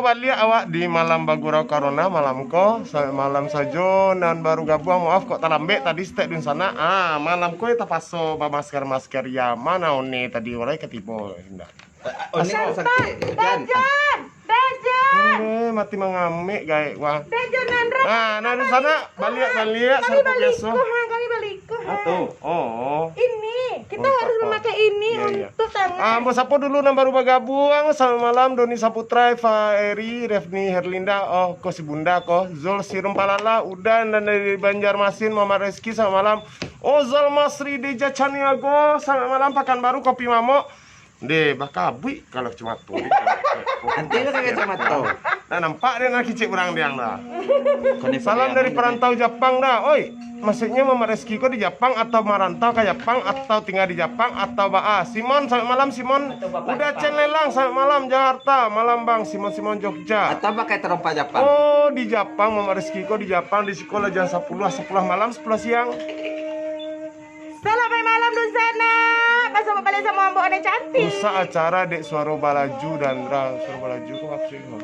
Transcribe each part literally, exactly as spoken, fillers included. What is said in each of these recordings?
Baliak awak di malam bagurau corona malam ko, samalam sajo nan baru gabuang, maaf kok talambek tadi saketek dunsanak. Ah, malam ko tapaso bamasker-masker, ya mana One tadi, One ka tibo indak? One Asal sakik, Dajon. Dajon. Dajon. Eh, mati mangamek gaek wah. Dajon, Nandra. Ah, nah, dunsanak, baliak, baliak, Kami sapo balik biaso. Ko, ha, kami balik ko, ha. Atuh. Oh. Ini, kita Oh, harus apa? memakai ini Iya, iya. untuk tangan. Ah, ambo sapo dulu nan baru bagabuang. Selamat malam, Doni Saputra, Eva Eri, Refni Herlinda, oh, ko si Bunda ko, Zul Sirumpalala, Udan dan dari Banjarmasin, Muhammad Reski, selamat malam. Ozal Masri Deja Caniago, selamat malam, Pakanbaru, Kopi Mamok. Deh, bakabuik kalau kacamata. Nanti lah pakai kacamata. Dah nampak deh nak kicik urang diang dah. Salam dari perantau Japang dah. Oi, maksudnya Muhammad Reski ko di Japang atau marantau ka Japang atau tinggal di Japang atau ba ah, Simon, selamat malam Simon. Atau Bapak Uda Jepang. Cen Lelang, selamat malam Jakarta. Malam Bang Simon, Simon Jogja. Atau pakai terompa Japang. Oh, di Japang Muhammad Reski ko di Japang di sekolah jam sepuluh, sepuluh malam, sepuluh siang. Selamat malam dunsanak. Basamo baliak samo ambo One Cantik. Rusak acara dek suaro balaju dan ra-, suaro balaju ko maksudnyo.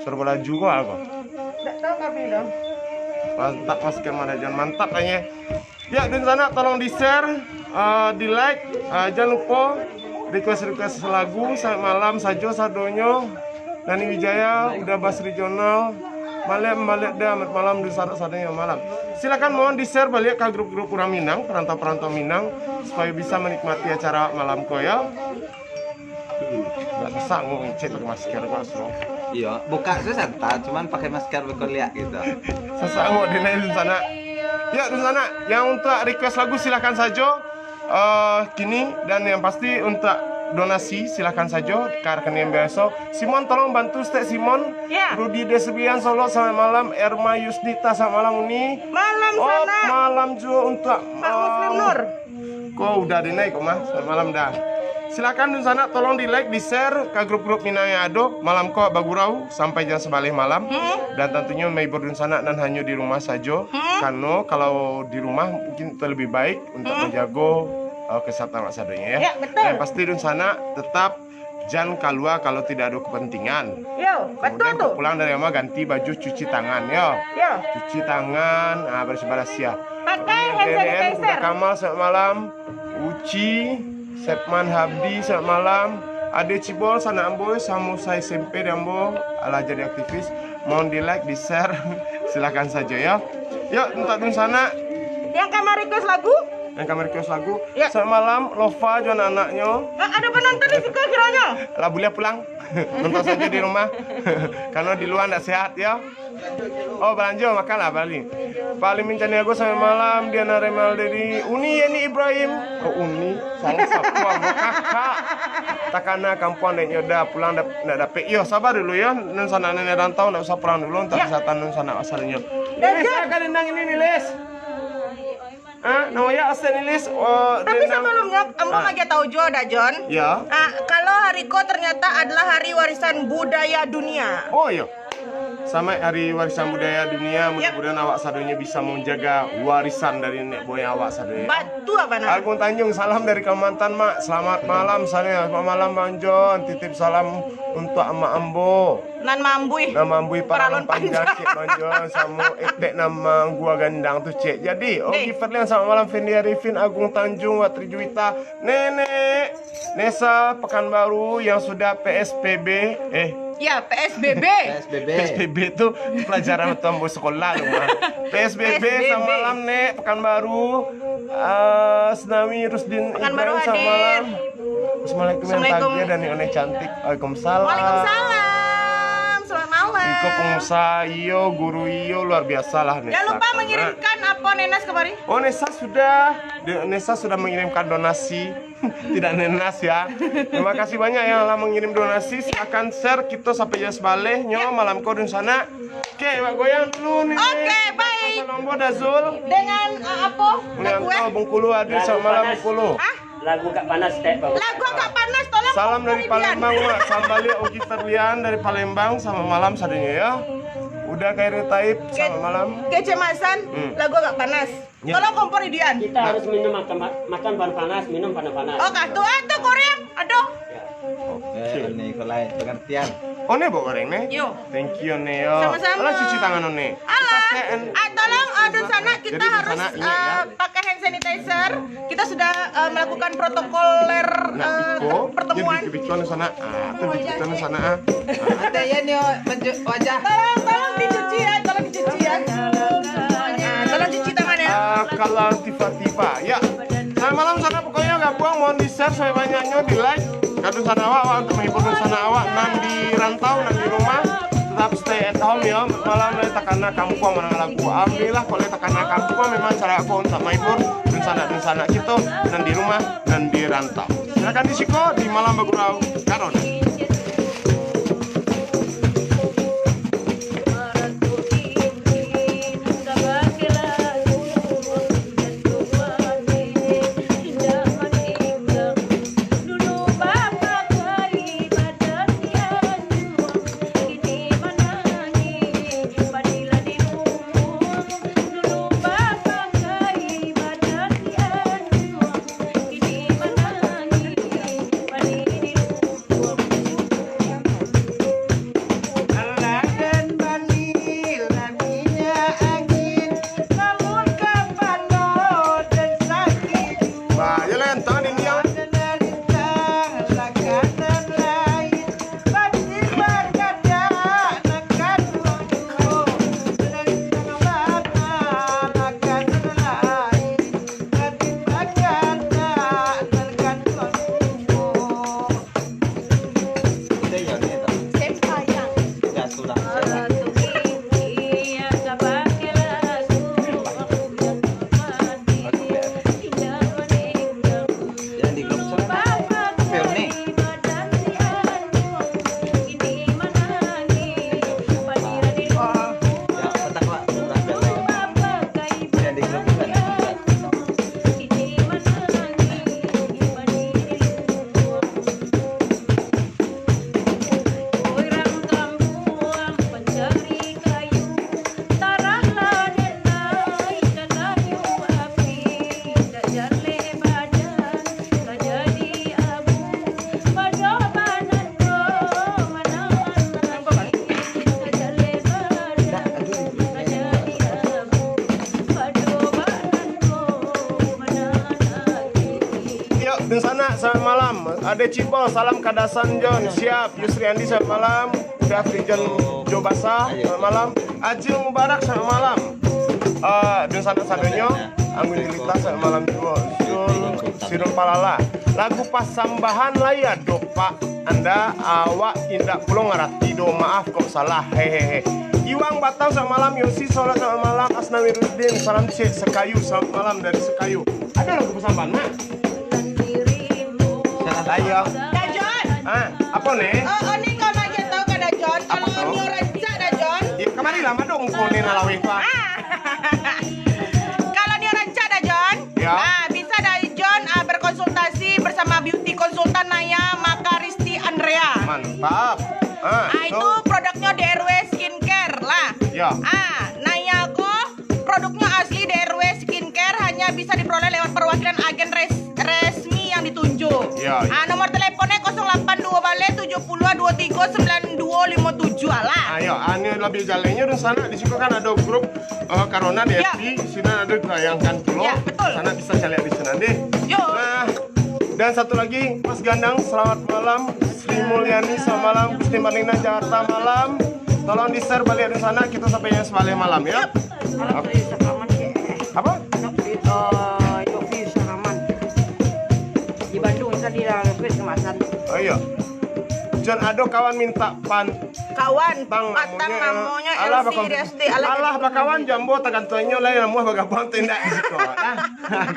Suaro balaju ko apo? Ndak tahu kami dah. Mantap Mas Kemarajan, mantap kayaknya. Ya, dunsanak tolong di-share, eh, di-like, eh, jangan lupa request-request lagu, selamat malam sajo sadonyo. Nani Wijaya, Uda Basri Jonal, Malek, Malek Da, Amat Malam, Dunsanak sadonyo malam. Silakan mohon di-share baliak ka grup-grup urang Minang, perantau-perantau Minang, supaya bisa menikmati acara malam ko, ya. Nggak bisa ngecek pakai masker, Mas, bro. Iya, buka tu santai, cuman pakai masker berkuliah gitu. Sasangok di lain sana. Ya, di sana. Yang untuk request lagu, silahkan saja. Eh, kini, dan yang pasti untuk donasi, silahkan saja ke rekening biasa. Simon, tolong bantu stek Simon. Ya. Rudi Desebian Solo, selamat malam. Erma Yusdita, selamat malam, Uni. Malam Op, sana. Malam juga untuk, Pak Muslim em, Nur. Ko udah dinaik kok, Mah. Selamat malam dah. Silakan dunsanak tolong di-like, di-share ke grup-grup Minang yang ada. Malam ko bagurau sampai jam sebelas malam. Hmm. Dan tentunya menghibur dunsanak nan hanya di rumah saja. Hmm. Karena kalau di rumah mungkin terlebih baik untuk Hmm. menjaga, uh, kesehatan awak sadonyo, ya. Ya, betul. Yang pasti dunsanak tetap jan kalua kalau tidak ada kepentingan. Yo, betul. Kemudian tu. Pulang dari rumah ganti baju, cuci tangan, yo. Yo. Cuci tangan, ah, bersih-bersih, ya. Pakai hand sanitizer. Uda Kamal, selamat malam. Uci, Sepman Habdi, selamat malam. Ade Cibol, sanak ambo, samo sa-S M P di ambo, alah jadi aktivis. Mohon di-like, di-share, silakan saja, ya. Yuk, untuk dunsanak. Yang kamari request lagu? Yang kamari request lagu. Ya. Selamat malam, Lova jo anak-anaknyo. Ah, ada penonton di situ kiranya. Lah, boleh pulang. Nonton saja di rumah. Karena di luar ndak sehat, ya. Oh, balanjo, makanlah, bali. Pak Limin Caniago, selamat malam. Diana Remal dari Uni Yeni Ibrahim. Oh, Uni. Salah siapa? Kakak. Takana kampuang dek nyoda pulang dap-, nak dapek. Yo, sabar dulu, yo. Nan sanak nenek rantau ndak usah pulang dulu, untuk Ya. kesehatan nan sanak asalnyo. Ya, Nis, ya. Silakan dendang ini, Nilis. Ah, namo ya, Asen Nilis. Oh, Tapi dendang. Sebelumnya, ambo Ah. magi tahu jo dah, Jon. Ya. Ah, kalau hari ko ternyata adalah hari warisan budaya dunia. Oh, iya. Selamat Hari Warisan Budaya Dunia. Yap. Mudah-mudahan awak sadonyo bisa menjaga warisan dari nenek moyang awak sadonyo. Batua bana. Agung Tanjung, salam dari Kalimantan, Mak. Selamat malam, salam. Selamat malam, Bang Jon. Titip salam untuk amak ambo. Nan mambui. Nan mambui paralon Paralon panjang, panjang. Cik Bang Jon. Samo etek nan manggua gandang tu, Cik. Jadi, Ogi Deh. Ferdian, selamat malam. Fendi Arifin, Agung Tanjung, Watri Juwita. Nenek, Nesa, Pekanbaru yang sudah P S B B, eh. Ya, P S B B. P S B B. P S B B tu pelajaran waktu ambo sekolah tu, Mah. P S B B, P S B B. Selamat malam, Nek, Pekanbaru. Ah, Senawi Rusdin Pekanbaru Ibrahim, selamat hadir. Malam. Assalamualaikum, yang Assalamualaikum. Tagih dan Nek One cantik. Waalaikumsalam. Waalaikumsalam. Selamat malam. Iko pengusaha iyo, guru iyo, luar biasa lah, Nek. Jangan lupa Selamat. Mengirimkan apa, Nenas, kemari? Oh, Nesa sudah. De-, Nesa sudah mengirimkan donasi. Tidak nenas ya. Terima kasih banyak yang telah mengirim donasi. Silakan share kita sampai jam sebaleh nyo Ya. malam ko dunsanak. Oke, buat goyang dulu nih. Oke, baik. Pasal Lombok dah Zul. Dengan, uh, apa? Mulianto, Lagu, eh? Bengkulu hadir, Lagu selamat malam panas. Bengkulu. Hah? Lagu agak panas, Tek, bagus. Lagu agak panas, tolong Salam dari kompor Ridian. Palembang, Mak. Salam balik Ogi Ferdian dari Palembang. Selamat malam sadonyo ya. Uda Khairul Taib, Ke-, selamat malam. Kecemasan, Hmm. Lagu agak panas. Ya. Tolong kompor Ridian. Kita harus minum makan, makan panas-panas, minum panas-panas. Oh, kah, tu, ah, tu, Korea. Aduh. Ya. Eh, Oni, kalau pengertian. Oni bawa goreng ni? Yo. Thank you, Oni, yo. Sama-sama. Alah, cuci tangan, Oni. Alah. Pas, eh, ah, tolong, eh, dunsanak, kita harus, eh, pakai hand sanitizer. Kita sudah, eh, melakukan protokoler, eh, pertemuan. Nah, biko, jadi biko-biko di sana. Ah, tu biko di sana, ah. Ada ya, ni, oh, wajah. Tolong, tolong dicuci ya, tolong dicuci ya. Ah, tolong cuci tangan ya. Ah, kalau tiba-tiba, ya. Selamat malam, sana pokoknya gabuang, mohon di-share sebanyak-banyaknyo, di-like. Ka dunsanak awak, awak untuk menghibur dunsanak awak nan di rantau, nan di rumah, tetap stay at home ya. Malam lai takana kampuang manang lagu. Alhamdulillah, kalau takana kampuang memang cara aku untuk menghibur dunsanak-dunsanak kito nan di rumah, nan di rantau. Silakan di siko, di Malam Bagurau Karona. Bah, jalan, tangan dinding. Yo, dunsanak, selamat malam. Ade Cibol, salam kadasan Jon. Siap. Yusri Andi, selamat malam. Udah Frijon Jo Basah, selamat malam. Ajil Mubarak, selamat malam. Eh, dunsanak sadonyo, Anggun Jelita, selamat malam juo. Zul, Sirul Palala. Lagu pasambahan lai ado, Pak. Anda, awak indak pulo ngarati doh, maaf kok salah. Hehehe. Iwang Batang, selamat malam. Yosi Solat, selamat malam. Asnawi Rudin, salam cek Sekayu, selamat malam dari Sekayu. Ado lagu pasambahan, Mak? Ayo. Dajon. Ah, apo ni? Oh, oh, ni kau nak tahu kan, Dajon? Kalau nio rancak, Dajon. Ya, kamari lah, madok muko ni nak laweh tu, ah. Ah. Kalau nio rancak, Dajon. Ya. Ah, bisa Dajon, ah, berkonsultasi bersama beauty consultant Naya Maka Risti Andrea. Mantap. Ah, ah, itu produknya D R W Skincare lah. Ya. Ah, Naya ko produknya asli D R W Skincare, hanya bisa diperoleh lewat perwakilan agen res-, resmi yang ditunjuk. Ya, ya. Ah, nomor teleponnya kosong lapan dua baleh tujuh puluh dua tiga sembilan dua lima tujuh lah. Ah, ya, ah, ni lebih jalannya dunsanak, di situ kan ada grup, eh, Karona di, ya, F B, di sini ada ditayangkan pulo. Ya, betul. Sanak bisa caliak di sana deh. Yo. Nah, dan satu lagi, Mas Gandang, selamat malam. Sri Mulyani, selamat malam. Gusti Marlina, Jakarta, malam. Tolong di-share baliak di sana, kita sampai yang sebalai malam, ya. Yap. Anak Ap-, Yofi Sakaman, ya. Apa? Anak, eh, Yofi Sakaman. Di Bandung, tadi lah request kemasan. Oh, iya. Jan ado kawan minta pan-, Kawan, patang patang namonyo, namonyo alah L C bakal, D S D, alah, alah jadi bakawan pemimpin. Jambo, tagantuangnyo lah namuah bagabuang tu indak di siko. Nah,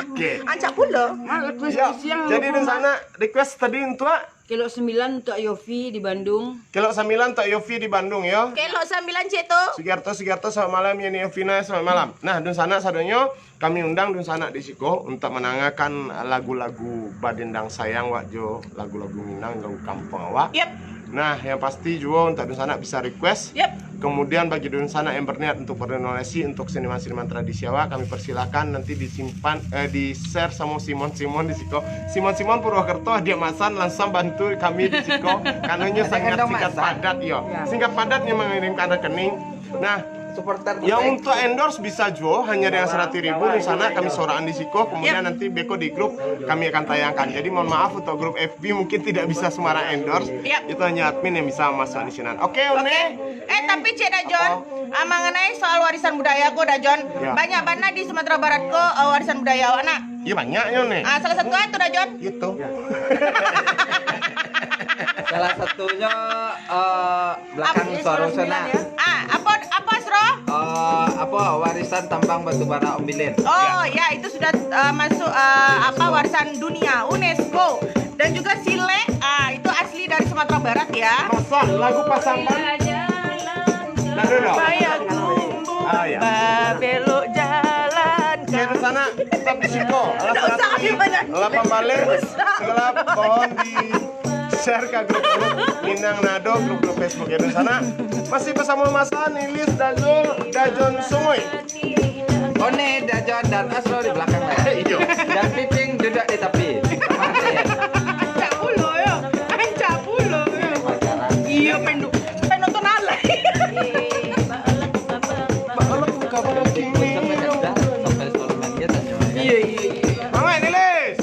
oke. Ancak pulo. Nah, request. Yo, siang jadi di sana request tadi untuk Kelok sambilan untuk Yofi di Bandung. Kelok sambilan untuk Yofi di Bandung, yo. Kelok sambilan, cek tu. Sugiarto, Sugiarto, selamat malam. Yani Yovina, selamat malam. Nah, dunsanak sadonyo, kami undang dunsanak di siko untuk mandangakan lagu-lagu badendang sayang wak jo lagu-lagu Minang, lagu kampuang awak. Yep. Nah, yang pasti juo untuak dunsanak bisa request. Yep. Kemudian bagi dunsanak yang berniat untuk bernominasi untuk seniman-seniman tradisi awak, kami persilakan nanti disimpan, eh, di-share samo Simon-Simon di siko. Simon-Simon Purwokerto, dia masan langsung bantu kami di siko. Karena nyo sangat singkat padat, yo. Ya. Singkat padat nyo mengirimkan rekening. Nah, supporter yang untuk endorse bisa juo, hanya dengan seratus ribu di sana, kami sorakan di siko, kemudian nanti beko di grup kami akan tayangkan. Jadi mohon maaf untuk grup F B mungkin tidak bisa sembarang endorse. Yap. Itu hanya admin yang bisa masuk di sinan. Oke, One. Eh, tapi Cek Dajon, ah, mengenai soal warisan budaya ko, Dajon, ya, banyak bana di Sumatera Barat ko, eh, warisan budaya awak nak. Iya, banyaknyo nih. Ah, salah satu itu, Dajon. Itu. Salah satunya, eh, belakang suara sana. Ah, apa, apa, Sro? Eh, apa, warisan tambang batu bara Ombilin. Oh, ya, itu sudah, eh, masuk, eh, apa, warisan dunia, UNESCO. Dan juga silek, ah, itu asli dari Sumatera Barat, ya. Masa lagu Pasaman? Nah, dulu. Bayar kumbung, ah, ya, babelok jalan. Oke, di sana tetap di siko. Alas kaki, lapan balik, segala mohon di share ke grup-grup Minang Nado, grup-grup Facebook ya di sana. Masih bersama Masa, Nilis, Dazul, Dajon Sungui. One, Dajon, dan Asro di belakang lah. Iyo. Dan Piping duduk di tapi. Rancak pulo yo. Rancak pulo yo. Iyo, pendu-, penonton alai. Iyo, iyo, iyo. Mangai, Nilis?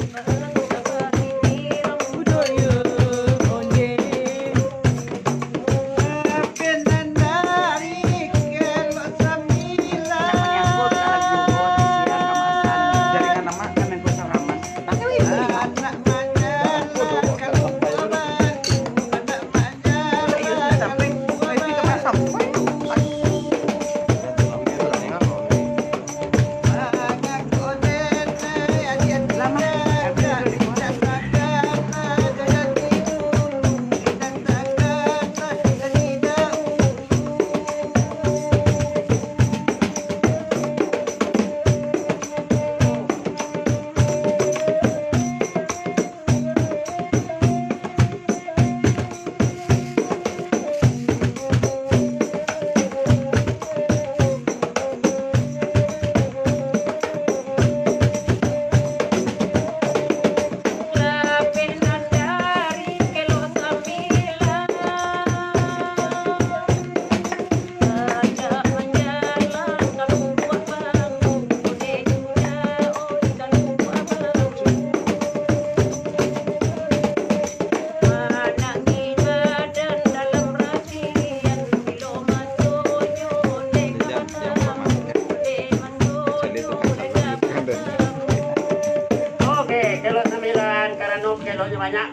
Oke, kelok sambilan, karano keloknyo banyak.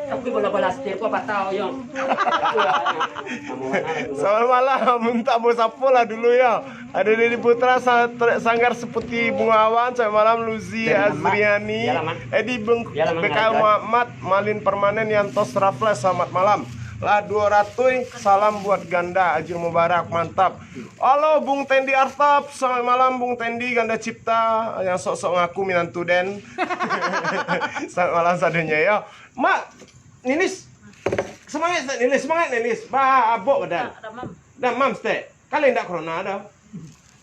Tapi bola-bola setir ko patah, yo. Selamat malam, mintak bos sapo lah dulu, yo. Ada Dedi Putra, Sa-, Sanggar Seperti Bunga Awan, selamat malam, Luzi Azriani, Edi Beng-, Bekail Muhammad, Malin Permanen, Yantos Rafles, selamat malam. Lah dua ratus, salam buat Ganda, Ajil Mubarak, mantap. Halo, Bung Tendi Artap, selamat malam, Bung Tendi, Ganda Cipta, yang sok-sok ngaku minantu den. Selamat malam sadonyo, yo. Mak, Nilis, semangat, Nilis, semangat, Nilis. Ba-, abok badan. Dah, dah, mam. Dah, mam, stek. Kalian ndak corona dah.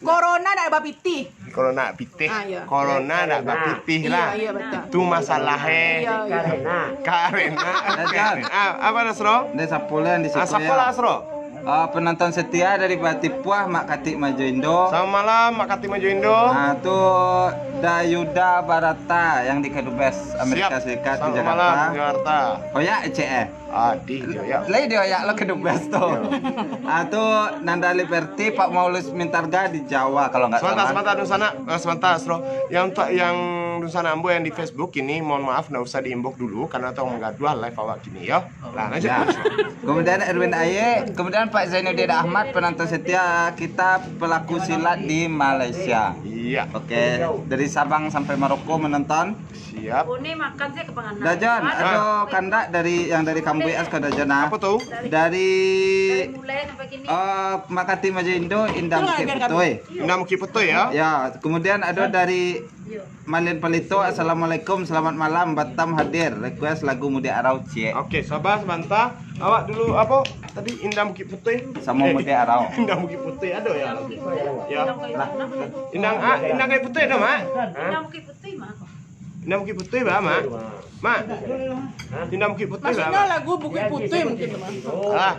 Corona ndak bapitih. Corona pitih. Ah, iya. Corona ndak bapitih lah. Iya, iya, betul. Itu masalah, eh. Iya, iya. Karena. Karena. Dah, Jan. Ah, apa dah, Sro? Dah, sapo lah yang di situ, ah, sapo ya, lah, Sro? Ah, penonton setia dari Batipuah, Mak Katik Majo Indo. Selamat malam, Mak Katik Majo Indo. Ah, tu Dayuda Barata yang di Kedubes Amerika Serikat di Jakarta. Siap. Selamat malam, Jakarta. Oh ya, C E. Adih, yo, yo. Lai di oyak lo Kedubes tu. Yo. Ah, tu Nanda Liberty, Pak Maulus Mintarga di Jawa, kalau nggak salah. Sebentar, sebentar, Dunsanak. Eh, sebentar, Sro. Yang untuk yang Dunsanak ambo yang di Facebook ini, mohon maaf, ndak usah di-inbox dulu, karena tong manggaduah live awak kini, yo. Nah, lanjut. Ya. Kemudian Erwin Aye, kemudian Pak Zainuddin Ahmad, penonton setia kita, pelaku silat di Malaysia. Iya. Oke, dari Sabang sampai Maroko menonton. Siap. Dajon, ado kandak dari, yang dari Kambuik, as ka Dajon, ah. Apa tu? Dari, eh, Mak Katik Majo Indo, Indah Bukik Putui. Indah Bukik Putui, ya? Ya, kemudian ado dari Malin Palito, "Assalamualaikum, selamat malam, Batam hadir, request lagu Mudik Arau, ciek." Oke, sabar sabanta. Awak dulu apo tadi, Indang Bukik Putih? Samo Eh, Muti Arau. Indang Bukik Putih ado ya? Ya. Lah. Indang, ah, Indang Kayu Putih ado, Mak? Indang Bukik Putih mah. Indang Bukik Putih, bah, Mak? Mak. Indang Bukik Putih, bah, Maksudnya Mak? Lagu Bukit Putih mungkin, Mak. Ah.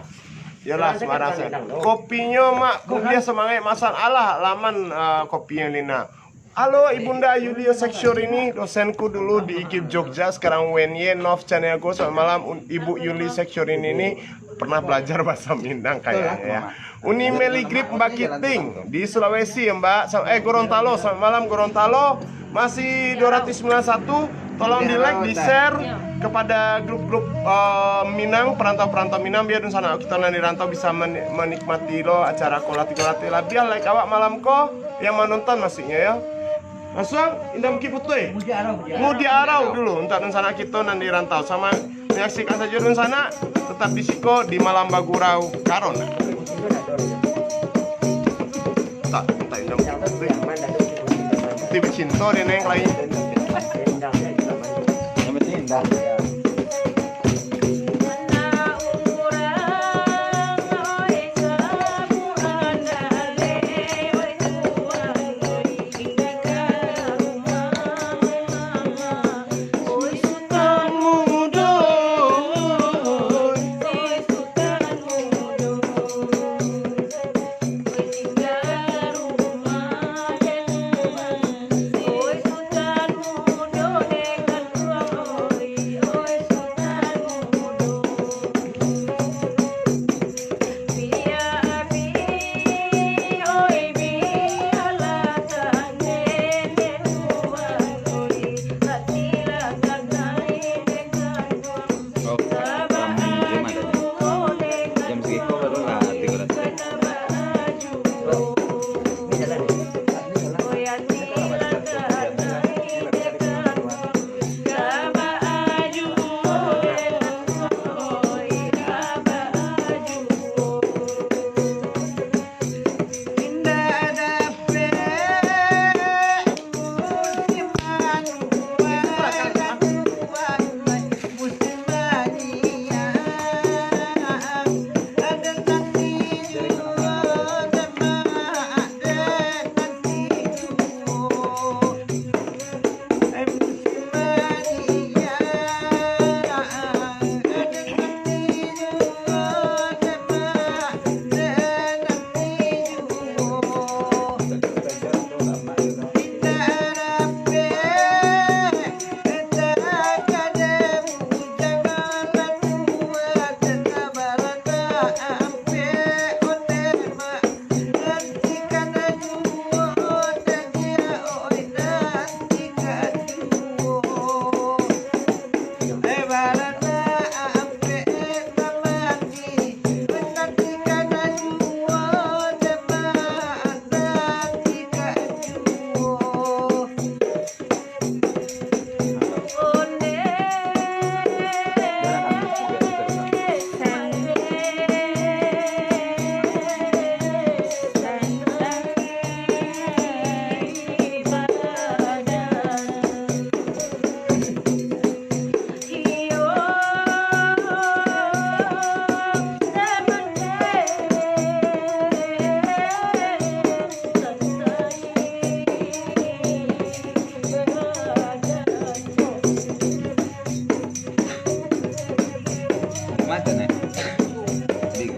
Yalah, sembarang sajo. Kopinyo, Mak, kopinyo semangat masan alah laman, ah, kopinyo Lina. Halo, Ibunda Yuli Seksyurini, dosenku dulu di IKIP Jogja, sekarang U N Y, Nov Channel Go. Selamat malam, Un-, Ibu Yuli Seksyurini ini pernah belajar bahasa Minang kayaknya, ya. Uni Meli Grip Bakiting di Sulawesi, ya, Mbak. Sa-, eh, Gorontalo, selamat malam, Gorontalo. Masih dua ratus sembilan satu, tolong di-like, di-share kepada grup-grup, eh, Minang, perantau-perantau Minang, biar dunsanak kito nan di rantau bisa men-, menikmati lo acara Kolati-Kolati. Labiah like awak malam ko, yang menonton maksudnya, ya. Langsung, Indang Bukik Putih. Mudiak Arau, Mudiak Arau. Mudiak Arau dulu, untuk dunsanak kito nan di rantau. Sama menyaksikan saja dunsanak, tetap di siko di Malam Bagurau Karona. Tak, tak Indang Bukik Putih. Ti bacinto dek neng lain. Yang penting indah. Oh, malam Jumat aja. Jam sagiko baru lah tigo ratus. Mata, nah. Di,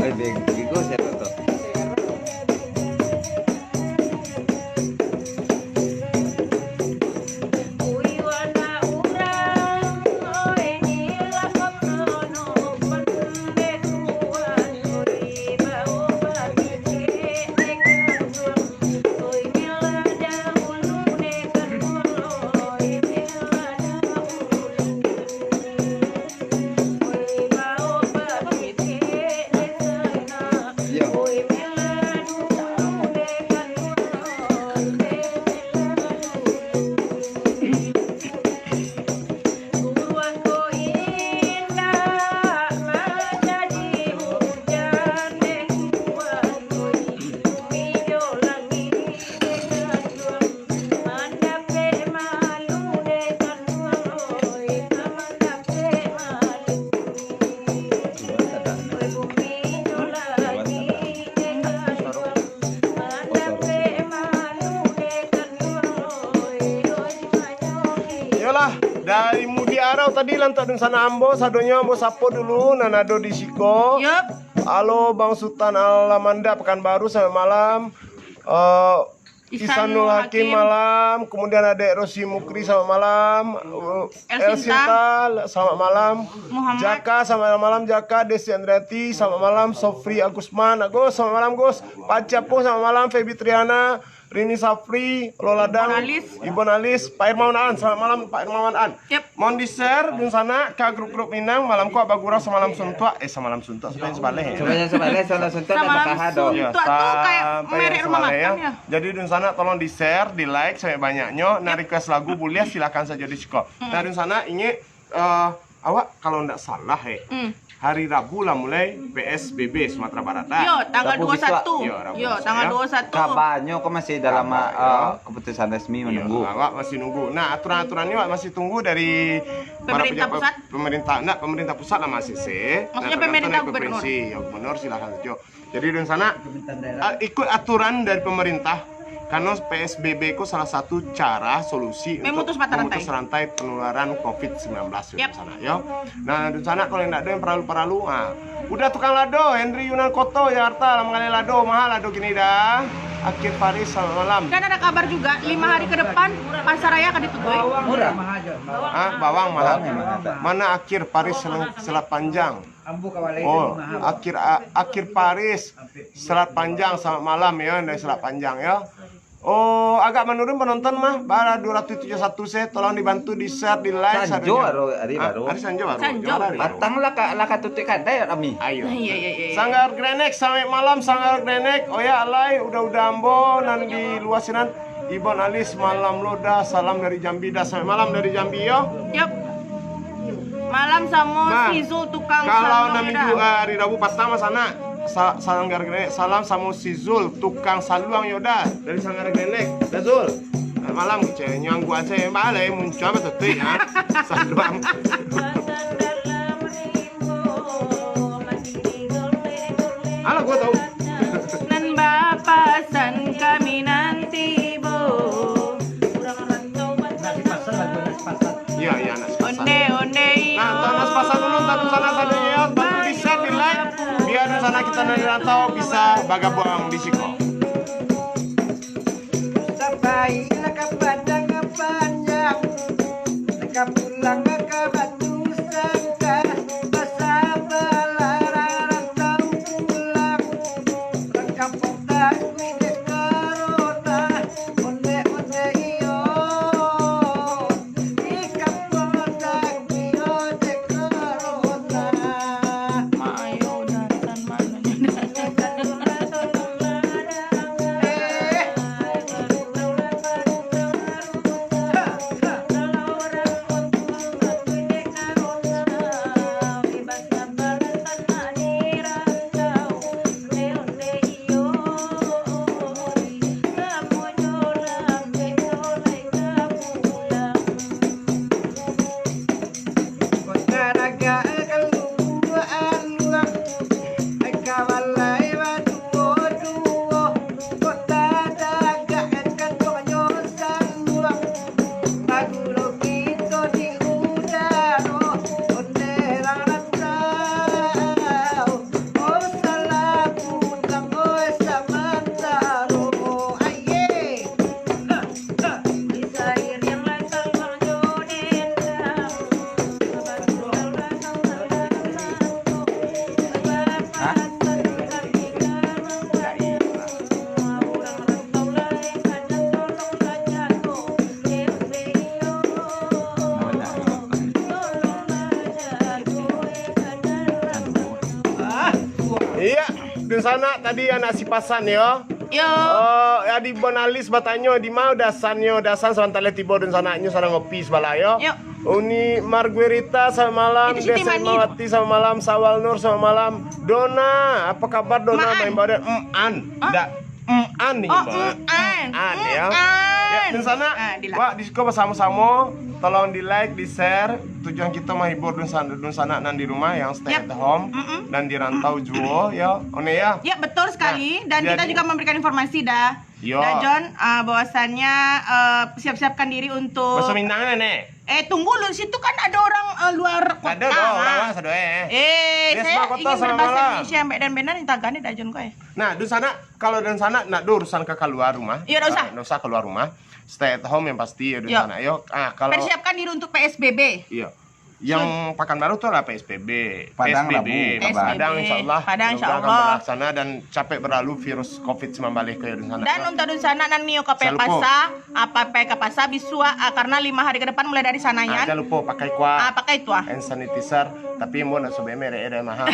eh, di, di gua siapa tuh? Kalau tadi lantak dunsanak ambo, sadonyo ambo sapo dulu, nan ado di siko. Yup. Halo, Bang Sutan Alamanda, Pekanbaru, selamat malam. Eh, Ihsanul Hakim, malam. Kemudian Adek Rosi Mukri, selamat malam. Eh, El Sinta. Selamat malam. Muhammad. Jaka, selamat malam, Jaka. Desi Andrianti, selamat malam. Sofri Agusman, Agus, selamat malam, Gus. Panci Apung, selamat malam. Feby Triana, Rini Safri, Loladang, Ibon Alis. Ibon Alis, Pak Hermawan An, selamat malam, Pak Hermawan An. Yep. Mohon di-share dunsanak ka grup-grup Minang, malam ko Abah Gurau samalam suntuak, eh, samalam suntuak, sampai sabaleh, ya. Sampai sabaleh, samalam suntuak, dah bakaha doh. Samalam suntuak tu kayak merek rumah makan, ya. Jadi dunsanak tolong di-share, di-like sampai banyaknyo. Nah, request lagu buliah, silakan sajo di siko. Hmm. Nah, dunsanak ingin, eh, awak kalau ndak salah, eh, Hmm. hari Rabu lah mulai P S B B Sumatera Barat, dah. Yo, tanggal Rabu dua puluh satu. Yo, Rabu Yo, besok, tanggal ya. dua puluh satu. Kabanyo ko masih dalam, Kabar, eh, yo. keputusan resmi Yo, menunggu. Awak masih nunggu. Nah, aturan-aturan ni awak masih tunggu dari para Pemerintah pejabat pusat? pemerintah, ndak, pemerintah pusat lah masih se. Maksudnya Nah, tergantung pemerintah dari gubernur? provinsi. Ya, gubernur silakan sajo. Jadi, dunsanak, Pemerintah daerah. ah, ikut aturan dari pemerintah. Karena P S B B ko salah satu cara solusi Memutus untuk mata rantai. memutus rantai penularan covid sembilan belas, Yap. dunsanak, yo. Nah, dunsanak, kalau ndak ado yang paralu-paralu, ah, udah tukang lado, Henry Yunan Koto, Jakarta, lah manggaleh lado, mahal lado kini dah. Akhir Paris, selamat malam. Dan ada kabar juga, lima hari ke depan, pasar raya akan ditutup. Murah. Ah, bawang mahal. Bawang yang mahal. Mana Akhir Paris Selat Panjang? Oh, Akhir, a-, Akhir Paris, Selat Panjang, selamat malam, ya, dari Selat Panjang, ya. Oh, agak menurun penonton mah, bara dua ratus tujuh puluh satu se, tolong dibantu di-share, di-like, Sanjo sadonya. baru, hari Ah, baru. hari Sanjo baru. Sanjo. Jual hari baru. Patang lah ka, lah ka tutuik kadai kami. Ayo. Iya, iya, iya, iya. Sanggar Grenek, selamat malam, Sanggar Grenek. Oh ya, alai, udah-udah ambo, nan di luar sinan. Ibon Alis, malam lo dah, salam dari Jambi dah, selamat malam dari Jambi, yo. Yap. Malam samo Nah, si Zul tukang kalau saluang nan yo minggu, dah. ah, hari Rabu patang mah sana. Sa-, Sanggar Grenek, salam samo si Zul, tukang saluang yo dah. Dari Sanggar Grenek, dah Zul. Nah, malam kecilnya angguan saya, balai muncul apa tetik, ha? Saluang. Alah, gua tahu. Nan bapasan kami nanti, bo. Nasi pasan lagu nasi pasan. Iya, iya, nasi pasan. Onde, onde, Nah, iyo. Tanas pasar dulu, tanas sana, sana, ya. Bantu di-share, di-like. Biar di sana kita dari rantau bisa bagabung di siko. Sapai nak ka Padang Panjang, nak ka pulang ka Batu Sangkar, basabalah rantau pulang. Urang kampuang takuik dek corona, ondeh-ondeh iyo. Di kampuang takuik dek corona. Mak ayo udah san mano. Eh. Iya, dunsanak tadi anak si pasan yo. Yo. Oh, Adi Bonalis batanyo, "Di ma Dasan nyo?" Dasan sabanta lai tibo, dunsanak nyo sadang ngopi sabalah yo. Yo. Uni Marguerita, selamat malam. Itu Siti Desa Mani. Imawati, selamat malam. Sawal Nur, selamat malam. Dona, apa kabar Dona? Maan. Main badan. Em An. Hah? Dak. Em An ni, Oh, Mak. Em An. Em An, ya. Em An. Ya, dunsanak. Ah, dilah. Wak, di siko basamo-samo. Tolong di-like, di-share. Tujuan kito mahibur dunsan-, dunsanak nan di rumah yang stay Yap. at home Mm-mm. dan di rantau juo, ya. One, ya. Ya, betul sekali. Nah, Dan kita jadi juga memberikan informasi dah. Yo. Dah, John, ah, bahwasannya, eh, siap-siapkan diri untuk Baso Minang, Nenek. Eh, tunggu lu, situ kan ada orang, eh, luar kota. Ada doh, orang-orang sado, eh. Eh, saya ingin berbahasa Indonesia yang baik dan benar, yang tagani dah Jon ko, eh. Nah, dunsanak, kalau dunsanak nak do urusan ka kalua rumah, iya, ndak usah. Ah, ndak usah kalua rumah. Stay at home yang pasti ya, dunsanak, yo. Ah, kalau persiapkan diri untuk P S B B. Iya. Yang Pakanbaru tu lah P S B B. Padang, P S B B, Rabu, Kamis. Padang, insyaallah. Padang, mudah-mudahan akan terlaksana dan capek berlalu virus covid sembilan belas ko ya, dunsanak. Dan untuk dunsanak nan nio ka pai ka pasa, ah, pai ka pasa bisuak, ah, karena lima hari ke depan mulai dari Sanayan. Ah, jangan lupa pakai kuah. Ah, pakai tuah. Hand sanitizer, tapi mau nak sobek merek ada mahal.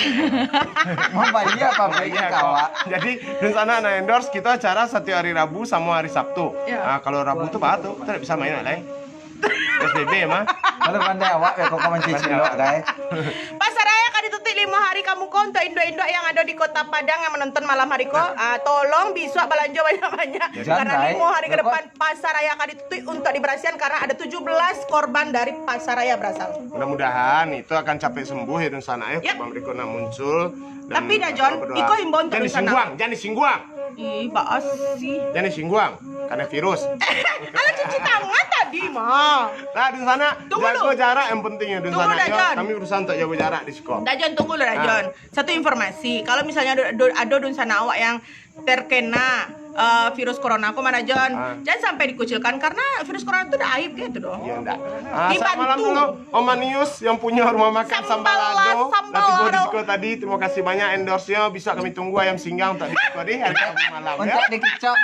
Mau bayar apa? Bayar kok. Jadi, dunsanak nak endorse kita acara setiap hari Rabu sama hari Sabtu. Ya. Ah, kalau Rabu tu bah tu, kita tak bisa main lah, eh. P S B B mah. Kalau pandai awak, ya, kok kau mancicil awak, guys. Pasaraya ka ditutuik lima hari ka muko untuk induak-induak yang ada di Kota Padang yang menonton malam hari ko. Ah, tolong bisuak balanjo banyak-banyak. Jangan, karena lima hari ke depan pasaraya ka ditutuik untuk diberasihan karena ada tujuh belas korban dari pasaraya berasal. Mudah-mudahan itu akan capek sembuh ya, dunsanak, ya. Yap. Korban berikutnya muncul. Dan tapi dah, Jon, iko himbauan untuk dunsanak. Jangan disinggung, jangan disinggung. Ih, baas sih. Jangan disinggung, karena virus. Alah, cuci tangan tadi mah. Nah, dunsanak, tunggu jago jarak yang penting ya, dunsanak. Tunggu dah, Jon. Kami berusaha untuk jago jarak di siko. Dah, Jon, tunggu dulu dah, Jon. Satu informasi, kalau misalnya ado, ado, ado dunsanak awak yang terkena, eh, virus corona ko mah, Jon, jangan sampai dikucilkan, karena virus corona tu dah aib gitu doh. Iya, ndak. Ah, selamat malam dulu, Om Manius yang punya rumah makan Sambalado. Sambalado. Dah tiba di siko tadi. Terima kasih banyak endorse-nya. Bisa kami tunggu ayam singgang untuk di siko di hari Rabu malam, ya. Untuk dikicak.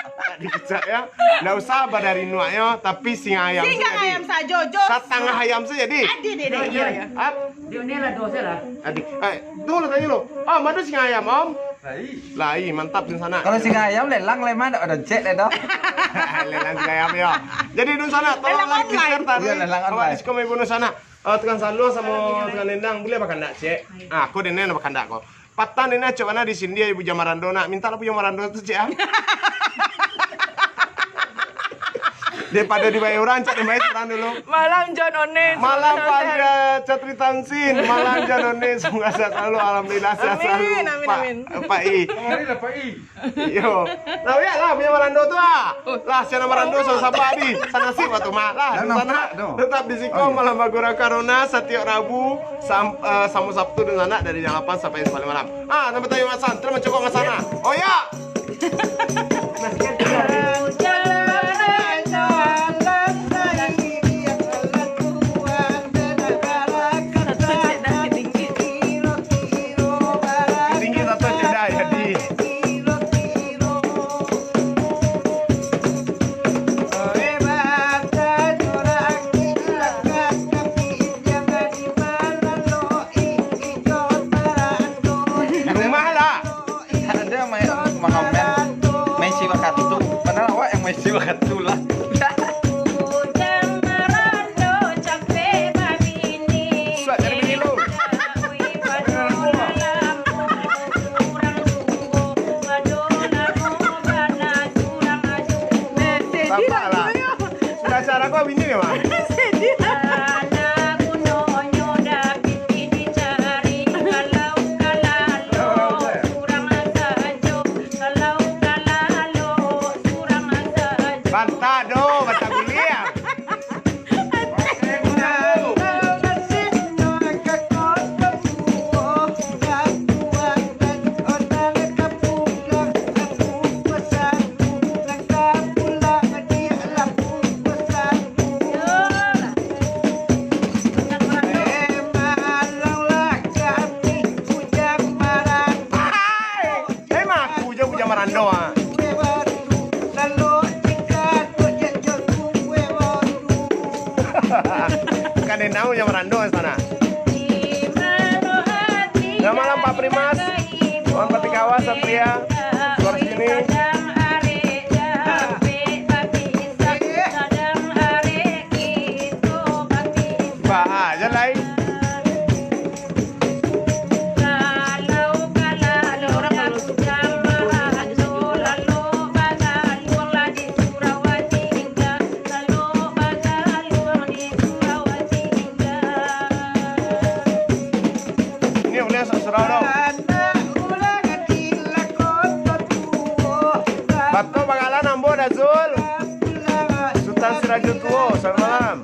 Dikicak, ya. Ndak usah badari nuak, ya, tapi singgang ayam sajo, jo. Satangah ayam sajo, di. Adi, di, di, iya, iya. Hah? Di mana lah dosa lah. Adi, eh, dulu tanya dulu. Om, ada singgang ayam, Om? Lai. Lai, mantap, dunsanak. Kalau singgang ayam lelang, lelang, ndak ada cek deh, doh. Lelang singgang ayam, ya. Jadi, dunsanak, tolong like, share tadi. Iya, lelang online. Awak di siko mah, ibu, dunsanak. Eh, tukang saluang samo tukang dendang, buliah bakandak, cek? Ah, ko dendang bakandak ko. Patang dendang, cek, mana di sini, Ibu Jamarando, nak. Mintalah Ibu Jamarando tu, cek, ah. Daripada dibayar urang, cak dibayar urang dulu. Malam Jon Ones. Malam Pandra Catri Tansin. Malam Jon Ones. Semoga sehat selalu. Alhamdulillah, sehat selalu. Amin, amin, amin. Pak, Pak I. Pak I. Iyo. Lah, bialah, punya Marando tu, ah. Lah, siapa Marando, sabar-sabar, di. Sanasib waktu mah. Lah, dunsanak, tetap di siko, Malam Bagura Corona, satiok Rabu, sam-, eh, samo Sabtu, dunsanak, dari jam lapan sampai sembilan malam. Ah, nama tayo masan, terima cukup ngasana. Oh, ya. Tinggi satu tidak jadi. Di rumah lah. Ada yang main mengomen, main siwa kartu. Padahal awak yang main siwa kartu lah. Suat dari bini lu. Sabar lah. Sudah acara kau bini ni, Mak? Bantah doh, bantah guliang. Hai! Eh, mah aku je bujang Marando, ah. Kan dia tahu bujang Marando di sana. Selamat malam, Pak Primas. Wan Patikawa, Satria. Suara sini. Ba, ah, jan lai. Ini uleh surau tu. Bato bagalan ambo Dazul. Sutan Sirajo Tuo, selamat malam.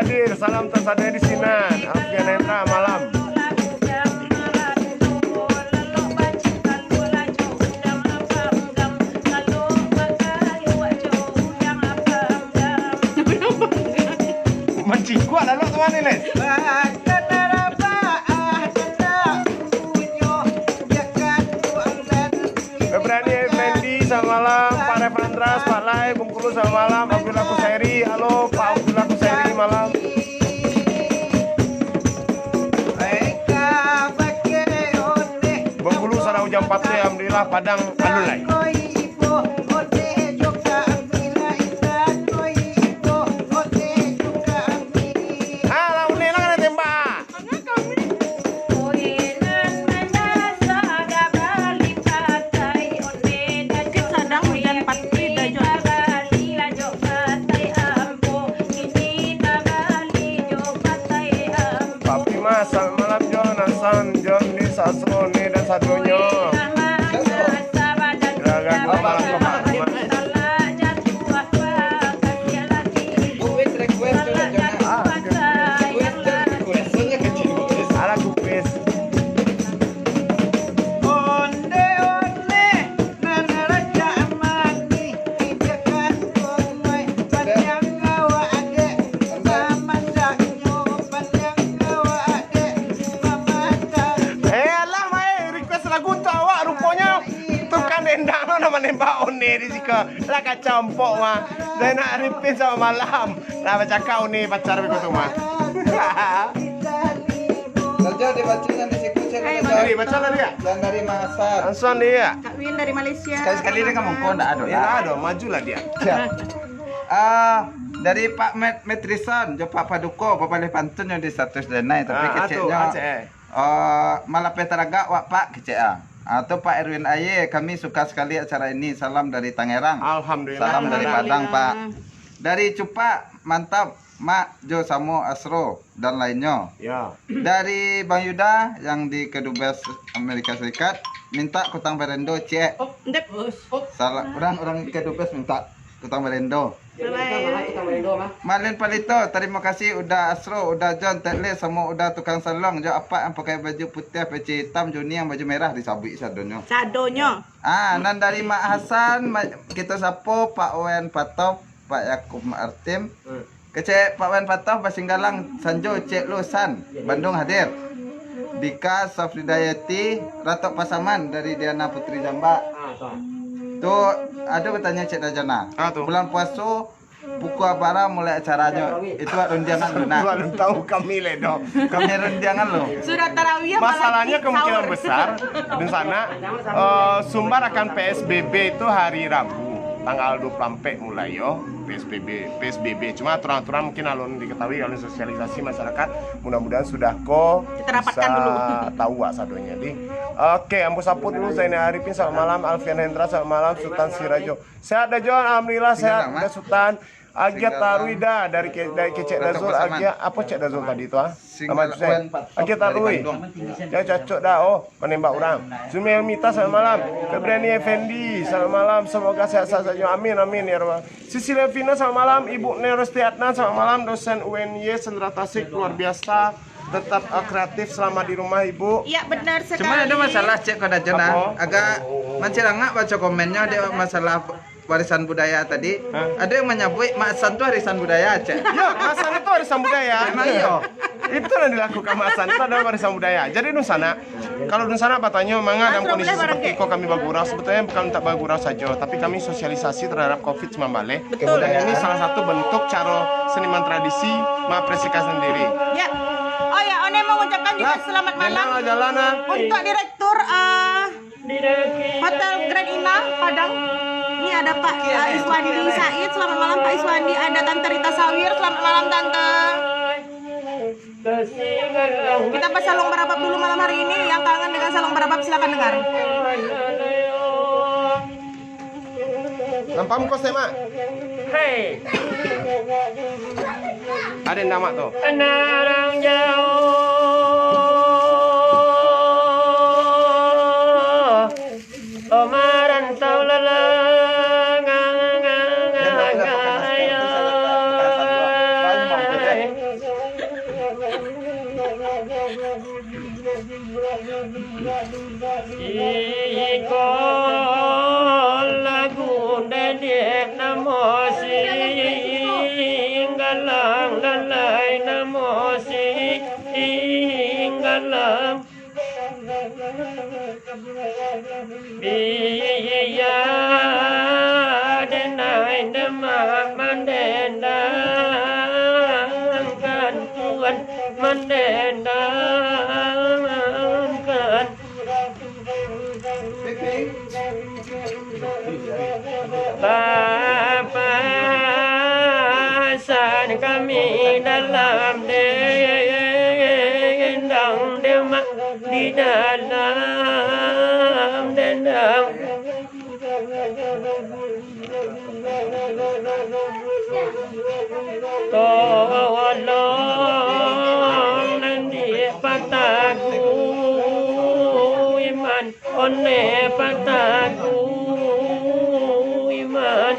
Dir, salam tasadai di sinan. Alfian Hendra, malam. Mancingkuak lalu tu mano, Les? Febrani Effendi, selamat malam. Pak Revandras, Pak Lai, Bungkulu, selamat malam. Abdullah Kusairi, halo, Pak Abdullah Kusairi, malam. Bungkulu, sudah hujan pateh, alhamdulillah, Padang, alun lai. Ah, lah, unik lah, kena tembak. Bukit Sadang hujan patih, Dajon. Papi Mas, selamat malam, Jon, Hasan, Jon, Nis, Asro, Ni, dan sadonyo. Silakan, selamat malam, Papi Mas. Alah, kupis. Eh, alah, mai request lagu untuak awak, ruponyo tukang dendang lo nan manembak One di siko. Lah kacau ampok mah. Zainal Arifin, selamat malam. Lah bacakak One pacar beko tu mah. Sajo dibaco nan di siku, cek Hai, sajo. Bang. Dari, baco lah dia. Yang dari Makassar. Langsung dia. Kak Win dari Malaysia. Sekali-sekali dia ngomong, kau ndak ado. Ya, lah. Ndak ado, majulah dia. Siap. Ah, dari Pak Met-, Metrison, jo Pak Paduko, babaleh pantun nyo di status denai, tapi Ah, ah, tu, keceknyo, ah, cek, eh. Ah, malapeh taragak wak Pak, kecek ah. Ah, tu Pak Erwin Aye, kami suka sekali acara ini. Salam dari Tangerang. Alhamdulillah. Salam dari Padang, Pak. Alhamdulillah. Dari Cupak, mantap, Mak, jo samo Asro, dan lainnyo. Ya. Dari Bang Yuda yang di Kedubes Amerika Serikat, minta kutang berendo, cek. Oh, ndep. Salah, urang, urang Kedubes minta kutang berendo. Bye-bye. Malin Palito, tarimo kasih Uda Asro, Uda John, Tek Le, samo Uda tukang salon, jo Apak yang pakai baju putiah, peci hitam, Juni yang baju merah, disabuik sadonyo. Sadonyo. Ah, nan dari Mak Hasan, ma-, kito sapo, Pak Wen Patop, Pak Yakub Artim. Hmm. Kecek Pak Wan Patah Basinggalang, Sanjo, Cek Lo, San, Bandung hadir. Dika Safridayati, Ratok Pasaman dari Diana Putri Jambak. Ah, tu. Tu, ado batanyo Cek Dajana. Ah, tu. Bulan puaso, pukua bara mulai acaranyo? Tarawih. Itu wak rundiangan lo, nah. Wak alun tahu kami le doh. Kami rundiangan lo. Sudah tarawih, malah sahur. Masalahnya kemungkinan besar, di sana, eh, Sumbar akan P S B B itu hari Rabu. Tanggal dua puluh ampek mulai yo, P S B B, P S B B. Cuma aturan-aturan mungkin alun diketahui, alun sosialisasi masyarakat. Mudah-mudahan sudah ko Kita rapatkan bisa dulu. Tahu wak sadonyo. Di, oke, ambo saput dulu Zainal Arifin, selamat malam. Alfian Hendra, selamat malam. Sultan Sirajo. Sehat dah, Jon? Alhamdulillah, sehat dah, Sultan. Agia Taruida dari ke-, dari Kecek Dazul. Agia, apo Cek Dazul tadi tu, ah? Amat Zain. Agia Tarui. Yo, cocok dah. Oh, manembak urang. Zumi Elmita, selamat malam. Febriani Effendi, selamat malam. Semoga sehat-sehat saja. Amin, amin, ya Rabbal. Sisi Levina, selamat malam. Ibu Nerosti Adnan, selamat malam. Dosen U N Y Sendera Tasik, luar biasa. Tetap, eh, kreatif, selamat di rumah, Ibu. Iya, benar sekali. Cuma ada masalah, Cek, kau dah Jon, ah. Apa? Agak mancilangak baca komennya, dia masalah warisan budaya tadi. Hah? Ada yang menyebut Mak San tu warisan budaya, Cek. Ya, Mak San itu warisan budaya. Memang iya. Itu yang dilakukan Mak San itu adalah warisan budaya. Jadi, dunsanak, kalau dunsanak batanyo, manga dalam kondisi seperti ko kami bagurau, sebetulnya bukan untuk bagurau saja, tapi kami sosialisasi terhadap covid sembilan belas. Betul. Dan ini salah satu bentuk cara seniman tradisi mengapresiasikan sendiri. Ya. Oh ya, One mengucapkan juga selamat malam untuk direktur, eh, Hotel Grand Ina Padang. Ini ada Pak, eh, Iswandi Said. Selamat malam, Pak Iswandi. Ada Tante Rita Sawir. Selamat malam, Tante. Kita pas Salong Barabab dulu malam hari ini. Yang kangen dengan Salong Barabab, silakan dengar. Nampak muka saya, Mak? Hei. Ada nama tu. Anak orang jauh, oh, marantau lalang, Iko lagu Dedek namo Singgalang, lalai namo Singgalang. Biya denai demak mandendangkan, Tuan mandendangkan. Papasan kami dalam dendang, demak di dalam dendang. Tolong nan dipatagu iman. One patagu iman.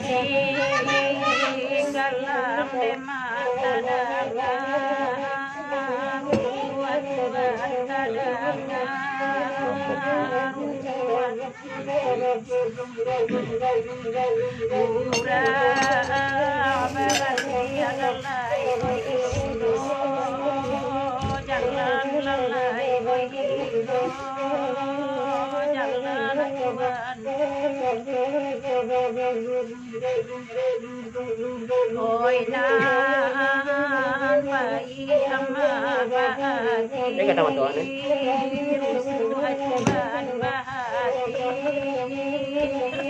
Gadih kalam demak tadanga, ruah-ruah tadanga, ruah. Oi nan pai amah bahati, rusuah cuman bahati,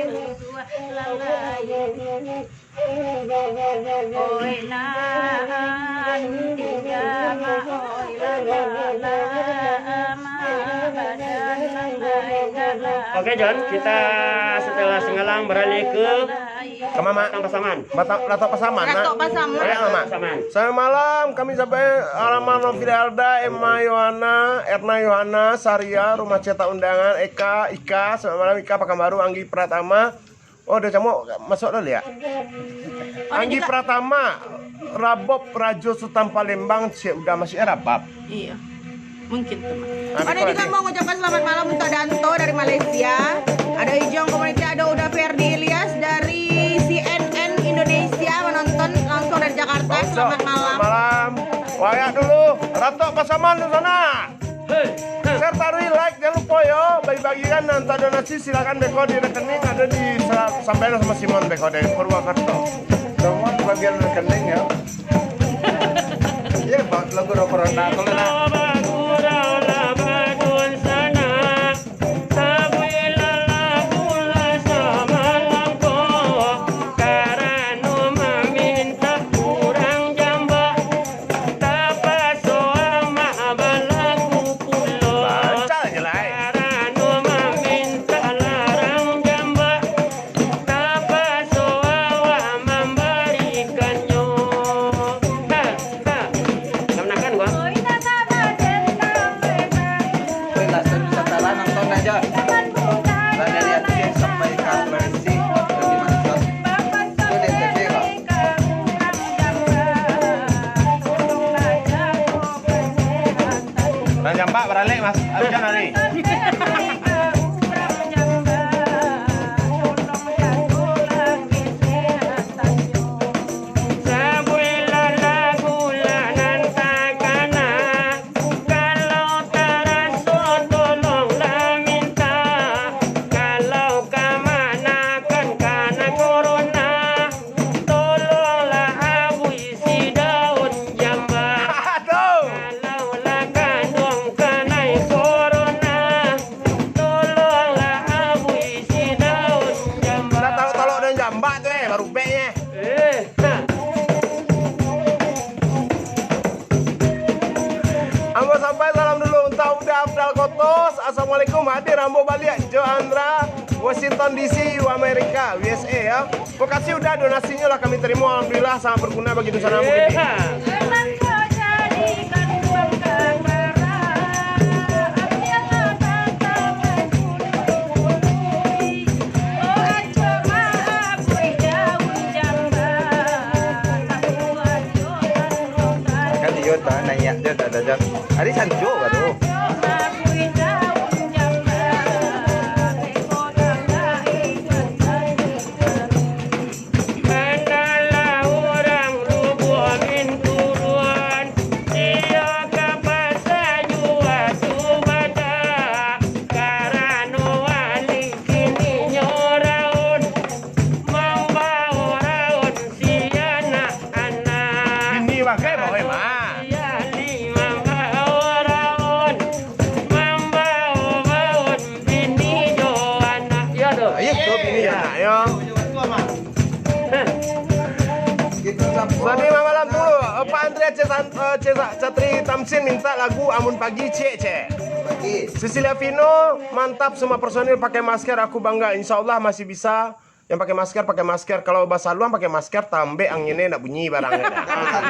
rusuah lalai. Oi nan tiga ma, oi lama-lama, badan lalai galak. Oke, Jon, kita setelah Singgalang beralih ke Ka ma, Mak? Batang Pasaman. Bata-, Latok Pasaman, Nak? Latok Pasaman. Ya, Mak. Pasaman. Selamat malam, kami sampai alamat Novia Alda, Emma Yohana, Erna Yohana, Saria, Rumah Cetak Undangan, Eka, Ika, selamat malam, Ika, Pakanbaru, Anggi Pratama. Oh, udah camo masuk dah lihat. Anggi Pratama, Rabob Rajo Sutan Palembang, cek udah masuknya Rabab. Iya. Mungkin tu, Mak. Ada juga mau mengucapkan selamat malam untuk Danto dari Malaysia. Ada Ijong Community, ada Uda Ferdi Ilyas dari C N N Indonesia menonton langsung dari Jakarta. Selamat malam. Selamat malam. Wayak dulu, Latok Pasaman di sana. Hei, hei. Share, taruh like, jangan lupa yo. Bagi-bagikan nan tak ada nasi, silakan beko di rekening ada di sa-, sampai sama Simon beko dari Purwakarta. Semua bagian rekening ya. Ya, ba-, lagu rokok ronda tu lah, nah. Bancak je lah, eh. Tapaso awak mambarikan nyo. Ha, ha. Lah manakan gua. Weh, lah, sa-, satalah nonton aja. Lah dari Aceh sampai ka Sulawesi, dari Makassar. Tu di N T B kah? Nan jambak baralek, Mas. Abis kan hari. Sabuilah lagu lah nan takana, kalau taraso tolonglah minta, kalau kamanakan kana korona, tolonglah abuih si daun jambak. Aduh. Kalau lah kanduang kanai korona, tolonglah abuih si daun jambak. Lah talok-talok daun jambak tu, eh, barubek, eh. Eh, nah. Ambo sampai salam dulu untuak Uda Abdal Kotos. Assalamualaikum, hadir ambo baliak jo Andra, Washington D C, Amerika, U S A, ya. Makasih Uda, donasinyo lah kami tarimo, alhamdulillah sangat berguna bagi Nusa Namo. Iya. Ya, dah, dah, dah, dah. Ari sanjo ka tu. Manalah urang Lubuak Minturuan, iyo ka pasa jua tu bada, karano alih kininyo raun, mambao raun si anak-anak. Bini bangkai bawa mah. Si alih mambao raun, mambao raun bini jo anak, yo tu. Iyo tu, bini jo anak, yo. Selamat malam dulu. Eh, Pak Andrea Cesan-, eh, Cesa-, Catri Tamsin minta lagu Amun Pagi, ciek, ciek. Pagi. Cecilia Vino, mantap semua personil pakai masker, aku bangga. Insya Allah masih bisa. Yang pakai masker, pakai masker. Kalau basaluang pakai masker, tambek anginnyo ndak bunyi barang.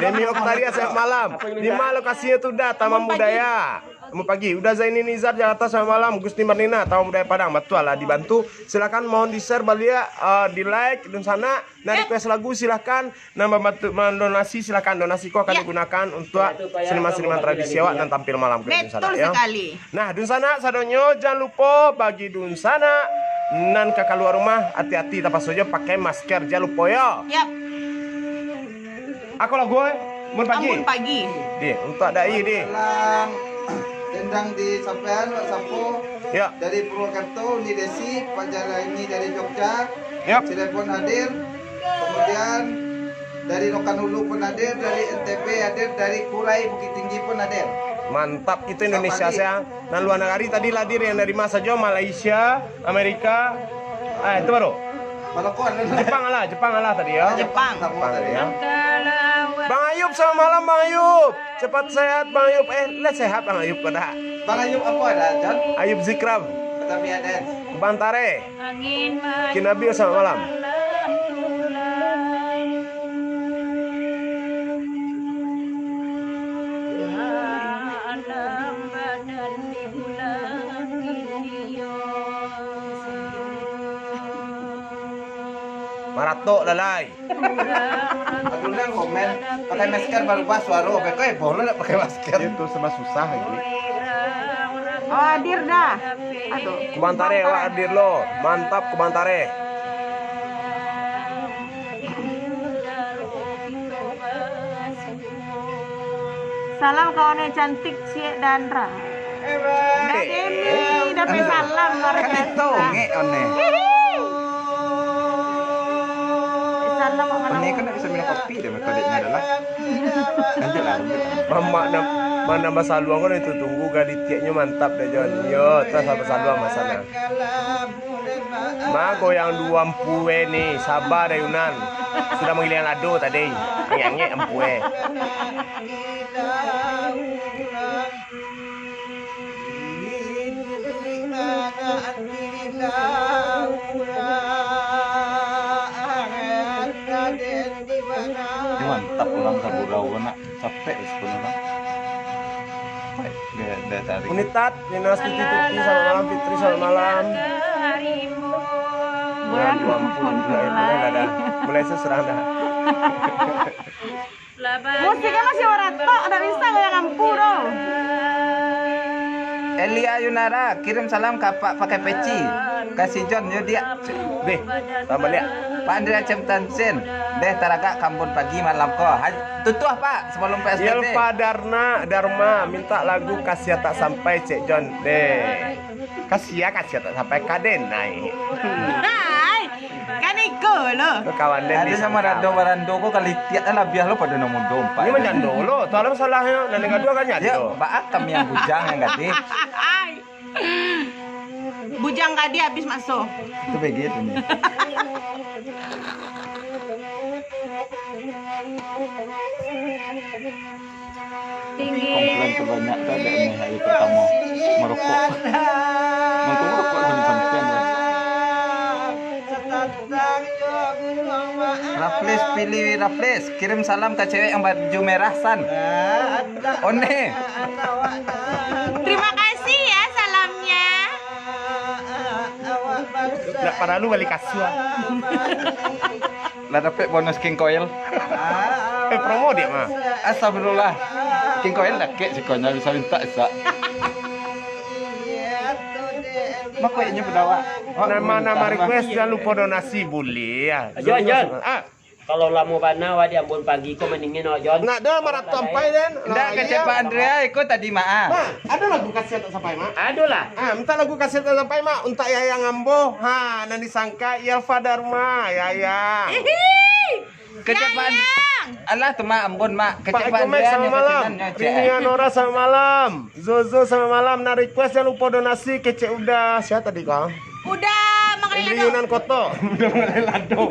Demi Oktaria, selamat malam. Di ma lokasinyo tu, Da? Taman Budaya. Amun Pagi. Uda Zaini Nizar, Jakarta, selamat malam. Gusti Marlina, Taman Budaya Padang. Batua lah, dibantu. Silakan mohon di-share baliak, eh, di-like, dunsanak. Nan request lagu, silakan. Nan mambantu mandonasi, silakan. Donasi ko akan digunakan untuak seniman-seniman tradisi awak nan tampil malam ko, dunsanak, yo. Betul sakali. Nah, dunsanak sadonyo, jan lupo bagi dunsanak nan ka kalua rumah, ati-ati, tapaso jo pakai masker, jan lupo, yo. Yap. Ako lagu, eh? Amun Pagi. Amun Pagi. Dih, untuak dai, dih. Salam dendang di sampean, Wak Sapo. Ya. Dari Purwakarta, Uni Desi, Pak Jalaini dari Jogja. Ya. Cirebon hadir. Kemudian dari Rokan Hulu pun hadir, dari N T B hadir, dari Kurai Bukittinggi pun hadir. Mantap, itu Indonesia saya. Nan lua nagari tadi lah hadir, yang dari ma sajo, Malaysia, Amerika, ah, itu baru. Jepang lah, Jepang lah tadi, ya. Jepang. Jepang, ya. Bang Ayub, selamat malam, Bang Ayub. Cepat sehat, Bang Ayub. Eh, lah sehat, Bang Ayub, ko dah? Bang Ayub apa ada, John? Ayub Zikram. Kota Miaden. Kubantare. Kinabil, selamat malam. Maratok lalai. Ado nan komen, pakai masker barubah suaro, beko heboh lo ndak pakai masker. Itu serba susah lagi. Oh, hadir dah. Aduh. Kubantare, awak hadir lo. Mantap, Kubantare. Salam kawan yang cantik, Ciek Dandra. Dah Demi, dah pe salam luar biasa. Tongek one. Hihi. Salam, Mak Manang. One kan nak bisa minum kopi deh, metodenya adalah. Lanjutlah, lanjutlah. Mamak nam-, manambah saluang kan itu, tunggu galitiaknyo mantap deh, Jon. Yo, tas apa saluang masalah. Ma goyang duo ampue ni, saba deh Yunan. Sudah manggiliang lado tadi. Angek-angek ampue. Ini mantap urang sabulau ko nak. Capek sebenarnya. Capek. Dia, dia tarik. Unitat, Nina Astuti Tuti, selamat malam, Fitri, selamat malam. Bulan Ya ampun, mulai, mulai lah dah. Mulai seserang dah. Musiknya masih waratok, ndak bisa goyang ampu doh. Elia Yunara, kirim salam ka Apak pakai peci. Ka si Jon, yo, diak. Deh, tambah liak. Pak Andrea Cem Tansin, deh, taragak ka Ambon Pagi malam ko. Ha, tutuah, Pak, sebelum P S B B. Yelva Darna, Darma, minta lagu Kasia Tak Sampai, Cek Jon. Deh. Kasia, Kasia Tak Sampai, kaden, nai. Hai, kan iko lo. Tu kawan den di Sangkal. Marando-marando ko kalitiak lah, biar lo pado nomor dua, empat. Ini manjando lo, tu alam salahnyo, nan gaduah kan nyado. Ya, baak kami yang bujang, yang gadih. Hai. Bujang gadih habis maso. Itu begitu nih. Komplain terbanyak tu ada nih hari pertama merokok. Mangko merokok sampai-sampai nih. Raflis, pilih Raflis, kirim salam ke cewek yang baju merah, San. One. Terima kasih ya salamnya. Ndak paralu bali kasua. Lah dapek bonus King Koil. Eh, promo diak mah. Astagfirullah. Kingkoin lakek sikonyo bisa mintak sak. Mako inyo bedawak. Nama-nama request jangan lupa donasi, buliah. Jon, Jon. Ah. Kalau lamo bana awak di Ambon Pagi ko, mendingan awak, Jon. Nak ado maratok ampai, den. Ndak, kecek Pak Andrea iko tadi, Mak, ah. Mak, ado lagu kasiah tak sampai, Mak? Ado lah. Ah, minta lagu kasiah tak sampai, Mak, untuak Yayang ambo. Ha, nan disangka Yelva Dharma, Yayang. Kecek Pak An-, alah tu, Mak, Ambon, Mak. Kecek Pak Andrea, selamat malam. Rini Anora, selamat malam. Zozo, selamat malam. Nak request, jangan lupa donasi, kecek Uda. Siapa tadi, kau? Uda Mangalai Lado. Yunan Koto. Uda Mangalai Lado.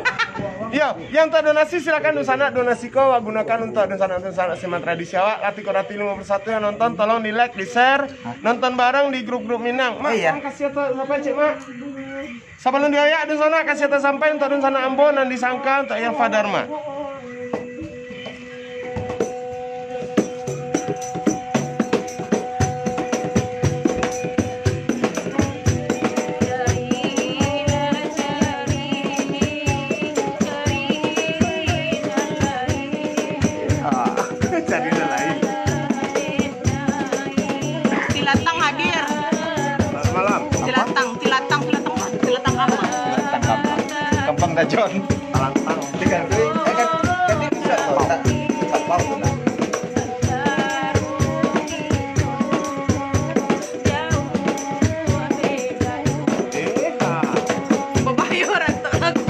Yo, yang tak donasi, silakan dunsanak donasi ko awak gunakan untuak dunsanak-dunsanak seniman tradisi awak. Latih Korati limo puluh satu yang nonton, tolong di-like, di-share, nonton bareng di grup-grup Minang. Mak, tolong kasih tahu siapa, Cik, Mak? Sabalun dioyak dunsanak, kasiah tasampai untuak dunsanak ambo nan disangka untuak Yelva Dharma. Ah, cari nan lain. Silatang hadir. Selamat malam. Silatang, silatang, silatang, silatang apa? Silatang apa? Kampang Dajon. Palantang. Tiga tu, eh, kan, kan dia bisa tu, tak, tak tahu tu lah. Eh, ha. Babayo ratok lagu.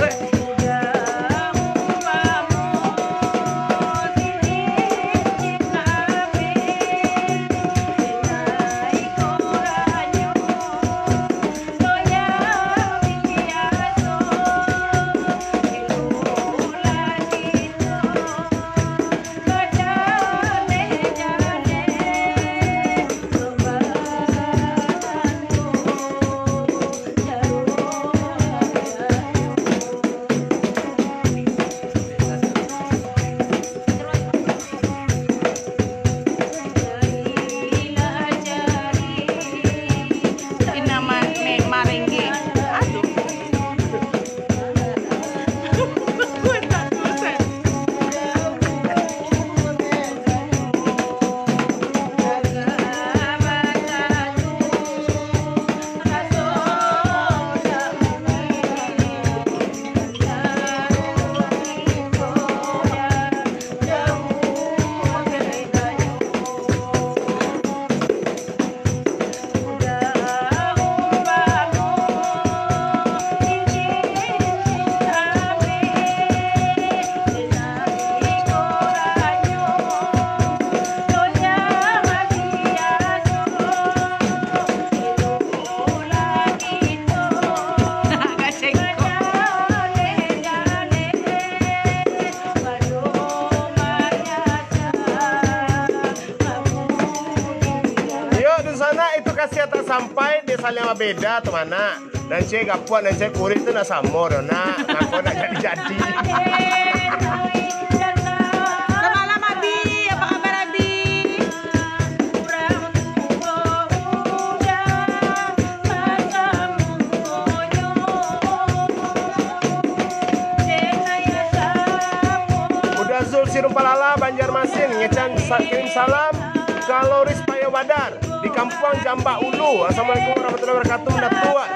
Ina ma-, me-, marengge. Aduh. Iyo, dunsanak, itu kasiah tak sampai, dek saling babeda tu, manak. Nan ciek gapuak, nan ciek kurik tu nak samo doh, nak. Nako nak jadi-jadi. Samalam, Abi. Apa kabar, Abi? Uda Zul Sirumpalala, Banjarmasin, ngecan sa-, kirim salam ka Loris Payo Badar di Kampuang Jambak Ulu. Assalamualaikum warahmatullahi wabarakatuh, Datuak.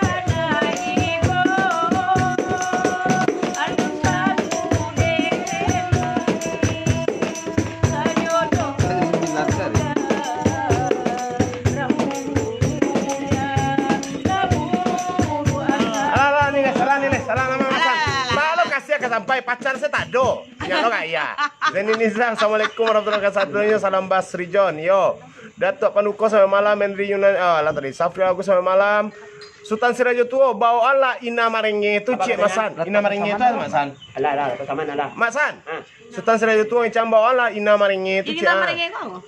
Alah, alah, ni, salah ni, salah nama, Masan. Alah, alah, alah. Maklum, kasiah ka sampai, pacar saya tak ada. Ingat lo gak, iya? Zaini Nizam, assalamualaikum warahmatullahi wabarakatuh. Salam Basri John, yo. Datuk Panuko sampai malam, Henry Yunan, ah, lah tadi. Safri Agus sampai malam. Sultan Sirajo Tuo, bawalah Ina Marenge tu, Abang Cik Masan. Ina Marenge tu, Masan. Alah, alah, Datuk Saman, alah. Masan. Ha. Sultan Sirajo Tuo, Icam, bawalah Ina Marenge tu, Cik. Ina Marenge kau?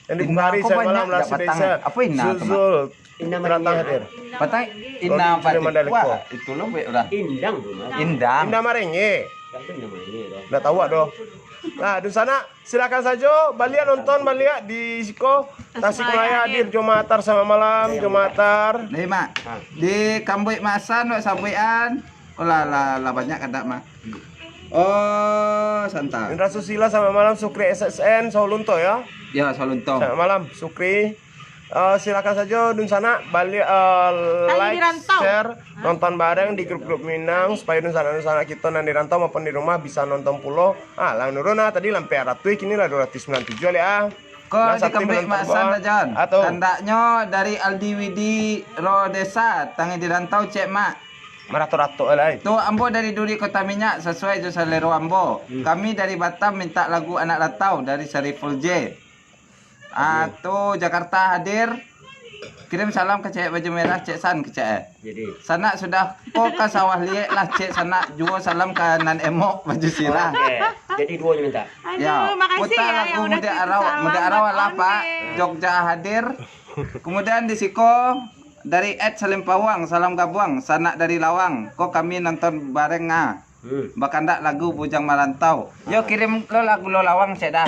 Yang di Bukhari, sampai malam, lah, Desa. Apa Ina tu, Mak? Zuzul. Ina Marenge. Patai, Ina Pati Kuah, itu lo buat orang. Indang tu, Mas. Indang. Ina Marenge. Siapa Ina Marenge tu? Ndak tahu, doh. Nah, di sana, silakan saja baliak nonton, baliak di siko. Tasikmalaya hadir, Jomaatar selamat malam, Jomaatar. Nih, Mak. Di Kamboik Masan, Wak Sabuikan. Oh, lah, lah, lah banyak kan, Mak? Oh, santai. Indra Susila selamat malam, Sukri S S N, Saulunto, ya. Ya, Salunto. Selamat malam, Sukri. Eh, silakan sajo dunsanak baliak, eh, Tanya di like, rantau. Share, nonton bareng di grup-grup Minang, supaya dunsanak-dunsanak kito nan di rantau maupun di rumah bisa nonton pulo. Ah, lah nurun ah, tadi lah ampek ratuih, kini lah dua ratuih sambilan tujuah liak ah. Ko nah, sakti dikambik belum Mak San terbuang. Dah, Jan. Ah, tu. Tandaknyo dari Aldi Widi Ro Desa, Tangih di Rantau, cek Mak. Maratok-ratok lah, eh. Tu ambo dari Duri Kota Minyak, sasuai jo salero ambo. Hmm. Kami dari Batam minta lagu Anak Rantau dari Sariful J. Ah, tu Jakarta hadir. Kirim salam ka cewek baju merah, Cek San, kecek eh. Jadi. Sanak sudah ko ka sawah liek lah, Cek, sanak juo salam ka nan emok baju sirah. Oke. Jadi duo nyo minta. Aduh, ya, makasih putar ya lagu yang udah Mudik kirim Arau, salam Mudik Arau buat alah, Pak. Onde. Jogja hadir. Kemudian di siko dari Ed Salim Pawang, salam gabuang, sanak dari Lawang. Ko kami nonton bareng ah. Hmm. Bakandak lagu Bujang Marantau. Yo, kirim lo lagu lo Lawang cek dah.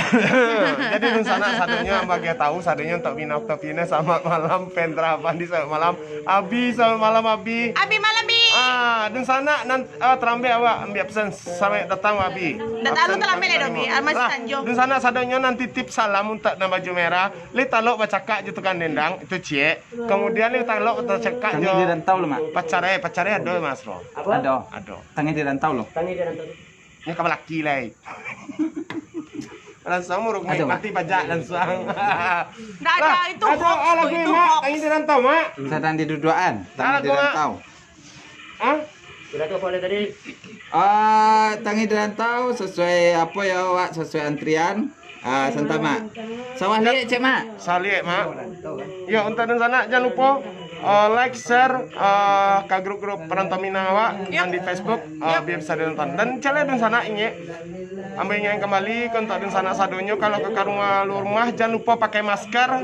Jadi dunsanak sadonyo, bagi tahu sadonyo untuk Bina Octavina, selamat malam, Pendra Pandi, selamat malam. Abi, selamat malam, Abi. Abi malam, Bi. Ah, dunsanak nan, ah, terambik awak ambiak pesan, selamat datang, Abi. Ndak tahu absen terlambat lah, Dok, Bi. Ah, masih lah, Tanjung. Dunsanak sadonyo nan titip salam untuk nan baju merah. Li talok bacakak jo tukang dendang, itu ciek. Kemudian li talok bacakak Tangih jo di Rantau lo, Mak. Pacarai, pacarai ado, Mas Ro. Apa? Ado. Ado. Tangih di Rantau lo. Tangih di Rantau. Nyo ka balaki lai. Langsung muruk. Ado, Mak. Mati pajak langsung. Ndak ada, lah, itu ado hoax, ah, lagu itu Mak, hoax. Tangih di Rantau, Mak. Sadang diduduakan, ah, Tangih di Rantau. Hah? Sudah tu apa tadi? Ah, Tangih di Rantau, sesuai apa ya, Wak? Sesuai antrian. Ah, santa, Mak. Sawah liek, cek, Mak. Sawah liek, Mak. Yo, untuak dunsanak, jan lupo, ah, like, share, ah, ka grup-grup Perantau Minang awak, yap, nan di Facebook, ah, yap, biar bisa dinonton. Dan cale dunsanak ingek, ambo ingek kembali ka untuak dunsanak sadonyo, kalau ka, ka rumah, luar rumah, jan lupo pakai masker,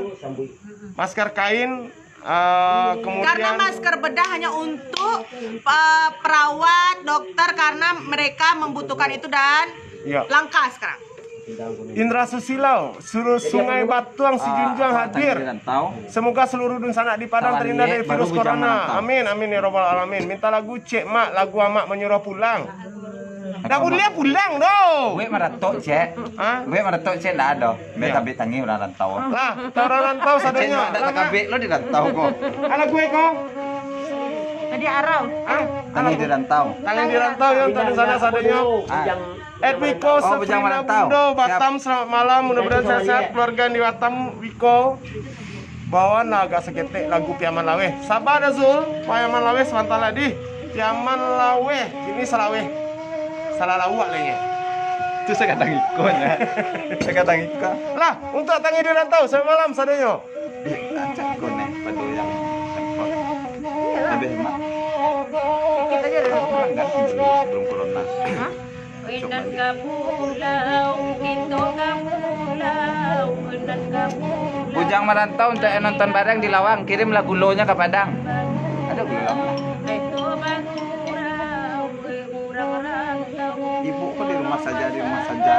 masker kain, Ah, kemudian karena masker bedah hanya untuk, eh, perawat, dokter, karena mereka membutuhkan itu dan, ya, langka sekarang. Indra Susilau, suruh Sungai Batuang, ah, Sijunjuang hadir. Tangih di Rantau. Semoga seluruh dunsanak di Padang terhindar dari virus corona. Amin, amin ya rabbal alamin. Minta lagu, cek Mak, lagu Amak Manyuruah Pulang. Ndak buliah pulang doh. Wek maratok, cek. Hah? Wek maratok, cek, ndak ado. Biar, ya, tabik tangih urang rantau. Lah, urang rantau sadonyo. Cek, ndak takabik lo di rantau ko. Alah gue ko. Tadi arau. Hah? Tangih di rantau. Tangih di rantau, yo, tadi sanak sadonyo. Ah. Ed Wiko, oh, Safrina Bundo, Batam, selamat malam. Mudah-mudahan sehat-sehat keluarga di Batam, Wiko. Bawaanlah agak saketek lagu Piaman Laweh. Sabar dah, Zul. Piaman Laweh sabanta lai. Piaman Laweh. Kini salaweh. Salah lawak lai nyo. Tu sakatang iko nyo. Sakatang iko. Lah, untuak Tangih di Rantau, selamat malam sadonyo. Eh, acak ko neh, pado yang tempat. Lebih mak. Sikit aja dulu. Aku kan dah sebelum corona. Hah? Bujang Marantau untuak yang nonton bareng di Lawang, kirimlah gulonyo ka Padang. Ado gulo Lawang? Ibu ko di rumah saja, di rumah saja.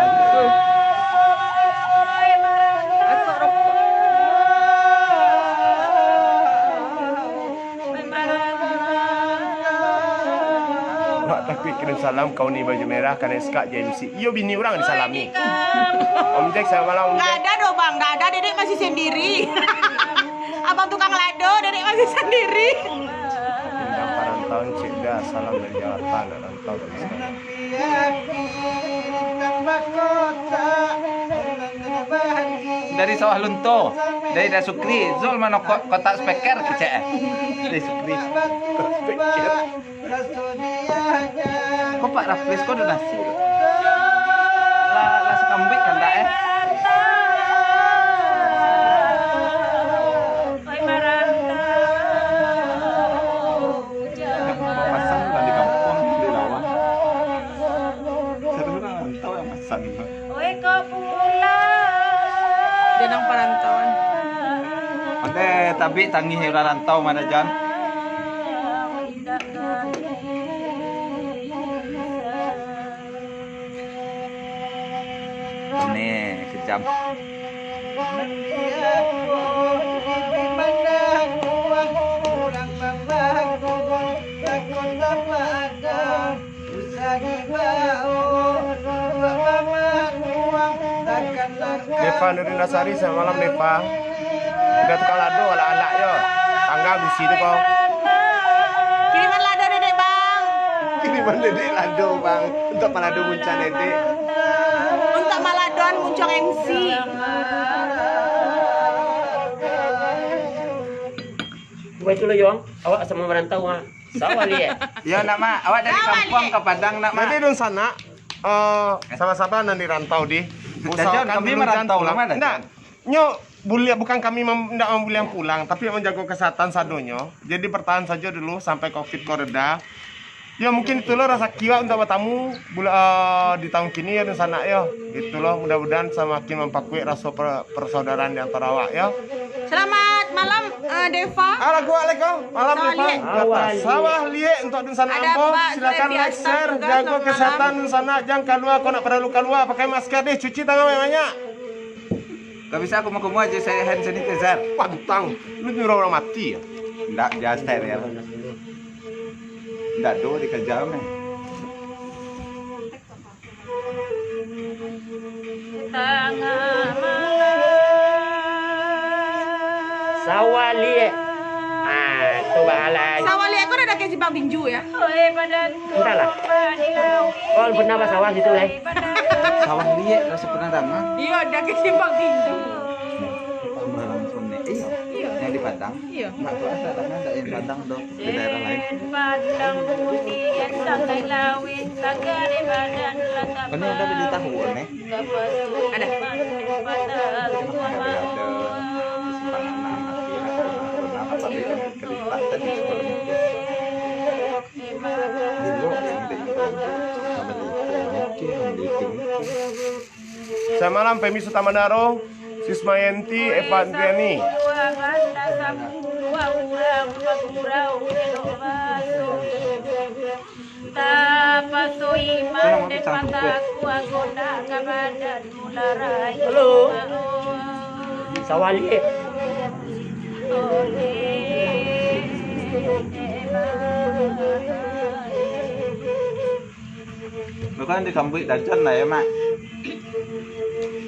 Mak Taufik kirim salam ka Uni Baju Merah, ka Neska, J M C. Iyo, bini urang disalami. Om Jack, selamat malam, Om Jack. Nggak ada doh, Bang. Nggak ada, Dedek masih sendiri. Abang tukang lado, Dedek masih sendiri. Indah Parantauan, Cik Da, salam dari Jakarta, anak rantau dari Semarang. Dari Sawah Lunto, dari Da Sukri, Zul mano ko-, kotak speaker, kecek eh. Dari Sukri. Kotak speaker. Ko Pak Raflis ko donasi. Lah, lah sakambuik kan dak eh? Yang pasang dari kampung, di Lawang. Seru lah, rantau yang pasang. Dia nang parantauan. Pandai tabik tangih urang rantau mah, Jan. Ni kejam. Deva Nurina Sari, selamat malam, Deva. Udah tukang lado, alak-alak yo. Tangga busi tu kau. Kiriman lado, Dedek, Bang. Kiriman Dedek lado, Bang. Untuk malado muncang Dedek. Untuk maladon muncang M C. Baitulah, Yong. Awak sama merantau, ha. Sawah liek. Yo, nak, Mak. Awak dari kampuang ka Padang, nak, Mak. Jadi, dunsanak, eh, saban-saban nan di rantau di, usahokan kami dulu merantau, jangan pulang. Ndak. Nyo, buliah, bukan kami mem-, ndak mambuliah pulang, tapi manjago kesehatan sadonyo. Jadi, bertahan sajo dulu sampai covid ko reda. Yo, mungkin itulah rasaki awak untuk batamu bula-, eh, di tahun kini, yo, dunsanak, yo. Itulah, mudah-mudahan samakin mampakuik raso per-, persaudaraan di antara awak, yo. Selamat malam, eh, Deva. Alah, gua alaikum. Malam, Deva. Sawah liek. Sawah liek untuk dunsanak ambo. Silakan like, share, jago kesehatan dunsanak, jangan kalua, kau nak paralu kalua, pakai masker deh, cuci tangan banyak-banyak. Gak bisa kumuh-kumuh aja saya hand sanitizer. Pantang, lu nyuruh orang mati ya? Ndak, biasa ya. Ndak do dikejar meh. Tangah malam. Sawah liek. Ah, tu bahalai. Sawah liek ko ado dakek simpang tinju ya? Entahlah. Kau pernah basawah situ, lai? Sawah liek rasa pernah danga. Iyo, dakek simpang tinju. Pamalang Sungai. Iyo. Iyo. Yang di Padang. Iyo. Mak tu asa danga, ndak yang Padang tu. Di daerah lain. Ini ada di tahu, nih. Ada. Selamat malam, Femi Sutamandaro, Sismayanti, Eva Andriani. Halo. Sawah liek. Bukan disambuik dajan lah ya, Mak.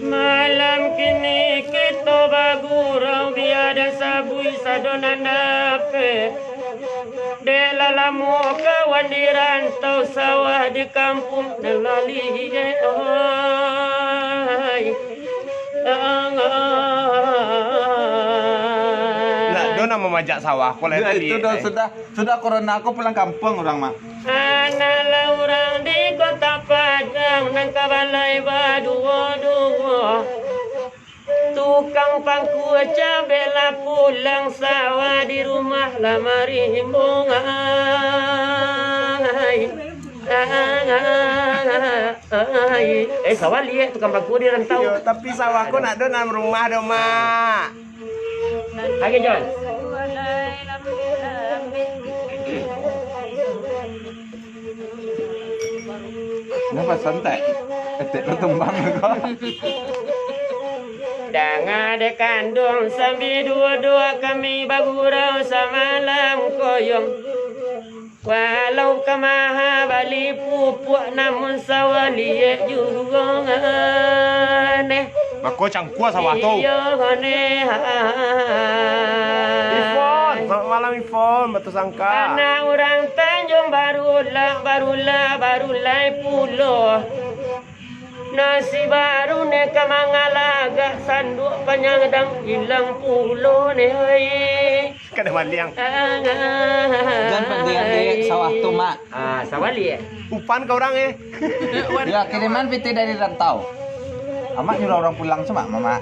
Malam kini kito bagurau, bia den sabuik sado nan dapek. Dek lah lamo kawan di rantau, sawah di kampuang nan lah liek, oi. Ndak do nan mamajak sawah ko lai tadi, eh. Sudah, sudah corona ko pulang kampuang urang, Mak. Anaklah urang di Kota Padang, nan ka balai baduo-duo. Tukang pangkua cabek lah pulang, sawah di rumah lah marimbung, ai. Ai. Eh, sawah liek tukang pangkua di rantau. Yo, tapi sawah ko ndak ado nan rumah do, Mak. Oke, Jon. Kenapa santai? Etek lo tembang ko. Danga dek kanduang, sambi duo-duo kami bagurau samalam koyong. Walau ka maha bali pupuak, namun sawah liek juo neh. Mako cangkua sawah tu. Iyo neh. Ivon, selamat malam Ivon, batusangka. Anak urang Tanjung Barulak, Barulak, Barulai pulo. Nasi baru neh ka mangalagak, sanduak panyadang ilang pulo neh, oi. Kada maliang. Jan pandiak di sawah tu, Mak. Ah, sawah liek. Upan ka urang, eh. Ya, kiriman pitih dari rantau. Amak nyuruh urang pulang, Mak, Mamak.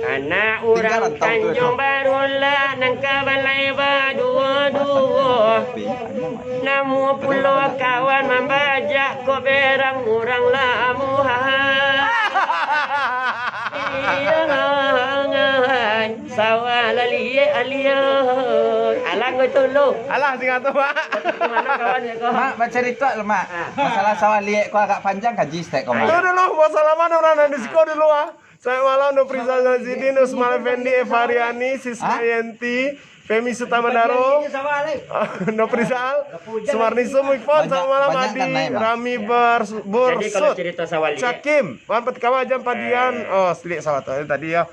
Anak urang Tanjung Barulak, nan ka balai baduo-duo. Namo pulo kawan mambajak, kok berang urang lamuah. Iyo, ngai. Sawah lah liek aliang. Alah, kau tu lu. Alah, tinggal tu, Mak. Kau tu mano kawan ko? Mak, bacarito lah, Mak. Ah. Masalah sawah liek ko agak panjang kaji stek ko, Mak. Tu dulu, wassalaman urang nan di siko dulu, ah. Selamat malam, Nofriza Nazidin, Usman Effendi, Eva Riani, Sisma Yenti, Femi Sutamandaro, Noprizal, Sumarni Sumifon, selamat malam, Adi, Rami Bers-, Jadi, kalau Bursut, cerita sawah liek, Cakim, Wan Petikawa, Jan Padian, oh, selik sawah tu tadi, yo.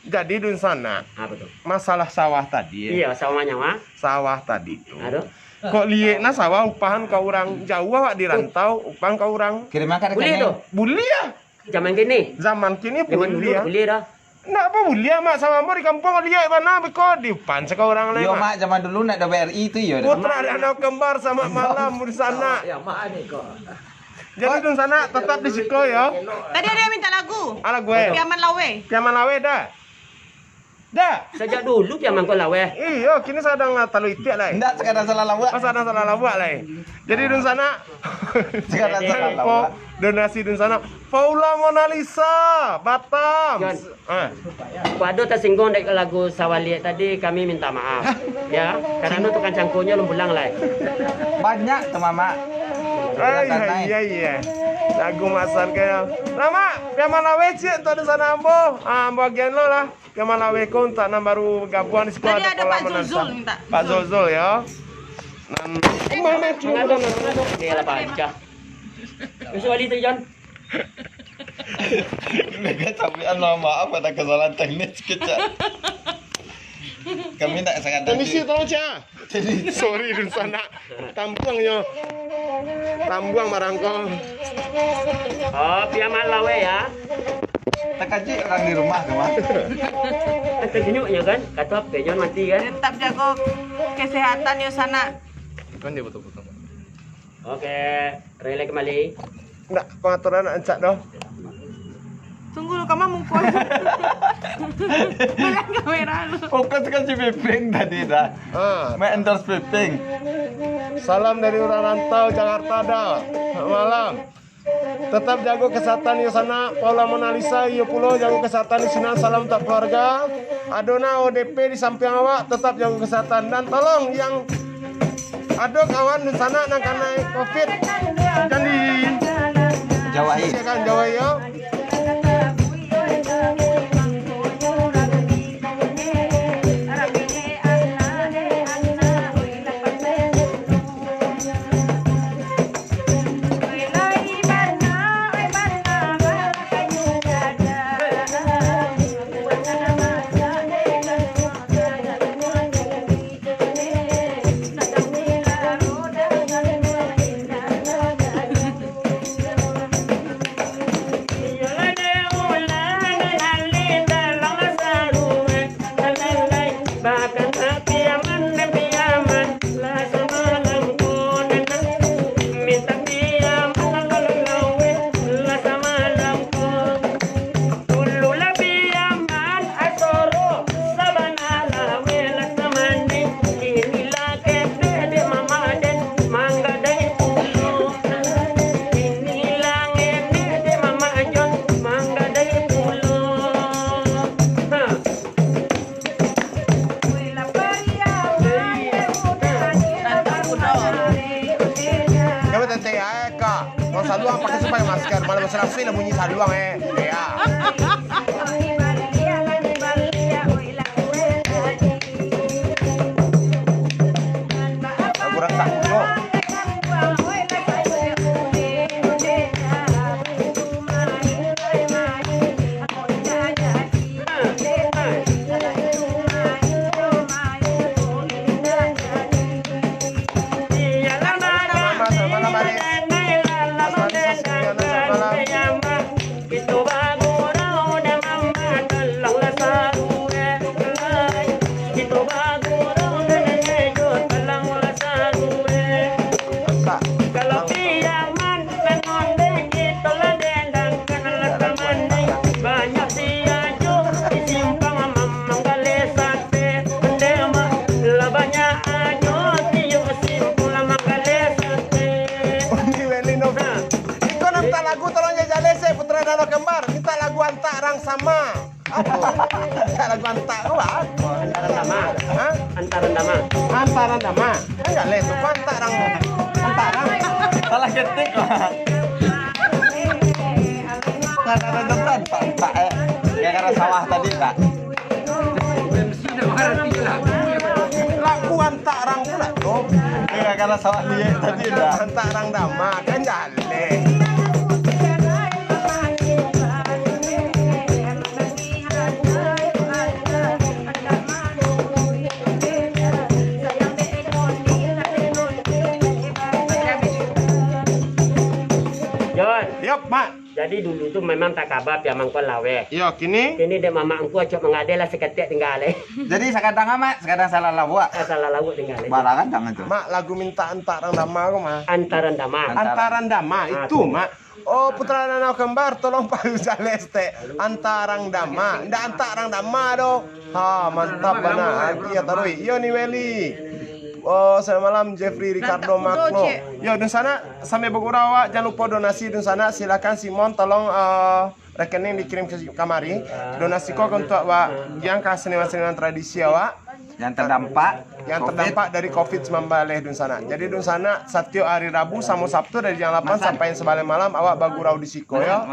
Jadi, Dunsanak, Apa tu? masalah sawah tadi, yo. Iya, sawah manyawah. Sawah tadi tu. Aduh. Kok liek nah sawah upahan ka urang jauah, awak di rantau, upahan ka urang. Kiriman ka Buliah tu? Buliah. Zaman kini? Zaman kini Zaman dulu buliah. buliah dah. Ndak apo buliah, Mak, sawah ambo di kampuang liek bana, beko diupahan se ka urang lai, Yo, Mak. Mak, zaman dulu ndak ada B R I tu, yo. Putra Danau Kembar, selamat malam, Dunsanak. Ya, Mak, ni kok. Jadi, Dunsanak tetap di siko, yo. Tadi ada yang minta lagu. Ah, lagu, eh. Piaman Laweh. Piaman Laweh dah. Dah. Sajak dulu Piaman ko laweh. Iyo, kini sadang, ah, talalu itiak lai. Ndak, sakadar salah lawak. Pas sadang salah lawak lai. Jadi, Dunsanak. Sakadar salah lawak. Donasi Dunsanak. Paula Monalisa, Batam. Jon. Ah. Kok ado tasingguang dek lagu Sawah Liek tadi, kami minta maaf. Ya, karano tukang cangkonyo alun pulang lai. Banyak tu, Mamak. Ai, Silakan, ai, Mai. ai, ai. Lagu Mak San kayo. Lah, Mak, Piaman Laweh ciek tu Dunsanak ambo. Ah, ambo agiahan lo lah. Piaman Laweh ko untuak nan baru gabuang di siko. Tadi ado Pak Zulzul minta. Pak Zulzul, yo. Nan, Mama Mengadu, mengadu. Oke lah, pacah. Kecuali tu, Jon. Mereka cabutan, mohon maaf, ada kesalahan teknis kecil. Kami nak sangat Teknisi tolong, Cak. Jadi, sorry, Dunsanak. Tambuang nyo. Tambuang marangko. Oh, Piaman Laweh, ya. Takajik urang di rumah tu, Mak. Takajik nyo kan? Kato H P nyo mati kan? Tetap jago kesehatan yo, Sanak. Kan dia betul-betul. Oke, relay kembali. Ndak, pangaturan ndak rancak doh. Tunggu lu, kama muko. Baliak kamera lu. Fokus ka si Piping tadi dah. Ah. Main endorse Piping. Salam dari urang rantau Jakarta dah. Selamat malam. Tetap jago kesehatan yo, Sanak. Paula Monalisa, iyo pulo jago kesehatan di sinan. Salam untuak keluarga. Ado na O D P di sampiang awak, tetap jago kesehatan. Dan tolong yang Ado kawan Dunsanak nan kanai covid, jan di Jauahi. Siakan jauahi, yo. Dulu lah Piaman asoro, sabana laweh lah samani. Kini lah ketek dek mamak den, manggadai pulo. Kini lah ngenek dek mamak Jon, manggadai pulo. Ha. Coba tenteng aja, Kak. Kalau saluang pakai supaya masker, malah berserasi lah bunyi saluang, eh. Ya. Aku rasa kok. Kalau Piaman, nan ondeh kito lah dendangkan lah samani. Banyak sia jo di simpang mamanggaleh sate. Ondeh mah lah banyak ajo tiok simpang lah manggaleh sate. Oni Welino. Nah. Iko nan minta lagu tolong jajaleh se, Putra Danau Kembar. Minta lagu Antak Rang Sama. Apo? Minta lagu Antak ko, apo? Antaran Dama. Hah? Antaran Dama. Antaran Dama. Kan gak leh tu, ko Antak Rang. Antak Rang. Salah ketik, Pak. Antaran Dama, Pak, Pak, eh. Gara-gara sawah tadi, Pak. Antak rang pula tu. Gara-gara salah liek tadi dah. Antak rang Dama kan jaleh. Jon. Yop, Mak. Jadi dulu tu memang takaba piamang ko laweh. Iyo, kini? Kini dek mamak angku acok mangadai lah saketek tingga, eh. Jadi sakadang amat, sakadang salah labuak. Ah, salah labuak tingga, eh. Barangan tangan tu. Mak, lagu minta Antak Rang Dama ko, Mak. Antak Rang Dama. Antak Rang Dama, ah, itu, tu. Mak. Oh, putra danau kembar, tolong Pak Rizal Estek. Antak Rang Dama. Ndak Antak Rang Dama doh. Ha, mantap bana. Agia taruih. Iyo ni Weli. Oh, selamat malam Jeffrey Ricardo Makno. Yo, dunsanak, sambil bagurau awak, jan lupo donasi dunsanak, silakan Simon tolong, eh, rekening dikirim ke kamari. Donasi ko untuak awak, yang ka seniman-seniman tradisi awak. Yang terdampak Yang terdampak dari covid sembilan belas dunsanak. Jadi dunsanak, satiok hari Rabu samo Sabtu dari jam lapan sampai sabaleh malam awak bagurau di siko, yo.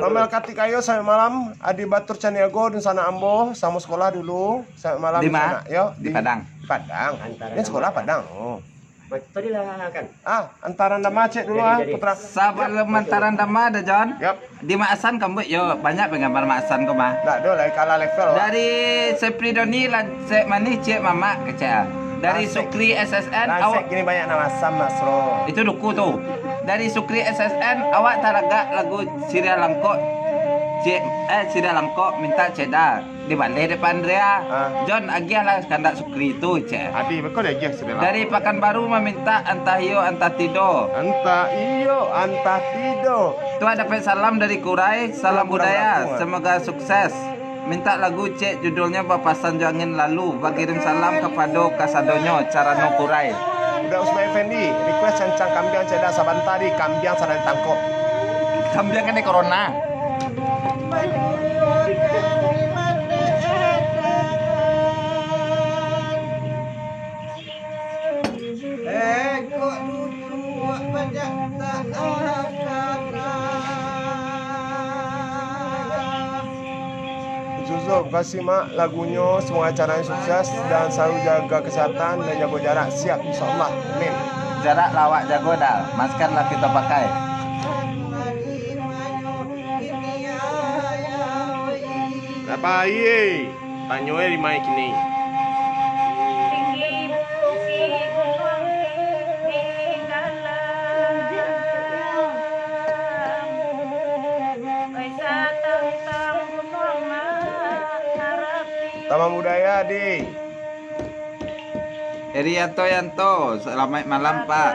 Romel Katik Ayo, selamat malam. Adi Batur Caniago, dunsanak ambo, samo sekolah dulu. Selamat malam, di ma? Dunsanak, yo. Di Padang. Di Padang. Ini sekolah Padang. Oh. Betul lah kan? Ah, Antak Rang Dama cek dulu. Jadi, ah, jadi. Putra. Sabalun Antak Rang Dama dah, Jon. Yap. Di Mak Hasan kambuik yo, banyak penggemar Mak Hasan ko mah. Ndak ado lai, kalah level, Wak. Dari Sepridoni lah, cek manih, cek mamak, kecek ah. Dari Sukri S S N, awak kini banyak nak masam, Mas Ro. Itu duku tu. Dari Sukri S S N, awak taragak lagu Siriah Langkok. Cek, eh, Siriah Langkok, minta ceda. Dibaleh dek Pak Andrea. Ah. Jon, agiah lah kandak Sukri tu, cek. Adi, beko diagiah sudah lah. Dari Pakanbaru maminta antah iyo, antah tido. Antah iyo, antah tido. Tuah dapek salam dari Kurai, salam budaya, semoga sukses. Minta lagu cek judulnyo Bapasan jo Angin Lalu, bakirim salam kapado kasadonyo, Carano Kurai. Udah Usman Effendi, request cancang kambiang cek dah sabanta di kambiang sadang ditangkok. Kambiang kena corona. Susu, makasih, Mak, lagunyo. Semoga acaranya sukses dan selalu jaga kesehatan dan jago jarak. Siap, insyaallah. Amin. Jarak lah awak jago dah, masker lah kito pakai. Napa aie? Tanyo e di mai kini. Taman Budaya, di. Erianto Yanto, selamat malam, Pak.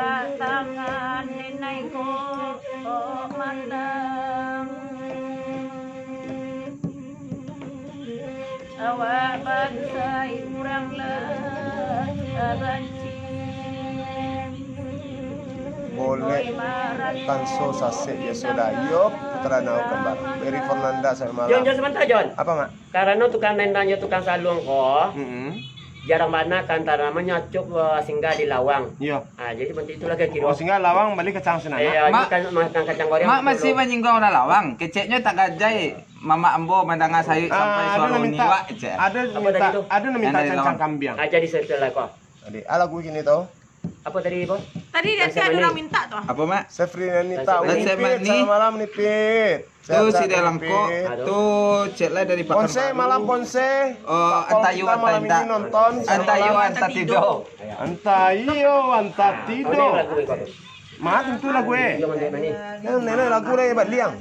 Boleh tanso sasek biaso dah. Iyo, putra nau kembar. Eri Fernanda, selamat malam. Jon, Jon, sebentar, Jon. Apa, Mak? Karano tukang dendang jo tukang saluang ko, mm-mm, jarang bana kan, antaro namonyo acok, eh, singgah di lawang. Iyo. Ah, jadi seperti itulah kiro-kiro. Oh, singgah lawang bali kacang sinan, Mak? Iyo, Mak, kan makan kacang goreng. Mak masih manyingguang urang lawang. Keceknyo tak gajai mamak ambo mandanga sayuik sampai suaro nyiwak, cek. Ado minta, ado minta cancang kambiang. Ah, jadi setel lah ko. Adik, ah, lagu kini tau. Apa tadi, Bos? Tadi dia ada orang minta tu. Apa, Mak? Sefri Nani tak Nipit. Selamat malam, Nipit. Tu sehat-sehat, Nipit. Tu cek lah dari Pakan Ponse, Baru. Malam Ponse. Oh, Pak Pong, antayu, kita malam ini nonton. Antayu, anta tido. Antayu, anta tido. Mak, tentu lagu, eh. Nenek lagu ni, Baliang.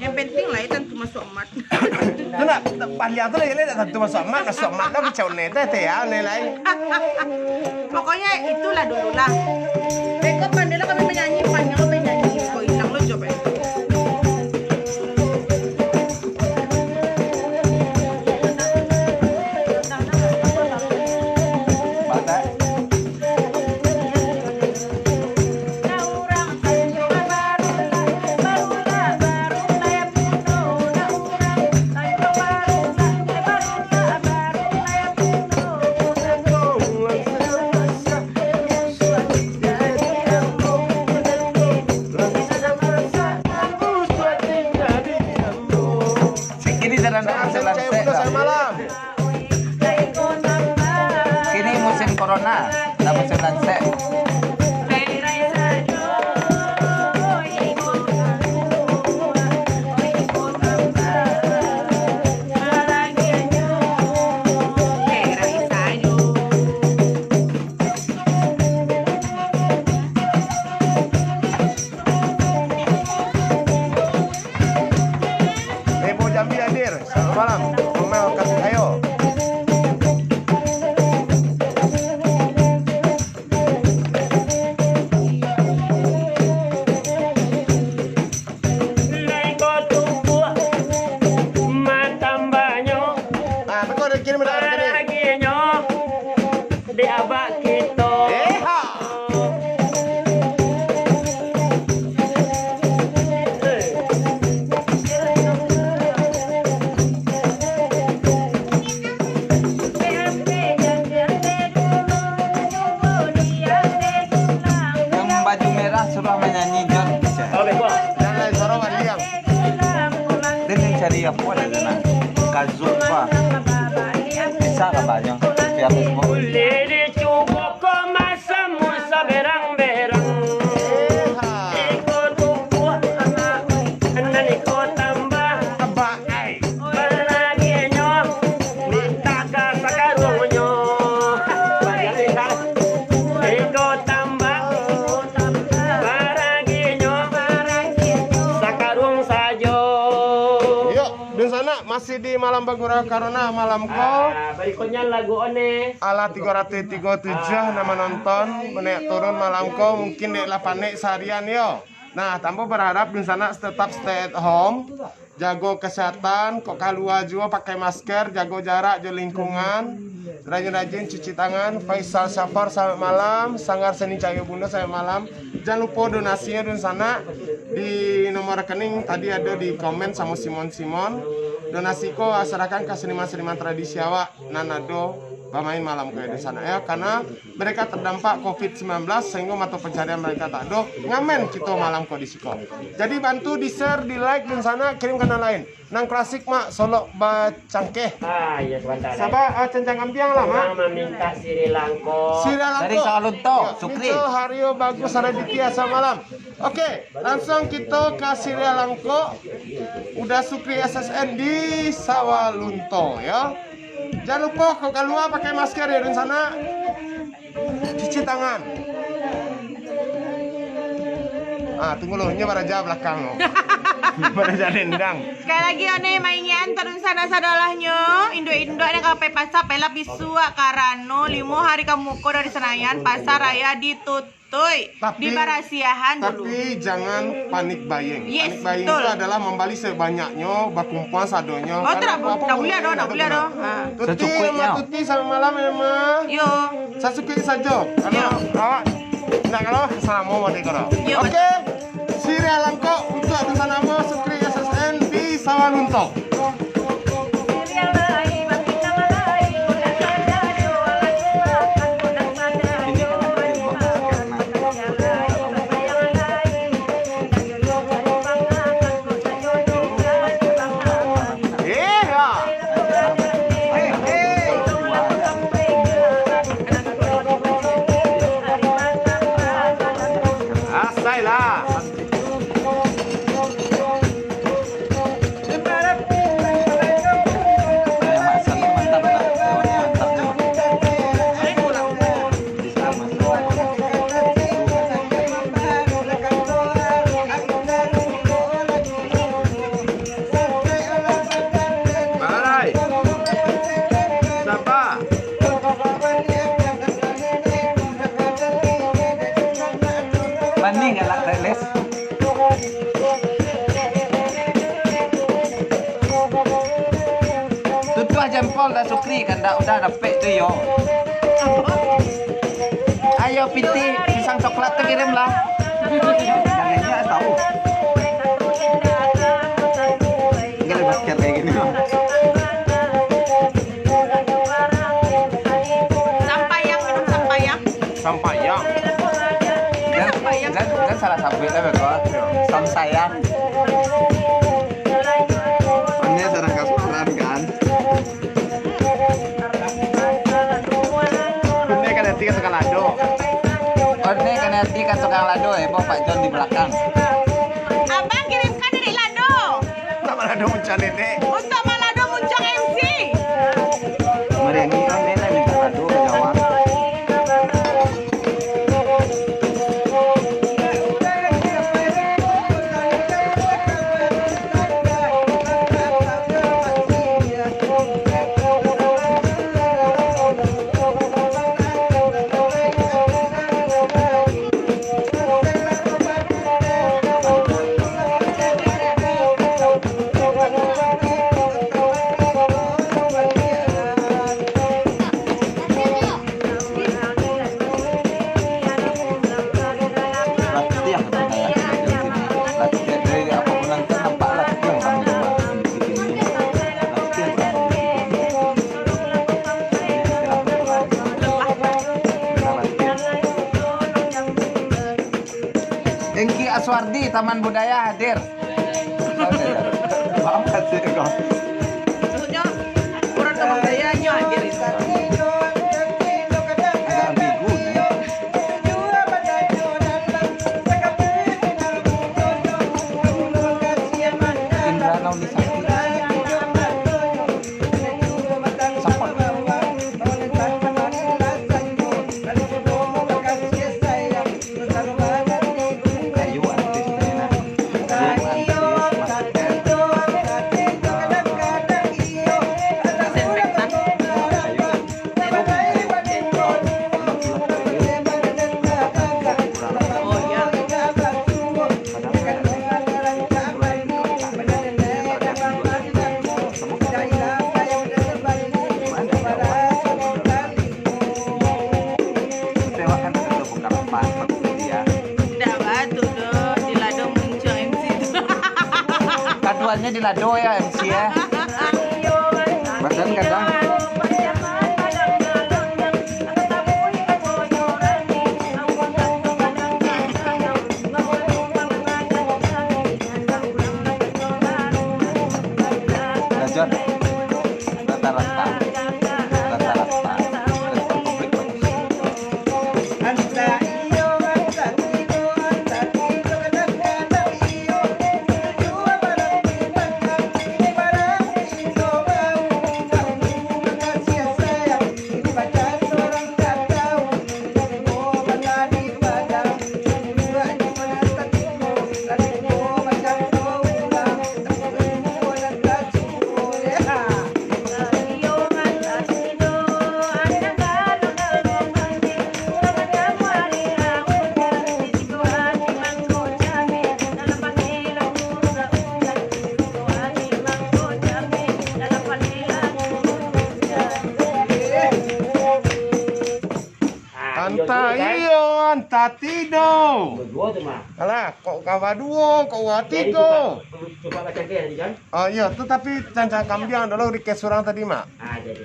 Yang penting lah, ya, tantu masuk amat. Tu nak, Baliang tu lah, ya, tak tantu masuk amat, masuk amat dah, kacau ni, teh, teh, ya, ni lain. Pokoknya itulah dulu lah. Beko pandai lah kami menyanyi, panjang kami menyanyi. Kok hilang lo job, eh? Siapa ada sana? Kazul apa? Bisa kabarnya? Biar semua. Ulih dicubo ko masamu saberang-berang. Iko tumbuah anak, nan iko tambah. Abah, ai. Baragianyo, minta ka sakaruangnyo. Iko tambah, baragianyo, sakaruang sajo. Yo, dunsanak, masih di Malam Bagurau Corona malam ko. Ah, barikutnyo lagu One. Alah, tigo ratuih tigo tujuah nan manonton, manaiak turun malam ko, mungkin dek lah panek saharian yo. Nah, ambo baharap dunsanak tetap stay at home, jago kesehatan, kok kalua juo pakai masker, jago jarak jo lingkungan, rajin-rajin cuci tangan. Faisal Syafar, selamat malam. Sanggar Seni Cahyo Bundo, selamat malam. Jan lupo donasinyo dunsanak di nomor rekening tadi ado di komen samo Simon-Simon. Donasi ko serahkan ka seniman-seniman tradisi awak nan ado bamain malam ko yo dunsanak yo, karena mereka terdampak covid sembilan belas sehingga mata pencarian mereka tak ado. Ngamen kito malam ko di siko. Jadi bantu di-share, di-like dunsanak, kirim ka nan lain. Nan klasik, Mak, solok bacangkeh. Ah, iya, sabanta. Saba, ah, cancang ampiang lah, Mak. Urang maminta sirih langkok. Sirih langkok. Dari Sawalunto, yo, Sukri. Mico Haryo Bagus Raditya, selamat malam. Oke, langsung kito ka sirih langkok. Uda Sukri S S N di Sawalunto, yo. Jan lupo, kok kalua pakai masker yo dunsanak. Cuci tangan. Ah, tunggu lo, nyo baraja balakang lo. Baraja dendang. Sekali lagi, One maingian tarun sana sadolahnyo. Induak-induak nan ka pai pasa, pailah bisuak, karano limo hari ka muko dari Senayan, pasar raya ditutup. Toi, tapi, dibarasiahan dulu. Tapi jangan panic buying. Yes, panic buying betul. Itu adalah membali sebanyaknyo, bakumpulan sadonyo. Oh, karena tak, apa tak boleh pun doh, tak ada boleh doh. Ha. Tuti, secukuiknya. Mama Tuti, selamat malam, Mama. Yo. Secukuik sajo. Karena awak nak kalau selama mau kalau. Yo, oke. Sirih langkok untuk tusan ambo Sukri S S N di Sawalunto. Asai lah. Marai. Sapa? Mani galak, Tek Les? Tutuah jempol dah Sukri, kandak udah dapek tu yo. Ayo pitih pisang coklat tu kirim lah. Jangan inyo tahu. Enggak ada masker kayak gini. Sampayang, minum sampayang. Sampayang. Jan, jan, jan salah sabuik lah, beko. Samsayang. Ini sarang kasuaran, kan? Ini kan hati ka tukang lado. Ini kan hati ka tukang lado, eh, bawa Pak John di belakang. Abang kirimkan dari lado. Tambah lado muncang ini. Untuk Mang Lado muncang M C. Mari, ini kan nenek minta lado ka Jawa. Latihan, latihan dari apa bulan kan nampak latihan orang di rumah. Latihan. Engki Aswardi, Taman Budaya hadir. Maksudnyo, urang ka mambayarnyo hadir itu. Agak ambigu, ya. Indra Nauli Sakti. Sapa? Ayo, artis, Nina. Ayo, artis, Mas. Desinfektan. Oh, iya. Kecewakan itu bukan pas waktu dia. Ndak batuk doh, di lado muncul M C tu. Kaduannya di lado ya, M C ya. Badan kadang. Belajar. Rata-rata. Rata-rata. Respon publik bagus. Antah iyo, antah tido. Alah, kok ka baduo, kok ka tigo. Oh, iyo, tu tapi cancang kambiang dulu di kes urang tadi, Mak.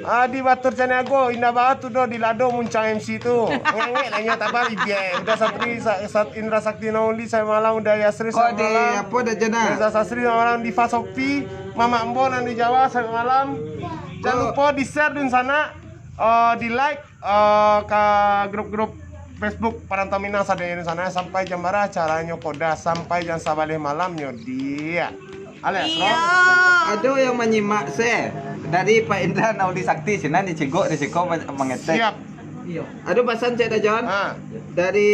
Ah, di Batur Caniago, indak baa tu doh, di lado muncang M C tu. Ngangek lah inyo, tak baa bibia. Uda Satri, Sa-, Sat-, Indra Sakti Nauli, selamat malam. Uda Yasri, selamat malam. Kok di, apo dah, Jana? Reza Sasri, selamat malam. Diva Sofi, Mamak Ambo nan di Jawa, selamat malam. Jan lupo di-share dunsanak, eh, di-like, eh, ka grup-grup Facebook Parantau Minang sadonyo dunsanak, sampai jam bara acaranyo ko dah, sampai jam sabaleh malamnyo, diak. Alex, iyo. Ado yang manyimak se dari Pak Indra Nauli Sakti, sinan dicigok di siko ma-, mangecek. Siap. Iyo. Ado pasan cek dah, Jon. Ha. Dari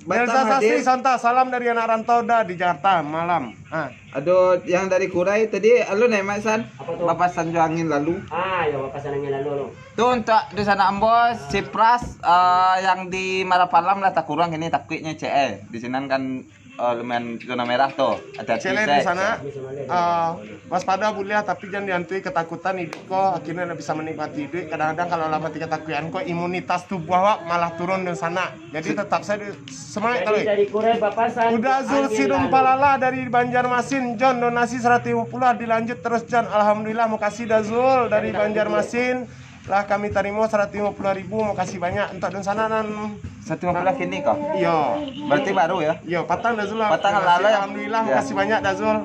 Elsa Batam Sasri hadir. Santa, salam dari anak rantau dah di Jakarta malam. Ha. Ado yang dari Kurai tadi, alun, Mat San? Apo tu? Bapasan jo angin lalu. Ah, yo, bapasan angin lalu tu. Tu untuak di sanak ambo, si Pras, eh, yang di Marapalam lah takuruang kini, takuiknyo cek, eh. Di sinan kan, eh, lumayan zona merah tu. Hati-hati, cek, di sanak. Eh, waspada buliah, tapi jan dihantui ketakutan, iduik ko, akhirnyo ndak bisa manikmati iduik. Kadang-kadang kalau lah mati ketakutan ko, imunitas tubuah awak malah turun dunsanak. Jadi tetap sajo semangat. Jadi kalau dari Kurai Bapasan, Uda Zul Angin Sidum Lalu. Palala dari Banjarmasin, Jon, donasi saratus limo puluh, dilanjut terus, Jon. Alhamdulillah, makasih Da Zul dari Banjarmasin. Lah kami tarimo saratus limo puluh ribu, makasih banyak. Untuak dunsanak nan saratus limo puluh kini ko? Iyo. Berarti baru yo? Iyo, patang Da Zul lah. Patang lah, yo. Alhamdulillah, makasih banyak Da Zul.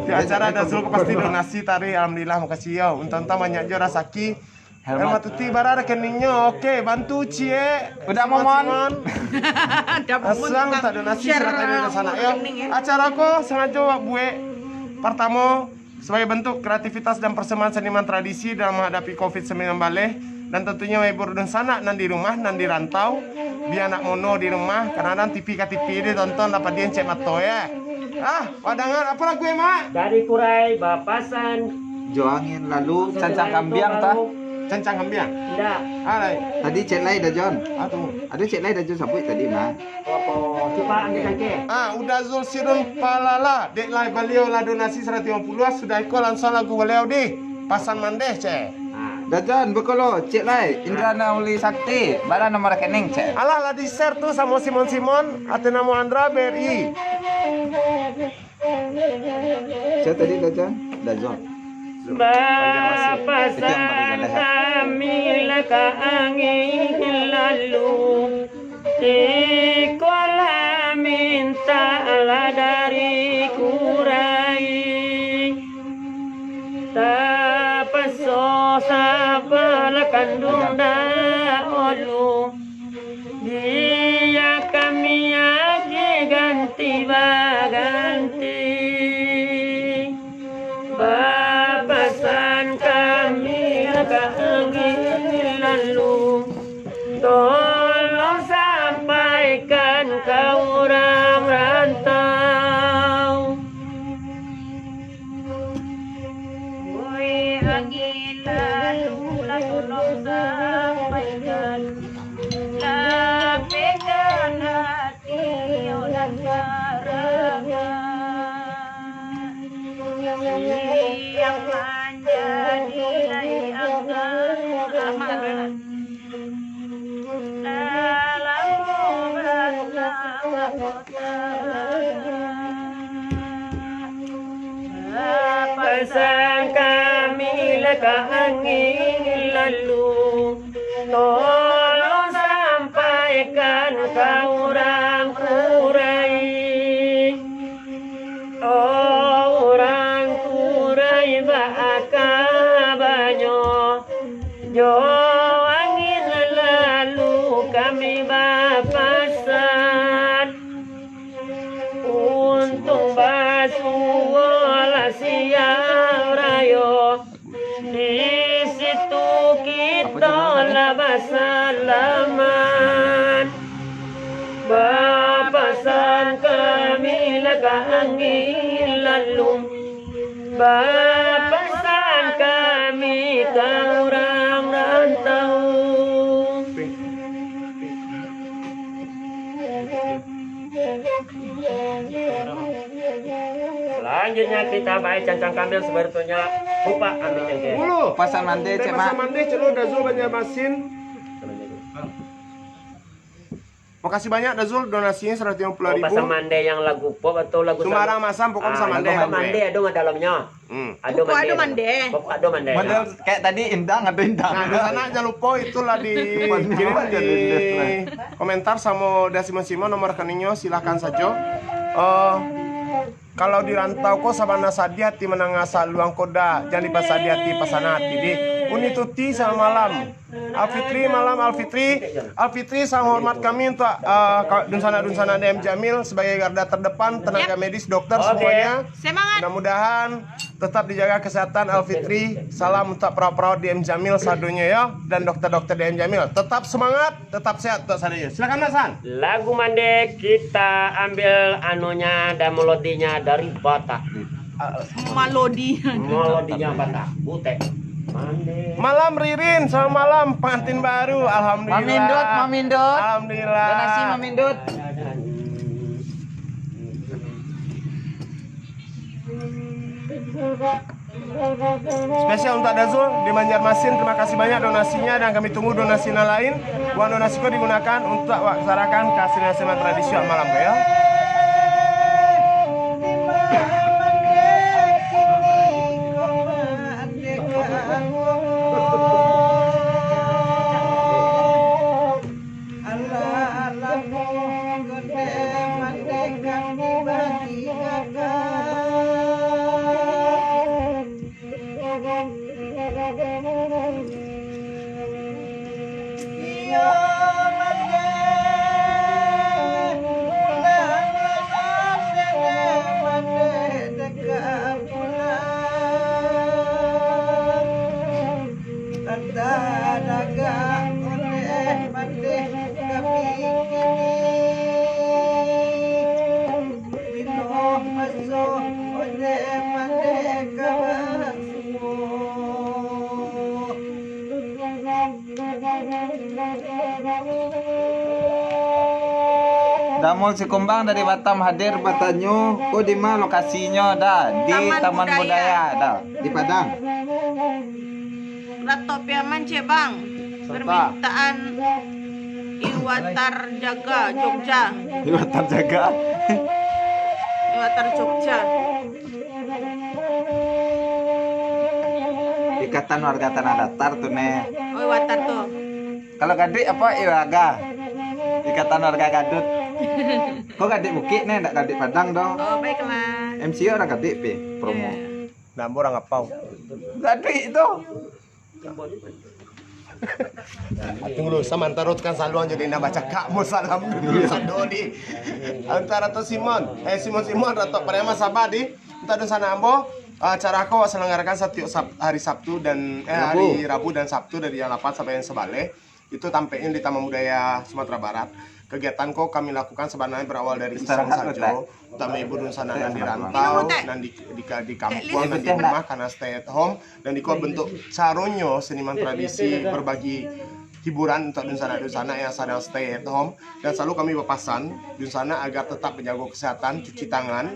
Di acara Da Zul ko pasti donasi tadi, alhamdulillah, makasih yo. Untuak-untuak banyak jo rasaki. Helmat. Helmat Tuti bara rekeningnyo. Oke, bantu ciek. Uda Momon. Simon. Uda Momon. Asa tak donasi, silakan di sanak yo. Rekening, yo. Acara ko sangajo wak buek. Partamo, sebagai bentuk kreativitas dan persembahan seniman tradisi dalam menghadapi covid sembilan belas, dan tentunya menghibur dunsanak nan di rumah, nan di rantau, bia ndak mono di rumah, kadang-kadang T V ka T V ditonton, lah padiah encek mato, yo. Ah, wak danga, apo lagu, Mak? Dari Kurai Bapasan. Jo angin lalu, Cancang Kambiang, tah? Cancang Kambiang. Indak. Ah, lai. Tadi cek lai Da Jon. Ah, tu. Ado cek lai Da Jon sabuik tadi, Mak. Apo? Cuba ambiak cangkeh. Ah, Uda Zul Sidum Palala, dek lai baliau lah donasi saratus limo puluh, sudah iko langsuang lagu baliau di Pasan Mandeh, cek. Ah. Da Jon, beko lo, cek lai. Indra Nauli Sakti, bara nomor rekening, cek. Alah, lah di-share tu samo Simon-Simon, atas namo Andra, B R I. Sia tadi Da Jon? Da Jon. Bapasan kami lah ka angin lalu, iko lah mintak lah dari Kurai. Kandung dahulu, biya kami agiah ganti baganti. Bapasan kami ka angin lalu, tolong sampaikan ka urang rantau. Woi, angin lalu lah tolong sampaikan, lapehkan hati yo nan karangah. Yang manjadi lai angah amat. Dalam ubat. Pasan kami lah ka angin lalu, tolong sampaikan ka urang Kurai. Oh, urang Kurai, baa kabanyo? Jo angin lalu kami bapasan, untuang basuo lah siang rayo, di situ kito lah basalaman. Bapasan kami lah ka angin lalu, bapasan kami ka urang rantau. Salanjuiknyo kita bae cancang kambiang, sabarutonyo kupak ambiak cangkeh. Dulu. Pasan mande, Cek Mak. Pasan mande, Cek Lo, Dazul Banjarmasin. Makasih banyak, Dazul, donasinyo saratus limo puluah ribu. Oh, pasan mande yang lagu pop atau lagu Sumbarang sal- Masam, pokok Ah, pasan mande, lagu mande, ado mah dalamnyo. Hmm. Ado Pokok ado mande. Pokok ado mande. Model kayak tadi, Indang, ado Indang. Nah, di sana jangan lupa, itulah dikirim di komentar samo Dasi Masimo nomor rekeningnyo, silahkan sajo. Eh, kalau di rantau ko sabana sadiah ati mandanga saluang ko dah, jan dipasadiah ati, pasangan ati dih. Uni Tuti, selamat malam. Alfitri, malam Alfitri. Alfitri, salam hormat kami untuk, eh, ka-, dunsanak-dunsanak D M Jamil sebagai garda terdepan, tenaga Yap. medis, dokter, Oke. semuanya. Semangat. Mudah-mudahan tetap dijaga kesehatan Alfitri. Salam untuk perawat-perawat D M Jamil sadonyo ya, dan dokter-dokter D M Jamil. Tetap semangat, tetap sehat untuk sadonyo. Silakan, Mas Han. Lagu mande kita ambil anunya dan melodinya dari Batak. Melodi. Melodinya Batak. Butek. Mande. Malam Ririn, selamat malam pengantin baru. Alhamdulillah. Mamindut, mamindut. Alhamdulillah. Donasi mamindut. Spesial untuk Dazul di Banjarmasin, terima kasih banyak donasinya dan kami tunggu donasi nan lain. Uang donasi ko digunakan untuk awak sarakan ka seniman-seniman tradisi awak malam ko, ya. Alah, alah, kode mandeka dibagi akan. Iyo, mandeh, pulang lah, mandeh, mandeh, deka pulang. Tadagak oleh mandeh kami kini. Bilo maso oleh mandeh ka basuo. Damul Sikumbang dari Batam hadir batanyo, ko di ma lokasinyo, Da? Di Taman Taman Budaya. Budaya, Da. Di Padang. Rato Piaman, Cek Bang. Serta. Permintaan Iwatar Jaga, Jogja. Iwatar Jaga. Iwatar Jogja. Ikatan Warga Tanah Datar tu, Nek. Oh, Iwatar tu. Kalau Gaduik apa, Iwaga? Ikatan Warga Gadut. Kok Gaduik Bukik, Nek, ndak Gaduik Padang, dong. Oh, baiklah. M C orang Gaduik, pi, promo. Ya. Nambah orang Apau. Gaduik tu. Tunggu dulu, samantaro tukang saluang jadi indak bacakak, mau salam dulu sado di antara tu Simon, eh, Simon, Simon, Dato Pariama, sabar di. Untuk dunsanak ambo, acara ko selenggarakan satiok Sab-, hari Sabtu dan, eh, hari Rabu dan Sabtu dari jam lapan sampai jam sabaleh. Itu tampaknya di Taman Budaya Sumatera Barat. Kegiatan ko kami lakukan sebenarnya berawal dari iseng sajo. Utama ibu dunsanak nan di rantau, nan di, di, di kampuang, nan di rumah, karena stay at home. Dan iko bentuk caronyo seniman tradisi berbagi hiburan untuk dunsanak-dunsanak yang sedang stay at home. Dan selalu kami berpasan, dunsanak agar tetap menjaga kesehatan, cuci tangan,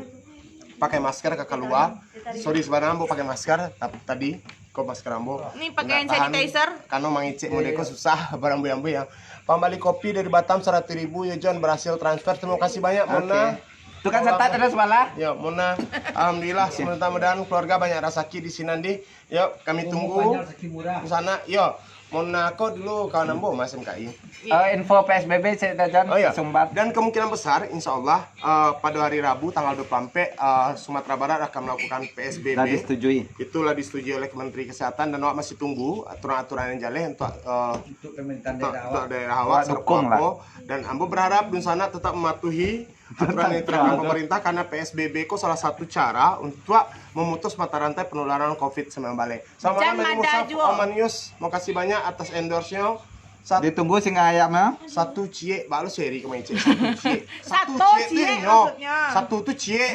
pakai masker ka kalua. Sorry, sabananyo ambo pakai masker, tap-, tadi ko masker ambo. Ni pakai hand sanitizer. Kano mangecek model ko susah, barambuih-ambuih yang. Pambali kopi dari Batam saratus ribu, yo John, berhasil transfer. Terima kasih banyak, Mona. Tukang setat ada sebelah. Yo, Mona. Alhamdulillah, mudah-mudahan keluarga banyak rasaki di sinan di. Yo, kami tunggu di sana. Yo, Mona ko dulu kawan ambo, Mas M K I. Eh, info P S B B, cek dah, John. Oh, iya. Sumbar. Dan kemungkinan besar, insya Allah, eh, pada hari Rabu tanggal dua puluh empat, eh, Sumatera Barat akan melakukan P S B B. Dah disetujui. Itulah disetujui oleh Kementerian Kesehatan dan awak masih tunggu aturan-aturan yang jaleh untuk, eh, untuk daerah awak, dukung lah. Dan ambo berharap dunsanak tetap mematuhi aturan yang diterapkan pemerintah, karena P S B B ko salah satu cara untuk memutus mata rantai penularan covid sembilan belas. Selamat malam dari Musaf Omanius. Makasih banyak atas endorse-nyo. Sat- Ditunggu singa ayam, ya. Satu ciek, baru seri kemarin, ciek. Satu ciek. Satu ciek tu, nyo. Satu tu ciek.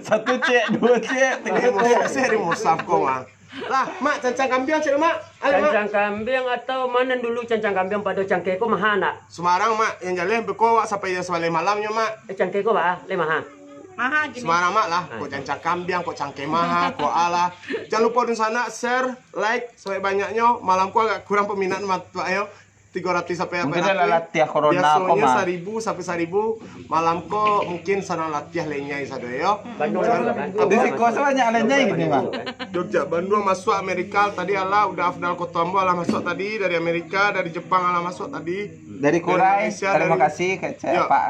Satu ciek, dua ciek, tiga ciek. Emosi dari Musaf ko, Mak. Lah, Mak, cancang kambiang cek, Mak. Ayo, Mak. Cancang kambiang atau ma nan dulu, cancang kambiang pado cangkeh ko maha, nak? Sumarang, Mak. Yang jaleh beko awak sampai jam sabaleh malam nyo, Mak. Eh, cangkeh ko ba, leh maha. Maha gini. Sumarang, Mak, lah. Ko cancang kambiang, ko cangkeh maha, ko alah. Jangan lupa dunsanak share, like sebanyak-banyaknyo. Malam ko agak kurang peminat, Mak, yo. Tigo ratus sampai. Mungkin lah latiah corona ko, Mak. Biasonyo saribu sampai saribu, malam ko mungkin sadang latiah lenyai sado, yo. Di siko sabanyak lenyai gini, Mak. Jogja, Bandung masuk, Amerika tadi alah, udah Afdal Koto ambo alah masuk tadi, dari Amerika, dari Jepang alah masuk tadi. Dari Kurai, Malaysia, terima kasih, kecek, Pak.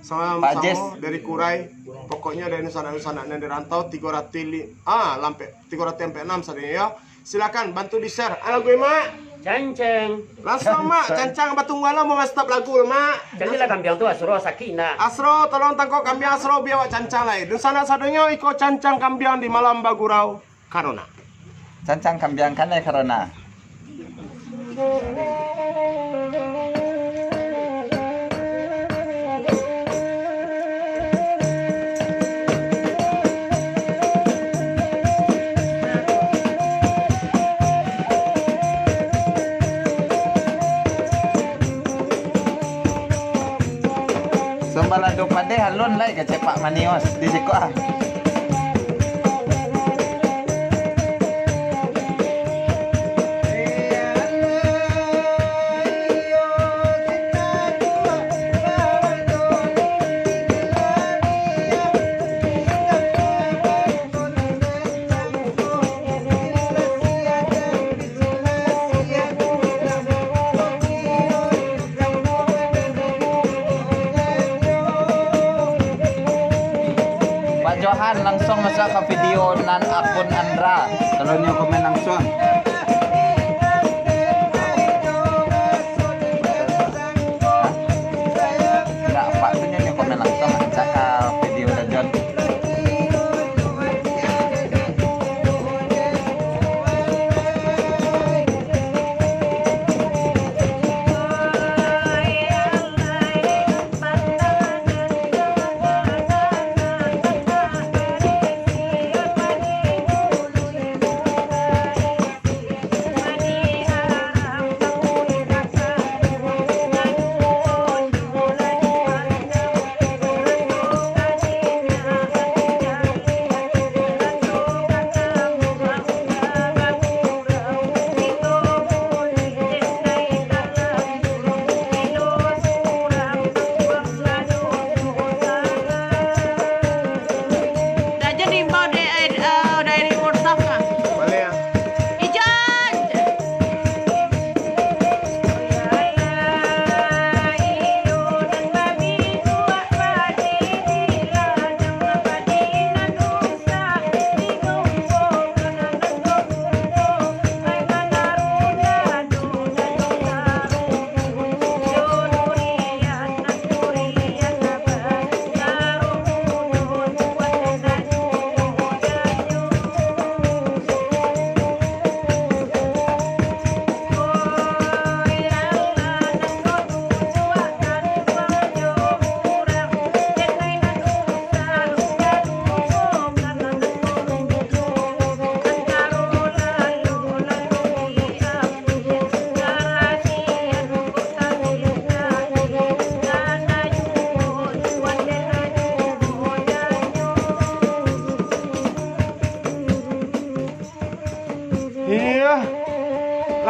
Sama-sama dari Kurai. Pokoknyo dari dunsanak-dunsanak nan di rantau, tigo ratus li-, ah, lampek, tigo ratus ampek anam sadonyo, yo. Silakan bantu di-share. Alah gue, Mak. Cancang. Langsung, Mak. Cancang batunggu alam mau stop lagu, Mak. Carilah kambiang tu, Asro, sakik nak. Asro, tolong tangkok kambiang Asro, biar awak cancang lai. Dunsanak sadonyo, iko cancang kambiang di malam bagurau corona. Cancang kambiang kanai corona. Sambalado padeh alun lai kecek Pak Manios di siko, ah. Pak Johan, langsung masuk ka video nan akun Andra. Kalau nyo komen langsung. Ndak, Pak, tu nyo komen langsung, cak ka video Dajon.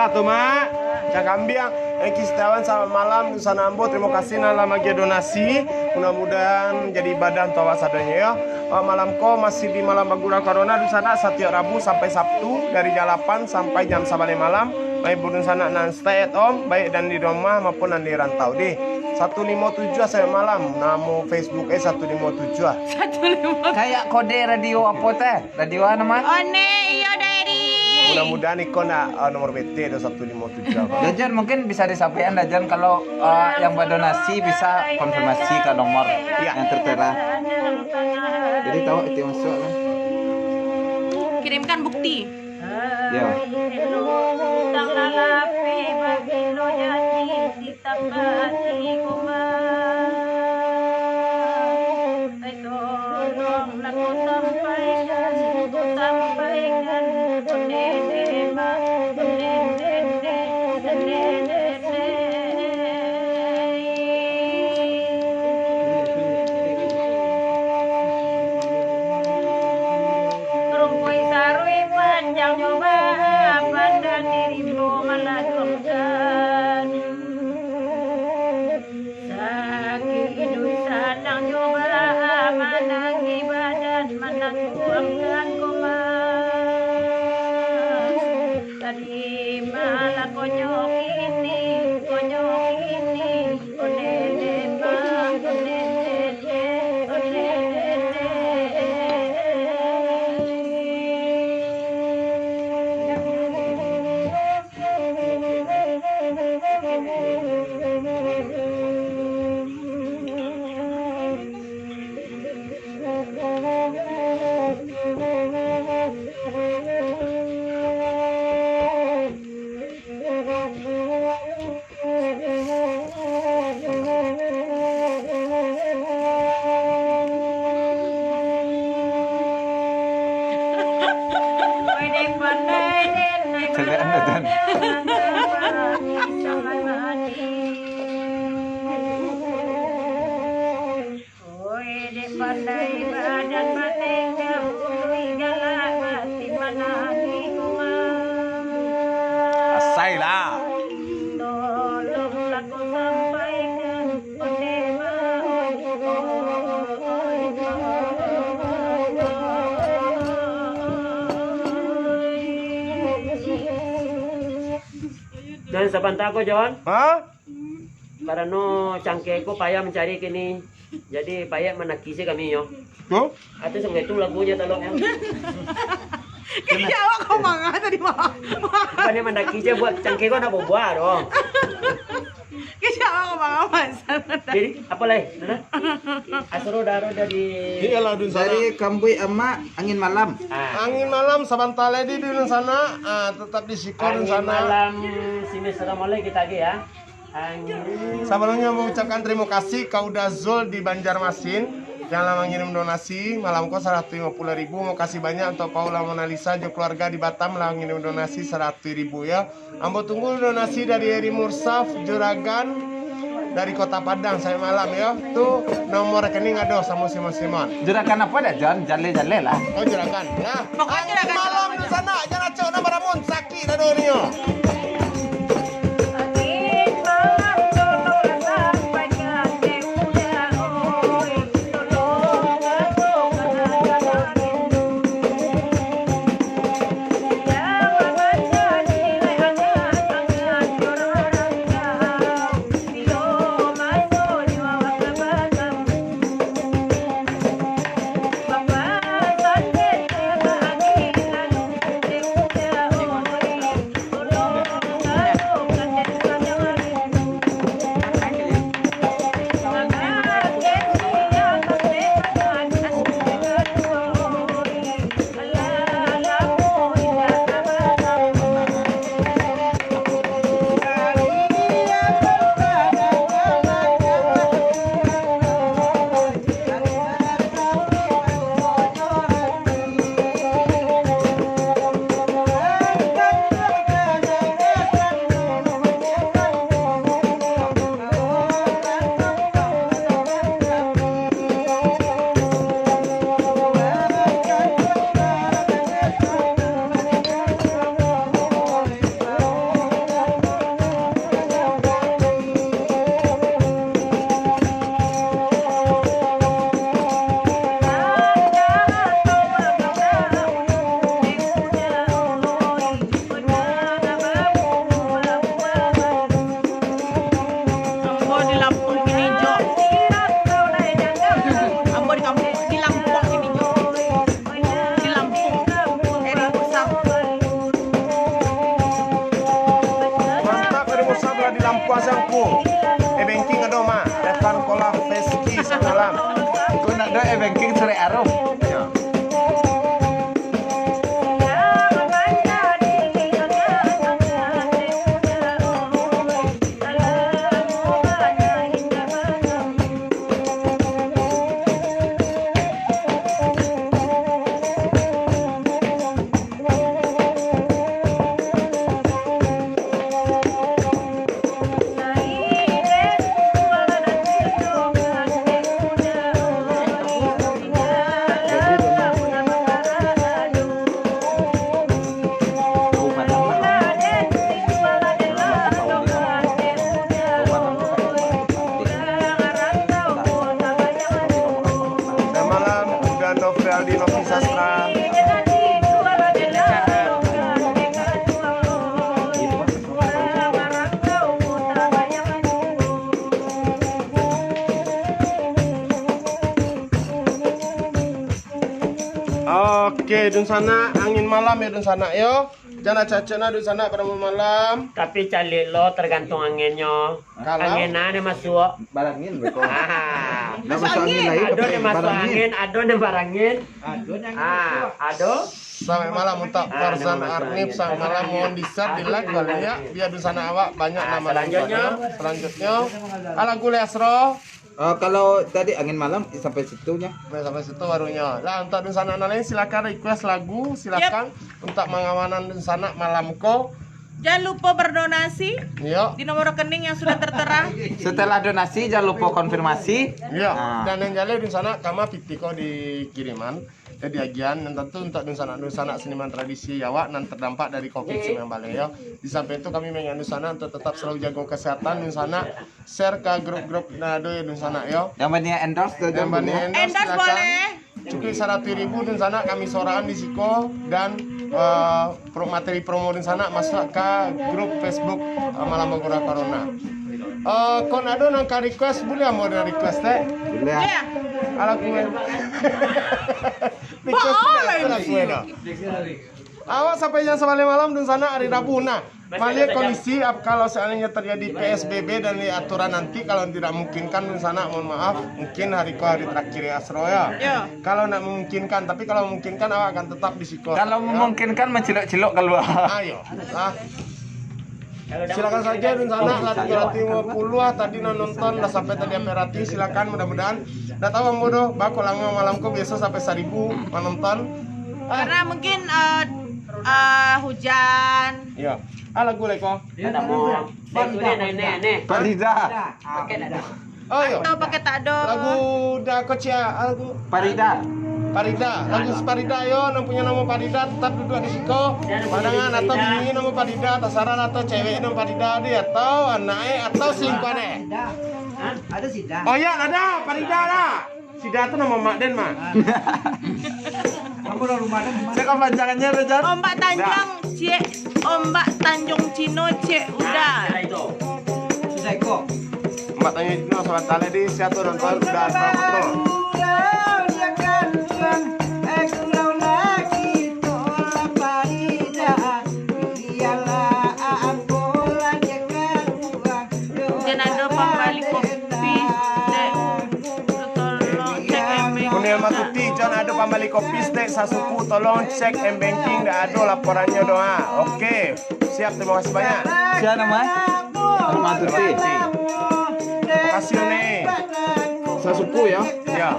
Ah, tu, Mak. Cak kambiang. Eki Setiawan, selamat malam. Dunsanak ambo, tarimo kasih nan lah maagiah donasi. Mudah-mudahan jadi ibadah untuak awak sadonyo, yo. Ah, malam ko masih di malam bagurau corona, dunsanak, satiok Rabu sampai Sabtu dari jam lapan sampai jam sabaleh malam. Mahibur dunsanak nan stay at home, baik nan di rumah maupun nan di rantau, deh. Satu limo tujuah sampai malam. Namo Facebook, eh, satu limo tujuah, ah. Satu limo tujuah. Kayak kode radio apo teh? Radio a namo? One, iyo, Dedi. Mudah-mudahan iko ndak, ah, nomor B T do, satu limo tujuah, Bang. Dajan, mungkin bisa disampaikan, Dajan, kalau, ah, yang badonasi bisa konfirmasi ke nomor, iya, yang tertera. Jadi tahu itu masuk kan? Kirimkan bukti. Ya. Rumpuik saruik panjang nyo ba, pandan di rimbo malaluangkan. Sakik iduik sanang nyo ba, manangih badan manangguangkan koma. Tadi malah konyok ini, konyok ini. Celekan dah, Jan. Oi, dek pandai badan batenggang, ului galak batin manangih koma. Asailah. Tolonglah kau sampaikan, ondeh ma, oi, oi, oi, oi. Jan, sabanta ko, Jan. Ha? Karano cangkeh ko payah mancari kini. Jadi, payah mandaki se kami nyo. Tuh. Atau sampai tu lagunyo taloknyo. Kecek awak ko manga tadi, Mak? Bukan yang mandaki se buat cangkeh ko nak buah doh. Kecek awak ko manga, Mak? Jadi, apo lai? Nana? Asro daro dari Iyalah, Dun Sana. Dari Kambuik Amak, Angin Malam. Ah. Angin Malam, sabanta lai di Dun Sana. Ah, tetap di siko, Dun Sana. Angin Malam, si Mister Ramon lai kita lagi, ya. Sabalumnyo, mengucapkan tarimo kasih ka Uda Zul di Banjarmasin, yang lah mangirim donasi malam ko saratuih limo puluah ribu. Makasih banyak untuk Paula Monalisa jo keluarga di Batam, lah mangirim donasi saratuih ribu, ya. Ambo tunggu donasi dari Eri Mursaf Juragan dari Kota Padang, sampai malam, ya. Tu nomor rekening ado samo Simon-Simon. Juragan apo dak, Jon? Jale-jale lah. Oh, Juragan. Nah, pokoknya Juragan. Malam di sana, jangan acok nambah ramun, sakit dado nyo. Mungkin sore arum. Ya. Selamat malam, Uda Novel di Novi Sastra. Oke, dunsanak, angin malam yo, dunsanak yo. Jan acok-acok nah, dunsanak, pada malam. Tapi caliak lo, tergantung anginnyo. Kalau angin nah, ni masuak. Barangin, beko. Ah. Ndak masuk angin lai, ado tapi ni masuk barangin. Angin, ado ni barangin. Ado ni angin masuak. Ah, ado. Selamat malam untuk Farzan Arnif, selamat malam, mohon di-share, di-like, baliak, biar dunsanak awak banyak nonton. Selanjutnya, ah, lagu Lesro. Eh, kalau tadi angin malam sampai situnyo. Sampai situ barunyo. Lah, untuk dunsanak nan lain, silakan request lagu, silakan untuk mangawanan dunsanak malam ko. Jangan lupa berdonasi di nomor rekening yang sudah tertera. Setelah donasi, jangan lupa konfirmasi. Iyo. Ah. Dan nan jaleh dunsanak, kama pitih ko dikiriman. Jadi agian nan tantu untuk dunsanak-dunsanak seniman tradisi awak nan terdampak dari covid sembilan belas yo. Di samping itu kami mengajak dunsanak untuk tetap selalu jago kesehatan, dunsanak share ka grup-grup nan ado yo, dunsanak yo. Yang bani endorse tu, yang bani endorse, endorse silakan. Boleh. Cukup saratus ribu dunsanak kami sorakan di siko dan eh, pro-, materi promo dunsanak masuak ka grup Facebook eh, Malam Bagora Corona. Eh, kon ado nan ka request, buliah ambo nan request, teh? Buliah. Alah, kue. Request buliah, alah, kue dah. Awak sampai jam sabaleh malam dunsanak hari Rabu nah. Maliek kondisi, ap-, kalau seandainya terjadi P S B B dan di aturan nanti, kalau tidak memungkinkan dunsanak, mohon maaf, mungkin hari ko hari terakhir Asro ya. Ya. Kalau nak memungkinkan, tapi kalau memungkinkan awak akan tetap di siko. Kalau memungkinkan, mencilok-cilok keluar. Ayo, lah. Silakan saja dunsanak, lah tiga ratus lima puluh lah tadi nan nonton, lah sampai tadi hampir ratus, silakan, mudah-mudahan. Ndak tahu ambo doh, bako lango malam ko biasa sampai saribu manonton. Ah. Karena mungkin eh, eh, hujan. Iya. Ah, lagu lai ko. Ada mo. Lagu ni, ni, ni, ni. Farida. Pakai tak ada. Oh, iya. Atau pakai tak ada. Lagu dah ko cia, ah, lagu Farida. Farida. Lagu si Farida yo, nan punyo namo Farida tetap duduk di siko. Pandangan atau bini namo Farida, tasarah atau cewek namo Farida di, atau anak atau selingkuhan eh. Ada sih dah. Oh iya, ada Farida lah. Sida tu namo mak den mah. Kamu dah rumah den. Saya kapanjangannya, Rejan. Ombak Tanjung, cek. Ombak Tanjung Cino, cek. Udah. Sudah iko. Ombak Tanjung Cino, sabantar lagi, siapa nonton? Udah, udah, udah. Jan ado pambali kopi, dek. Tolong cek M-Banking. Unil Matuti, jan ado pambali kopi, dek, sasuku, tolong cek M-Banking, ndak ado laporannyo doh. Oke, siap, terima kasih banyak. Siapa nama? Unil Matuti. Makasih, Uni. Sasuku, ya? Ya.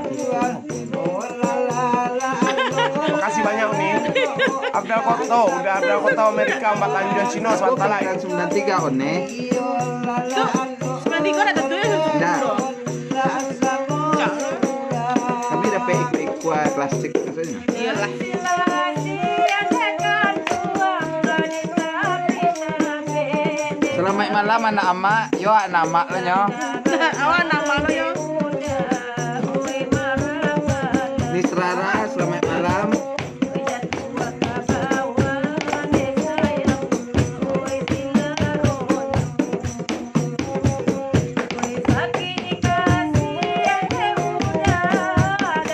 Makasih banyak, Uni. Abdal Koto, udah Abdal Koto Amerika, Ombak Tanjung Cino, sabantar lai. Sembilan tiga, One. Tu, sembilan tiga dah tentu ya? Dah. Kami dapat ikua-ikua plastik tu saja. Iyalah. Selamat malam, anak amak. Yo, anak amak lah, nyo. Awak anak amak lah, yo. Nisrara, selamat malam.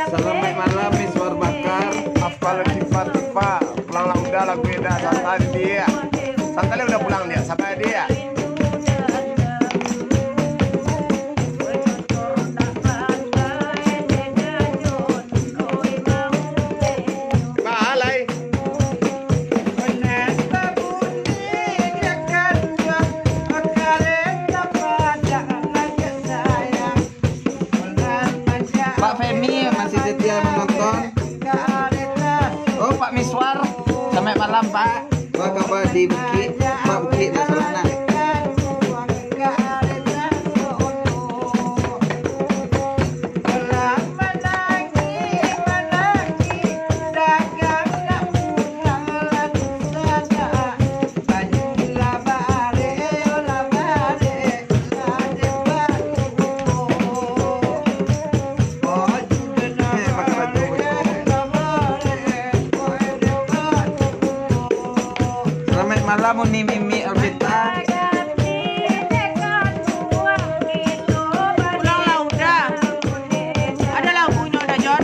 Selamat malam, Miss Warbakar. Afkal Kifa Tifa. Pulanglah Uda, lagu Eda, santai, Diak. Santai, Uda pulang, Diak. Sabar, Diak. Salamaik malam, Pak. Apo kaba di Bukik? Pak Bukik Barcelona. Salamaik malam, Uni Mimi Alvita. Pulang lah, Uda. Ado lagunyo, Uda, Jon.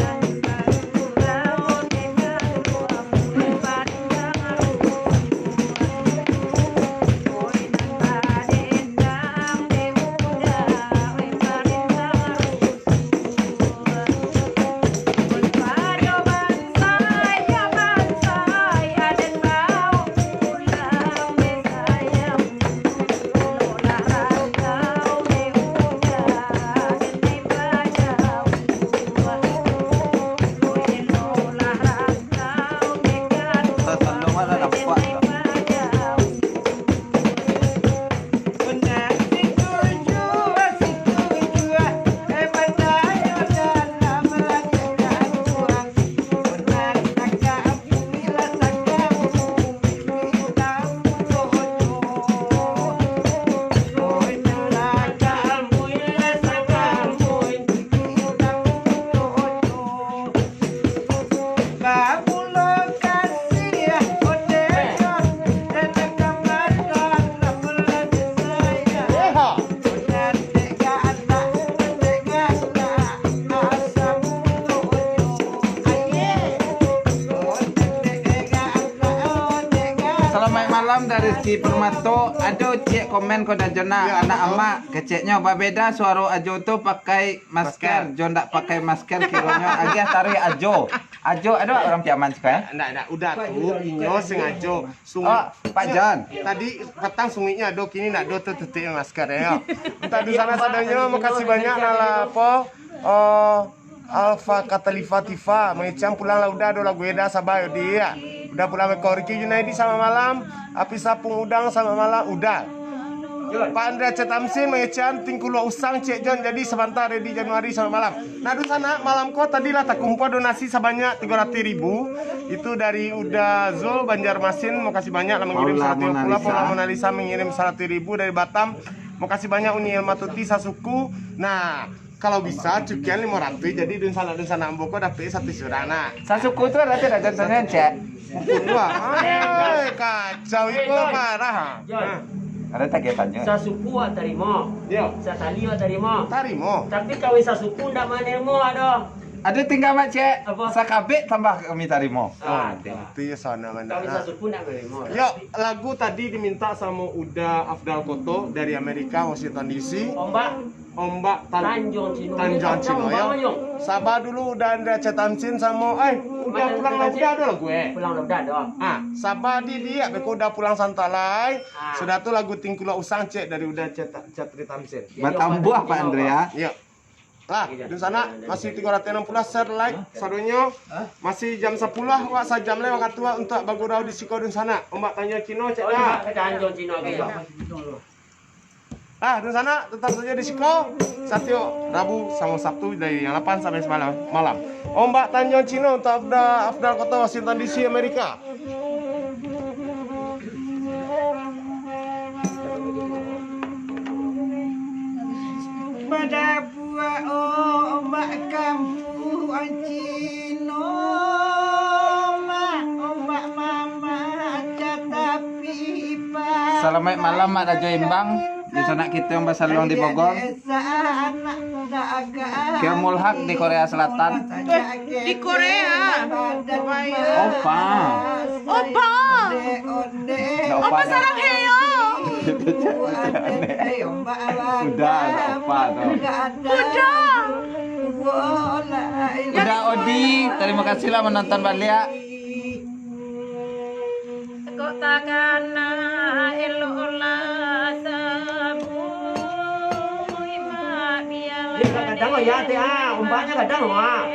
Salamaik malam dari Rizky Permato. Ado ciek komen ko, Uda Jon, anak amak. Keceknyo babeda suaro Ajo tu pakai masker, jo ndak pakai masker kironyo agiah taruih Ajo. Ajo ado urang Piaman suko, eh? Ndak, ndak. Uda tu inyo sengajo. Sungi-, oh, Pak Jon. Tadi patang sunguiknyo ado, kini ndak ado, tu tutuik masker, yo. Untuak di sanak sadonyo, makasih banyak lah, apo, oh, Alfa Katalifa Tifa, mangecek pulang lah Uda, ado lagu Eda, saba yo, Dia. Uda pulang beko. Ricky Junaidi, selamat malam. Api Sapung Udang, selamat malam, Uda. Pak Andrea Cetamsin mangecek Tingkuluak Usang, Cek Jon, jadi sabanta, Redi Januari, selamat malam. Nah, dunsanak, malam ko tadi lah takumpua donasi sabanyak tigo ratuih ribu. Itu dari Uda Zul, Banjarmasin, makasih banyak lah mangirim Paula saratuih ribu. Paula Mona Lisa. Mona Lisa mangirim saratuih ribu dari Batam. Makasih banyak Uni Elma Tuti sasuku. Nah, kalau bisa cukian limo ratuih, jadi dunsanak-dunsanak ambo ko dapek satu surang, nah. Sasuku tu arati Uda Jon, cek. Sasuku tu, ah. Eh, kacau iko, parah. Jon. Nah. Ado tagih tanyo. Sasuku awak tarimo. Yo. Satali awak tarimo. Tarimo. Tapi kawin sasuku ndak manarimo ado. Ado tingga, Mak, cek. Apo? Sakabek tambah kami tarimo. Ah, oh, tu. Itu yo sana mana. Kawin sasuku ndak manarimo. Yo, lagu tadi diminta samo Uda Afdal Koto dari Amerika, Washington D C. Ombak. Ombak Tan-, Tanjung Cino. Tanjung Cino, yo. Saba dulu, Uda Andrea Cetamsin samo, eh, Uda pulang lah, Uda ado lagu, eh. Pulang lah, Uda ado. Ah, saba di, di, beko Uda pulang santai lai. Ah. Sudah tu lagu Tingkuluak Usang, cek, dari Uda Cet-, Cetamsin. Batambuah, Pak Andrea. Yo. Lah, dunsanak, masih tigo ratuih anam puluah share, like, sadonyo. Masih jam sapuluah, wak sajam lai wakatu wak untuak bagurau di siko dunsanak. Ombak Tanjung Cino, cek dah. Tanjung Cino, oke. Ah, dunsanak, tetap sajo di siko. Satiok Rabu samo Sabtu dari jam lapan sampai samalam malam. Ombak Tanjung Cino untuak Afda-, Afdal Koto, Washington D C, Amerika. Badabuak ombak kampuang Cino, mak, ombak mamak catapi ipa. Salamaik malam, Mak Rajo Imbang. Di sanak kito yang basaluang di Bogor. Kiamul Haq di Korea Selatan. Di Korea. Opa. Opa. Ndak opa, opa dah. Sarang heyo. Udah, ndak opa tu. Udah. Udah, Odi, terima kasih lah menonton baliak. Kok takana elok lah sabu, imak biar. Dia kadang-kadang, ya, teh, ah, ombaknya kadang, ah.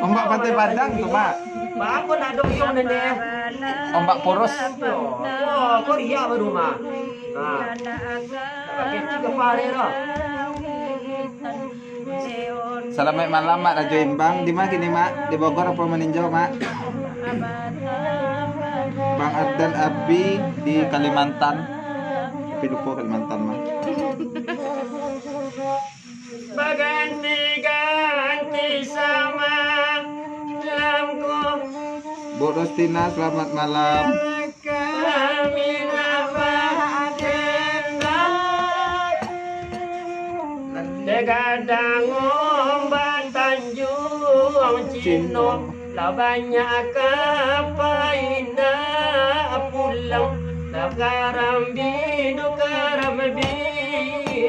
Ombak Pantai Padang tu, Mak. Bako nak dok iyo nene. Ombak poros. Oh, ko riak baru mah. Ha. Pakai tiga pare dah. Salamaik malam, Mak Rajo Imbang. Di ma kini, Mak? Di Bogor apo Maninjau, Mak? Bang Ardan Abi di Kalimantan. Tapi lupo Kalimantan, Mak. Baganti-ganti samalam ko. Bu Rostina, selamat malam. Kami nak bakendang. Gadang ombak Tanjuang Cino. Lah banyak ka paindak pulang. Lah karambi du, karambi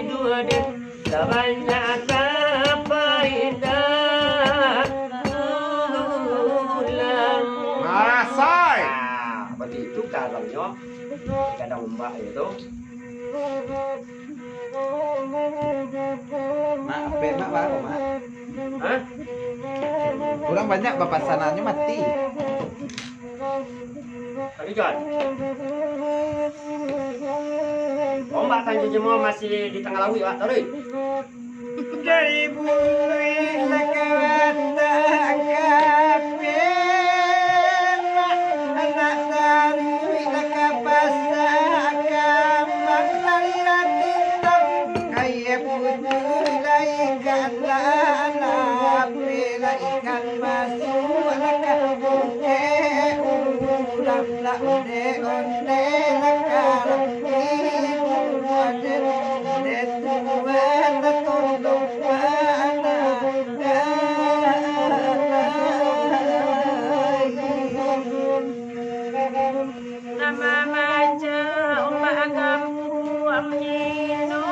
du, aden. Lah banyak ka paindak pulang. Masai. Ah, begitu karamnyo. Gadang ombak itu. Mak, ape mak baru, Mak? Hah? Urang banyak bapasanannyo mati. Tapi Jon, ombak Tanjuang Cino masih di tangah lauik, Wak, taruih. Dari buluih lah ka batang kape, anak taruih lah ka pasa, ka mangalila tindang. Aia putuih lai ka lalape, lah ikan basuak lah ka bungkek urang, lah onde-onde lah ka tidur aden, dek Tuhan lah tolong panah. Nama maja ombak gambuang nino,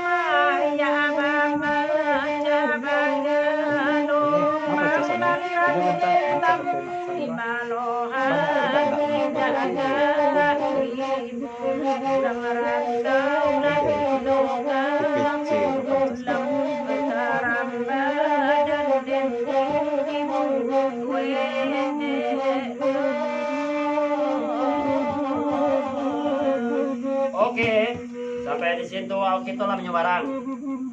maya bamaja bagalo, mari balian di balohan jaga ibu, urang rantau lagi doka, pulang karamba dan dendeng ibu. Oke, sampai di situ awak kito lah manyabarang.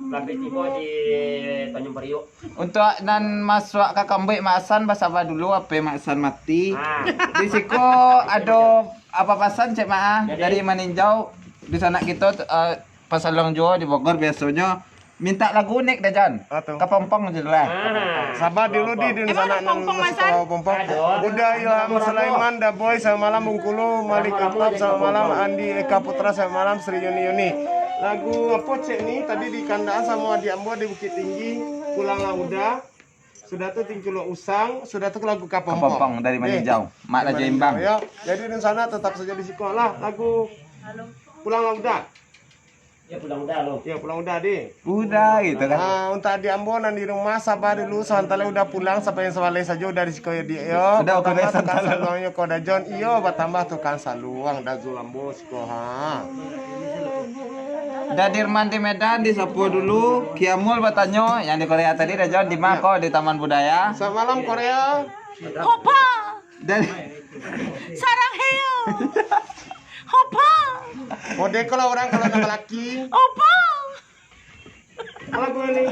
Lah tibo di Tanjung Priok. Untuak nan masuak ka kambuik Mak Hasan, basaba dulu, ape Mak Hasan mati. Ah. Di siko ado apo pasan, cek Mak, ah? Jadi dari Maninjau, di sanak kito, eh, pasaluang juo di Bogor biasonyo. Mintak lagu unik dah, Jan. Ah, tu. Kapompong je lah. Ah. Saba dulu di, di Emang sanak ada nan pompong, Mas Hasan? Suko pompong. Aduh. Uda Ilham Sulaiman, Da Boy, selamat malam, Bungkulu, Malik Atap, selamat malam, Andi Eka Putra, selamat malam, Sri Yuni Yuni. Lagu apo cek ni? Tadi di kandaan samo adik ambo di Bukittinggi, Pulanglah Uda. Sudah tu Tingkuluak Usang, sudah tu lagu Kapompong. Kapompong dari Maninjau. Eh, Mak Rajo Imbang. Yo. Jadi di sanak tetap sajo di siko lah lagu Pulanglah Uda. Ya, Pulang Uda lo. Ya, Pulang Uda, di. Uda, gitu kan. Ah, untuak adik ambo nan di rumah, saba dulu, sabanta lai Uda pulang, sabaleh sajo Uda di siko yo, di yo. Uda, batambah tukang saluangnyo ko Da Jon, iyo, batambah tukang saluang Da Zul ambo siko, ha. Da Dirman di Medan, disapo dulu, Kiamul batanyo, yang di Korea tadi Da Jon, di ma ko, di Taman Budaya. Selamat malam, Korea. Hopa. Dan Sarang heo. Hopa. Model kalau urang kalau nak laki. Hopa. Kalau gue ni.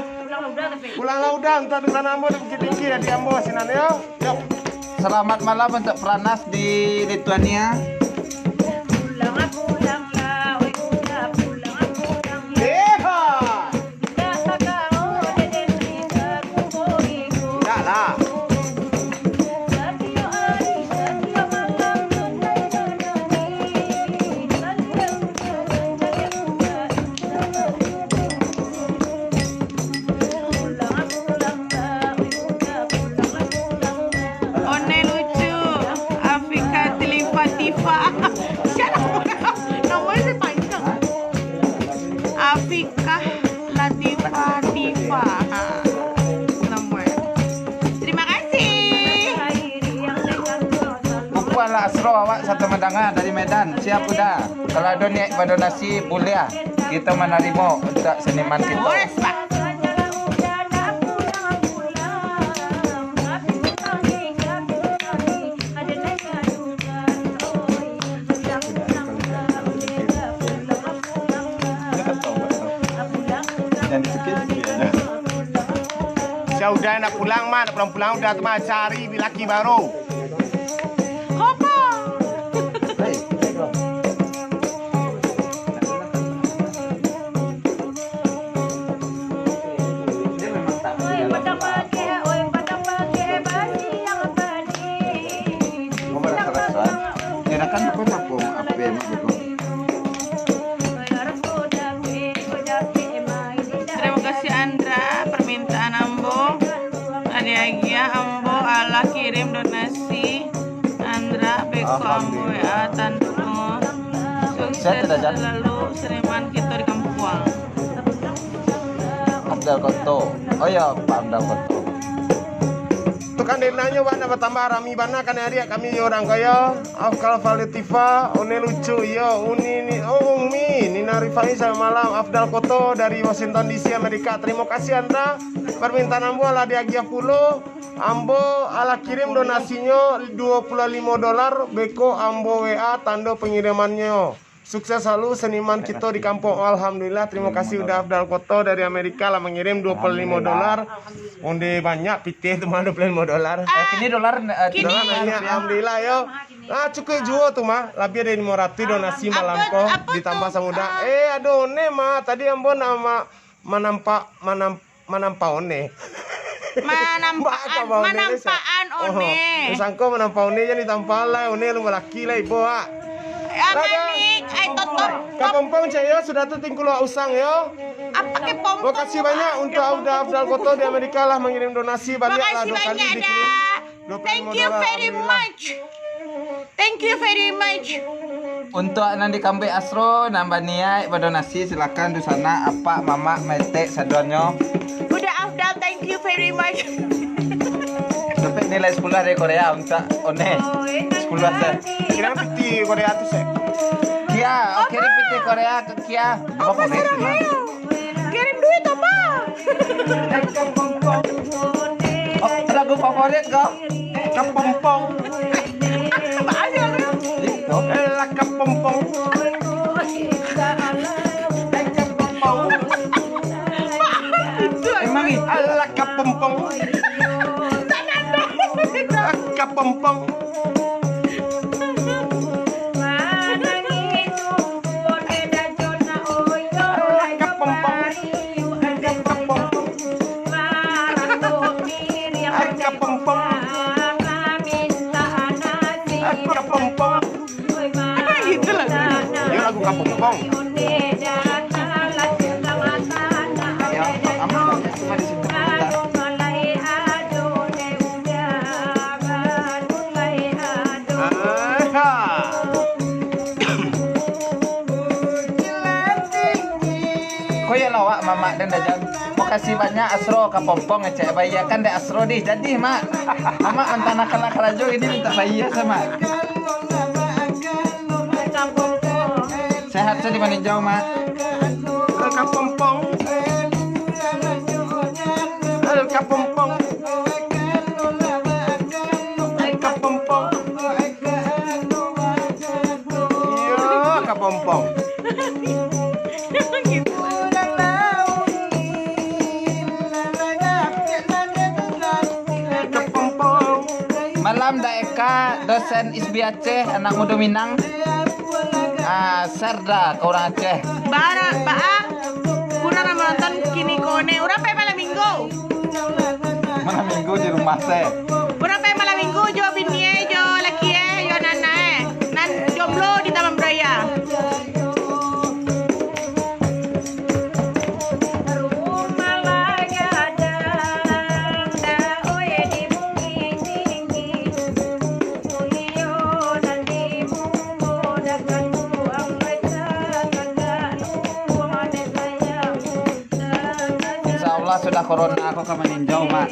Pulanglah Uda, untuak di sanak ambo di Bukittinggi, adik ambo sinan yo. Yo. Selamat malam untuk Pranas di Lithuania. Pulang, pulang lah, weh, Uda, pulang, pulang lah. Yeha. Ndak lah. One lucu, Afika Tilifa Tifa. Siapa? Namanya saya panjang. Afika Latifa Tifa. Nama. Terima kasih. Bukuanlah Asro awak satu mandanga dari Medan. Siap Uda. Kalau ada niat badonasi, buliah. Kita manarimo untuak seniman kita. Boleh, Pak. Udah nak pulang, Mak, nak pulang-pulang udah tu, Mak, cari laki baru. Hopa. Terima kasih, Andra, permintaan ambo. Adi agiah ambo alah kirim donasi. Andra, beko ambo W A tando. Sukses selalu, seniman kito di kampuang. Afdal Koto. Oh ya, Pak Afdal Koto. Tukang denanyo bana batambah rami bana, kan ariak kami jo urang kayo. Afkal Falitifa, One lucu, iyo, Uni, ni, oh, Umi, Nina Rifai, selamat malam. Afdal Koto dari Washington D C, Amerika. Terima kasih, Andra. Permintaan ambo alah diagiah pulo. Ambo alah kirim donasinyo dua puluh limo dolar, beko ambo W A tando pengirimannyo. Sukses selalu seniman kito di kampung. Alhamdulillah, terima kasih udah Afdal Koto dari Amerika lah mengirim dua puluh limo dolar. Onde banyak pitih tu mah dua puluh limo dolar. Eh, kini dolar, eh, kini dolar banyak, alhamdulillah yo. Ah, cukup juo tu mah, lebih dari lima ratus donasi malam ko ditambah samudang. Eh, aduh, ne mah, tadi ambo nama manampak, manam-, manampak one. Manampakan, manampakan one. Oh, sangko manampak one jan ditampak lai, one lu balaki lai, ibo, ah. Alah, dah. Manik, ai, totop. Kapompong cek yo, sudah tu tingkuluak usang yo. Apa ke pompong? Makasih banyak untuk Afdal, Afdal Koto di Amerika lah mengirim donasi banyak lah, dua kali dikirim. Thank you very much. Thank you very much. Untuak nan di kampuang Asro, nan baniaik badonasi, silakan dunsanak, apak, mamak, metek, sadonyo. Udah Afdal, thank you very much. Dapek nilai sepuluh dari Korea untuak one. Sepuluh se. Kira piti Korea tu se. Kia, oke, piti Korea ke Kia. Apa Korea tu? Kirim duit apa? Oh, lagu favorit kau? Kapompong. Alah, kapompong. Emang itu? Alah, kapompong. Kapompong. Apa gitu lagunya? Yo, lagu Kapompong. Ya, aman. Aha. Ko yo lawak mamak den dajan. Makasih banyak Asro, Kapompong ngecek, bayakan dek Asro dih, jadi mak. Mamak mantanakanlah karajo ini minta bayar sama. Sehat sajo di Maninjau, Mak. Kapompong. Kapompong. Kapompong. Iyo, Kapompong. Kapompong. Malam Daeka, dosen Isbi Aceh, anak mudo Minang. Ah, Sarda ka urang Aceh. Bara, baa? Kurang nan manonton kini ko ne. Urang pai malam minggu. Malam minggu di rumah se. Urang pai malam minggu jo bini e, jo laki e, jo anak-anak e. Nan jomblo di Taman Beraya. Insya Allah sudah corona ko ka maninjau, Mak.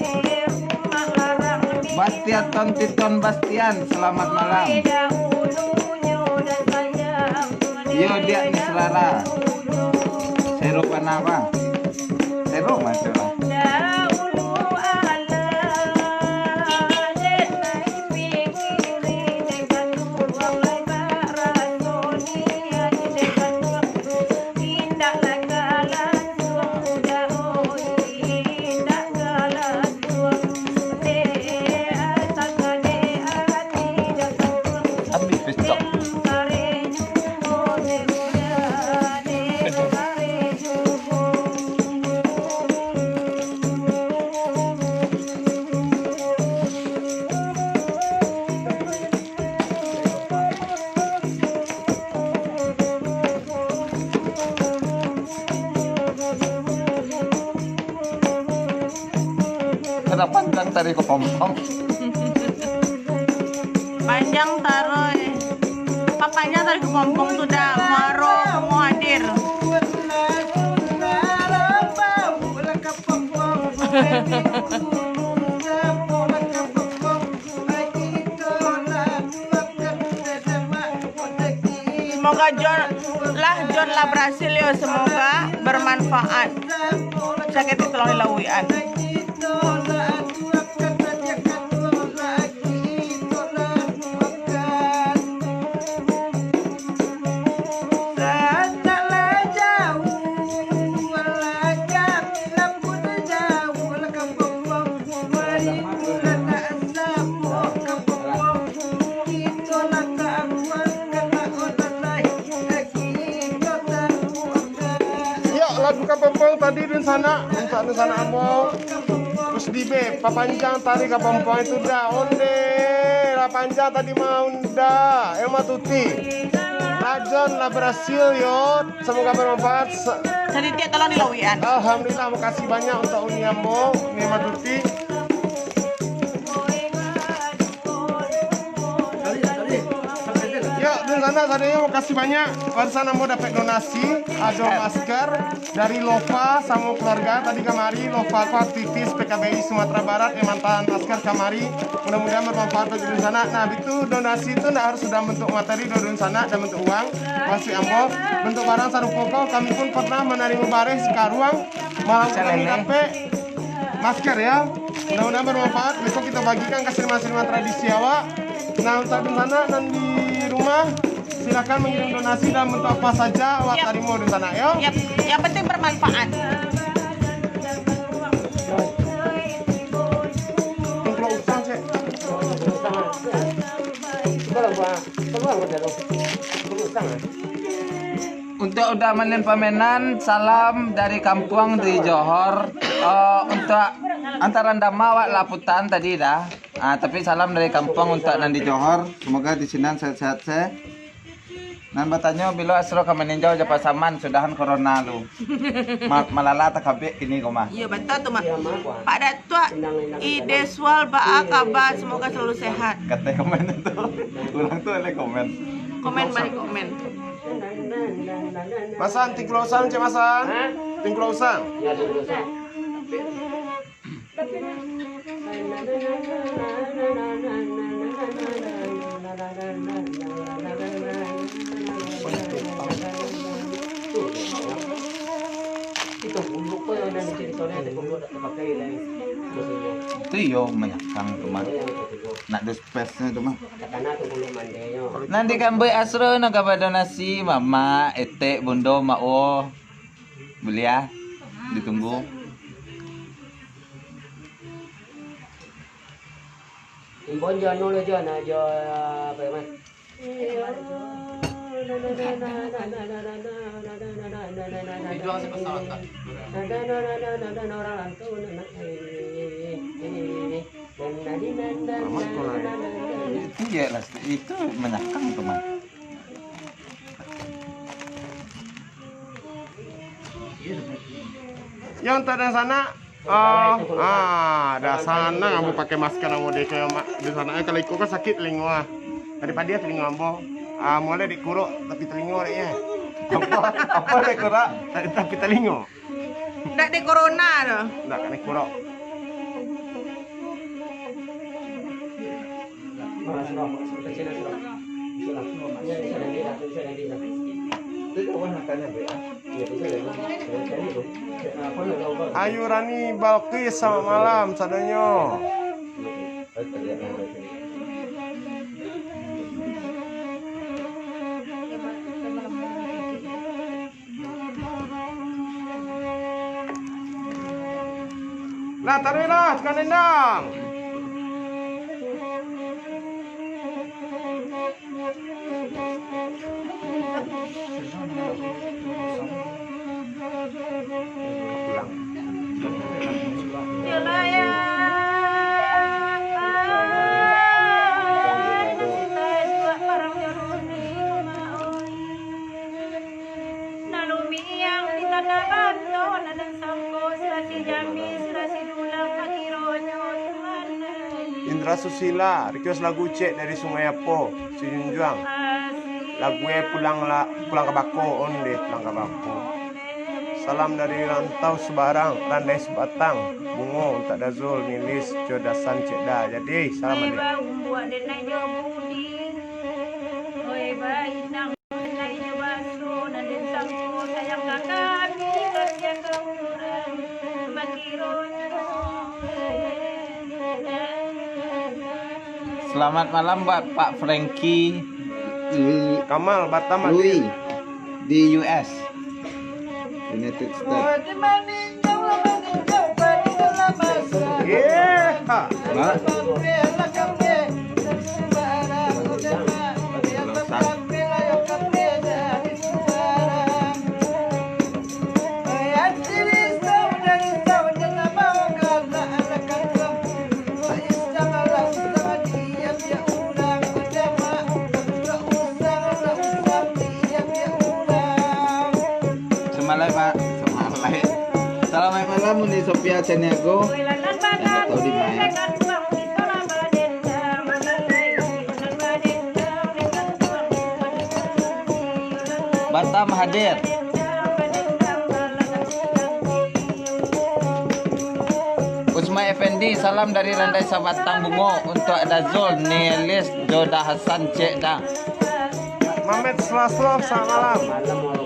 Bastian, Ton Titon Bastian, selamat malam. Yo, diak ni saudara. Sero panah, Bang. Sero mah, sero. Tari Kepompong. Panjang taruih. Papanjang tari Kepompong tu dah. Muaro, Bungo hadir. Semoga John lah, John lah berhasil yo. Semoga bermanfaat. Sakit itu tolong dilawian. Iyo, lagu Kepompong tadi dunsanak, untuak dunsanak ambo. Terus di B, papanjang tari Kepompong itu dah. Onde, lah panjang tadi mah, unda. Emang tuti. Rajon lah berhasil, yo. Semoga bermanfaat. Se- Jadi, tiap tolong dilawian. Alhamdulillah, makasih banyak untuak uni ambo, uni Matuti. Yo, dunsanak sadonyo, makasih banyak. Barusan ambo dapek donasi, ado masker dari Lova samo keluarga. Tadi kamari, Lova ko aktivis P K B I Sumatera Barat yang mantaan masker kamari. Mudah-mudahan bermanfaat bagi dunsanak. Nah, itu donasi tu ndak harus sudah bentuk materi, dunsanak, dan bentuk uang. Maksud ambo, bentuk barang sarupo ko, kami pun pernah manarimo bareh sakaruang, malam ko kami dapek masker, ya. Mudah-mudahan bermanfaat. Besok kita bagikan ke seniman-seniman tradisi awak. Nah, untuak dunsanak nan di rumah, silakan mengirim donasi dalam bentuk apa saja awak tarimo dunsanak, yo. Yap, yang penting bermanfaat. Tungklo usang, cek. Untuak Uda Malin Pamenan, salam dari kampuang di Johor. Eh, untuak antaran dama awak laputan tadi dah. Ah, tapi salam dari kampuang untuak nan di Johor. Semoga di sinan sehat-sehat se. Nan batanyo, bilo Asro ka maninjau jo Pak Saman, sudahan corona lu. Ma-, malala takabek kini ko mah. Iyo, batua tu, Mak. Pak Datuak Ideswal, baa kaba? Semoga selalu sehat. Kato komen itu. Urang tu ado komen. Komen balik komen. Masan, tingklo usang, cek Masan. Hah? Tingklo usang. Iyo, tingklo usang. Tu iyo manyakang tu mah. Nak ada space-nyo tu mah. Nan di kampuang Asro no ka badonasi, mamak, etek, bundo, mak wo. Buliah, ditunggu. Imbon jo anu lo jo, nah, jo, apa yo, Mas? Dijual si pesawat, Kak. Itu ya, itu manyakang tu mah. Yang tak ada sanak, oh, ah, dah sanang ambo pakai masker ambo dek mak. Di sana, eh, kalau iko kan sakit telingo, ah. Tadi padiah telingo ambo. Ah, mulai dikuruk tapi telingo dek, ya. Apa? Apa dikuruk? Tapi, tapi telingo. Ndak dek corona tu. Ndak kena kurok. Ayu Rani Balqis, selamat malam sadonyo. Lah, taruihlah, tukang dendang. Nan umiang di tanah banto, nan sangko sirasi jambi, sirasi dulang, pakironyo Tuhan. Indra Susila, request lagu Cek dari Sungai Apo, Sijunjuang. Lagu e pulang la, pulang ka bako, onde pulang ka bako. Salam dari rantau Subarang, Randai Sabatang Bungo, untuak Dazul, Nilis, jo Dasan Cek Da. Jadi, salam, Adik. Selamat malam buat Pak Frankie Lui, Kamal Batam Lui di U S, United States. Yeah. Mak. Samalai, Pak. Samalai. Salam malam, Uni Sofia Caniago. Yang tak tahu di mana. Batam hadir. Usma Effendi, salam dari Randai Sabatang Bungo untuak Dazul, Nielis, Joda Hasan, Cek Da. Mamet Slaslo, selamat malam.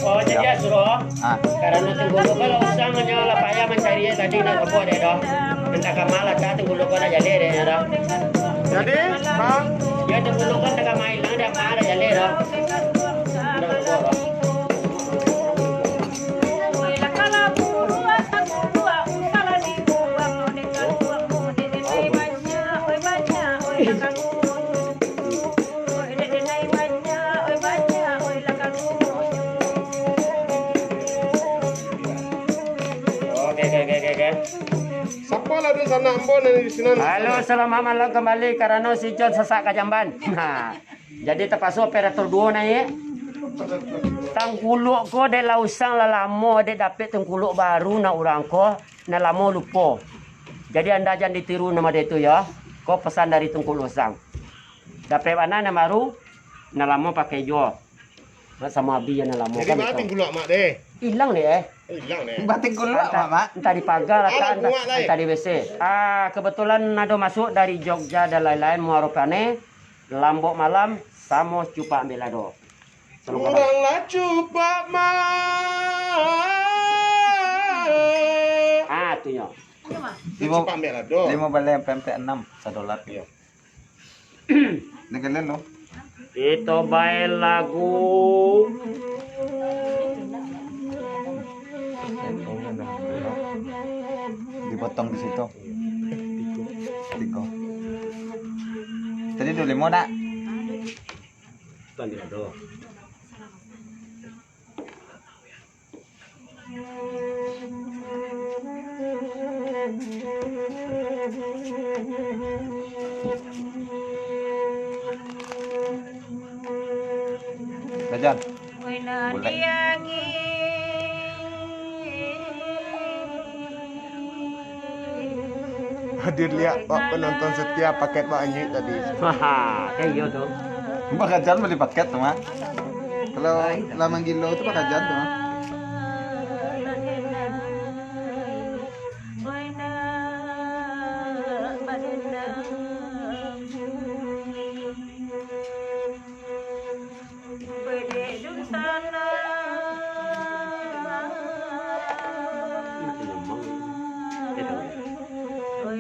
Oh, jadi asuh. Ah. Karano Tengku Luko lah usang nyo lah payah mancari tadi nak apo dek doh. Antah ka ma lah ka Tengku Luko nak jaleh dek nyo doh. Jadi, Bang? Ya, Tengku Luko antah ka ma ilang dek ma lah jaleh doh. Sapa lah tu sanak ambo nan di sinan? Halo, selamat malam kembali karano si John sasak ka jamban. Ha. Jadi tapaso operator duo naiak. Tangkuluk ko dek lah usang lah lamo dek dapek tangkuluk baru nak urang ko, nak lamo lupo. Jadi anda jan ditiru nan mode tu yo. Ko pesan dari tangkuluk usang. Dapek bana nan baru, nan lamo pakai juo. Mak samo abi nan lamo. Jadi kan baa itu. Tangkuluk mak deh? Ilang deh. Ilang deh. Batin kulak, Mak, Mak. Entah di pagar lah, entah, entah di W C. Ah, kebetulan ado masuk dari Jogja dan lain-lain, Muaro Pane, Lambok Malam, samo Cupak Ambiak Lado. Urang lah Cupak Mak. Ah, tu nyo. Limo, limo baleh pempek enam sadolar. Iyo. Ni kalian lo. Kito bae lagu. Dipotong di situ. Tigo. Tadi dua limo nak? Tadi ado. Rajan. Bulek. Hadir liak, Pak, penonton setia paket Pak Anjik tadi. Haha, kan iyo tu. Bakajan beli paket tu, Mak. Kalau lah manggilo tu bakajan tu, Mak.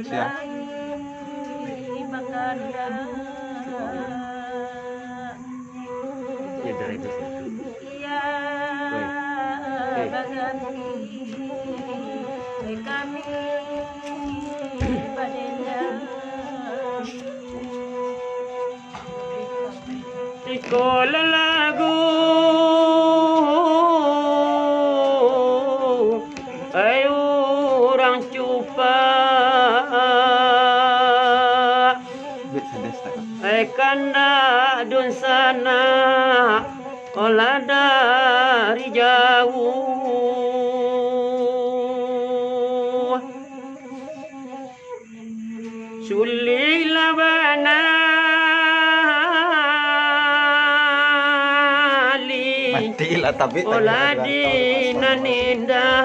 Siap. Ko lalagu, ai urang cupak, ai kandak dunsanak, olah dari jauah. Sulik lah bana li. Mati lah, tapi olah di nan indah.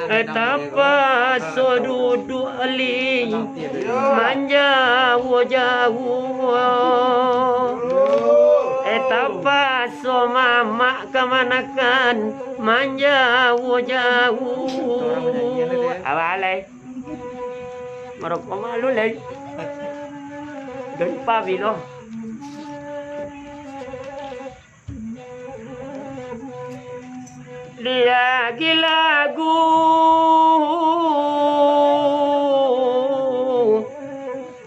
Eh, tapaso duduak li manjauah-jauah. Eh, tapaso mamak kamanakan manjauah-jauah. Awalai. Marokok malu lai. Gempa bilo. Lagi lagu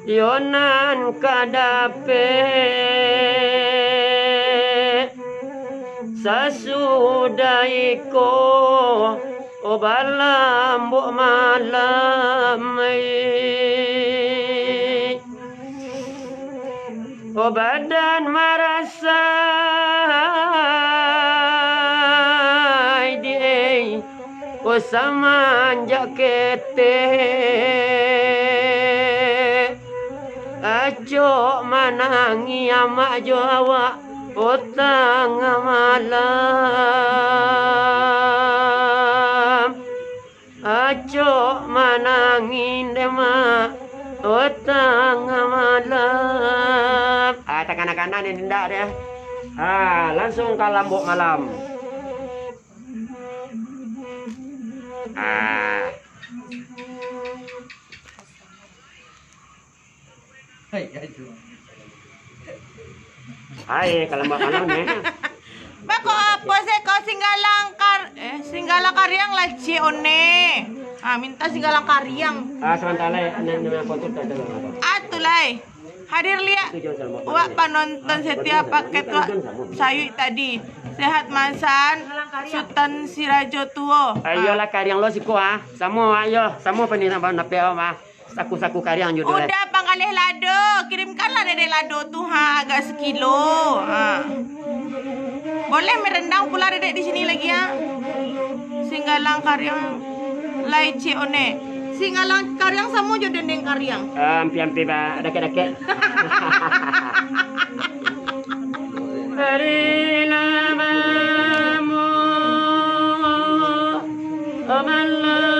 yo nan ka dapek. Sasudah iko, o balambok malam, ai. O badan marasai di, ai. O samanjak ketek, acok manangih amak jo awak, o tangah malam. Acok manangih dek mak, o tangah malam. Ah, takanak-kanak ni indak deh. Ah, langsung ka lambok malam. Ah. Hai, kalau mak malam ni. Bako apo se ko singgalang kar-, eh, singgalang kariang lah, Cik One. Ah, minta singgalang kariang. Ah, sabanta lai, nan, nan apo tu, tak ada apa. Ah, tu lai. Hadir liak. Wak panonton setia paket wak sayuik tadi. Sehat mansan, Sutan Sirajo Tuo. Ayolah, kariang lo siko, ah. Samo, ayo. Samo pa ni, samo napek, ah. Saku-saku kariang jo tu, eh. Uda panggaleh lado, kirimkanlah dedek lado tu, ha, agak sekilo. Ha. Boleh merendang pula dedek di sini lagi, ya. Singgalang kariang lai, Cik One. Singgalang kariang samo jo dendeng kariang. Ah, ampi-ampi, ba, dakek-dakek. Hari lamamu malam.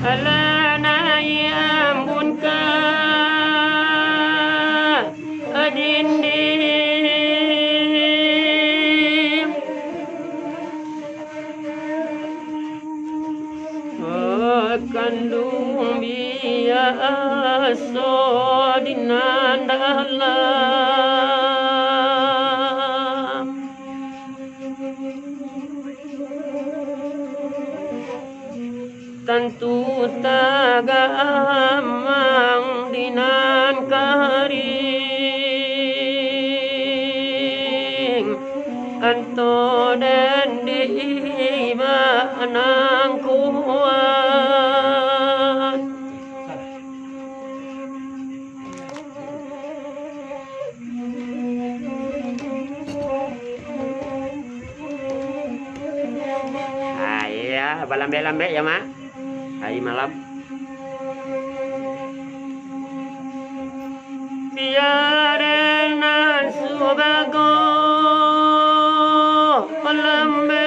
Alah naiak ambun ka dinding. Kanduang biaso di nan dalam. Tantu tagamang di nan karing, anto den di iba nan kuat. Ah, iya, balambek-lambek ya, Mak. Hari malam. Biar nan subago lambek.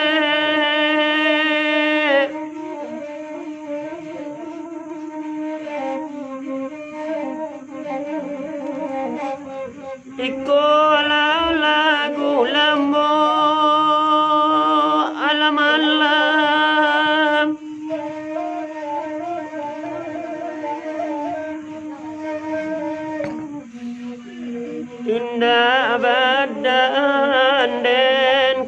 Iko lah lagu lambo alam-alam. Indak badan den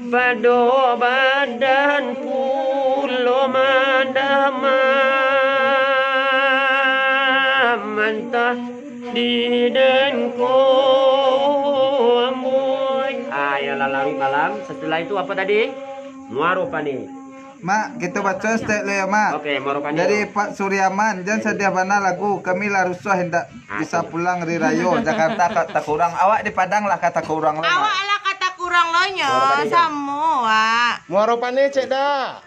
Pado badan pulo madamam, mantah di den ko ambuih. Ah, ya, laluik malam. Setelah itu apa tadi? Muaro Panih. Mak, kita baco stek lo ya, Mak. Oke, Muaro Panih. Dari Pak Suryaman, "Jan sadiah bana lagu, kami lah rusuah indak bisa pulang ri rayo. Jakarta ka takurang, awak di Padang lah ka takurang lo, Mak." Awak lah ka takurang lo nyo, Muaro Panih. Samo, Wak. Muaro Panih, cek dah.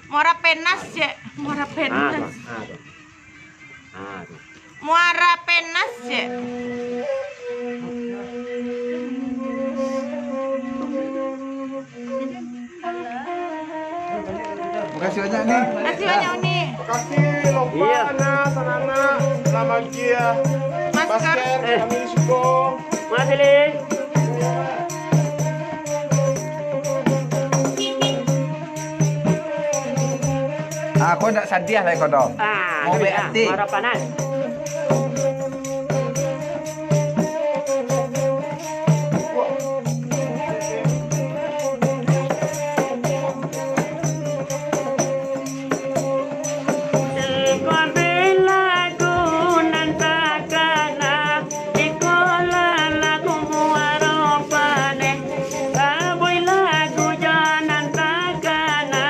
Muara Penas, cek. Muara Penas. Ah, tu. Ah, tu. Ah, tu. Muara Penas, cek. Makasih banyak, Ni. Makasih banyak, Uni. Makasih, Lopa, Iya. Anas, anak-anak. Selamat pagi, ya. Masker. Masker, Eh. kami di siko. Makasih, Li. Ah, kau ndak sadiah lai kau doh. Ah, Mau tu baik lah, hati. Harapanan. Iko belagu nan takana, iko lah lagu Muaro Paneh. Sabuik lagu jo nan takana,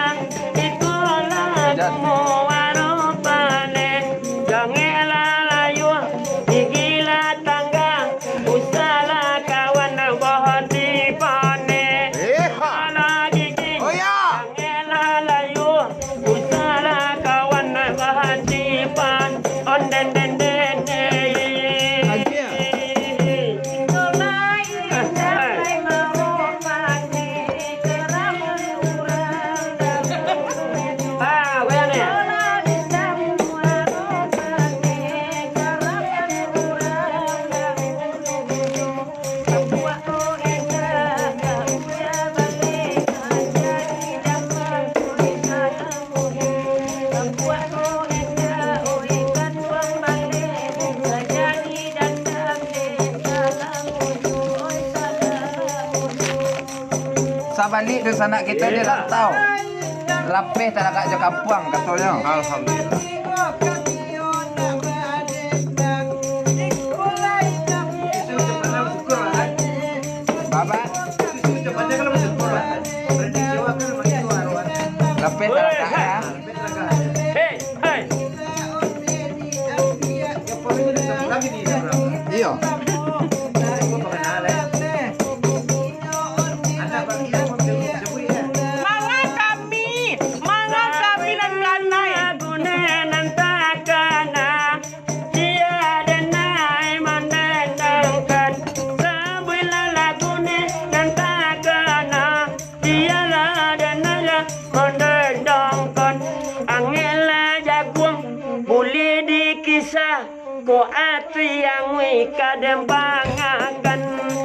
iko lagu Muaro Paneh. Jangeklah layua, gigilah tangga, usahlah kawan nan bahati paneh. Iha. Alah gigi. Oh, ya. Jangeklah layua, usahlah kawan nan bahati pan-, onden den den den. Aji, ya. Ah, goyang ni. Sabalik dunsanak kito di rantau. Lapeh talagak jo kampuang, katonyo. Alhamdulillah. Baba. Lapeh talagak, ya. Hei, hei. Iyo. Mangan kami, mangan kami nan ganai. Lagu nan takana, tiada nai mandandangkan. Sabuiklah lagu nan takana, tiada nai mandandangkan. Angeklah jaguang, buliah dikisa. Ko ati angui ka den pangakan,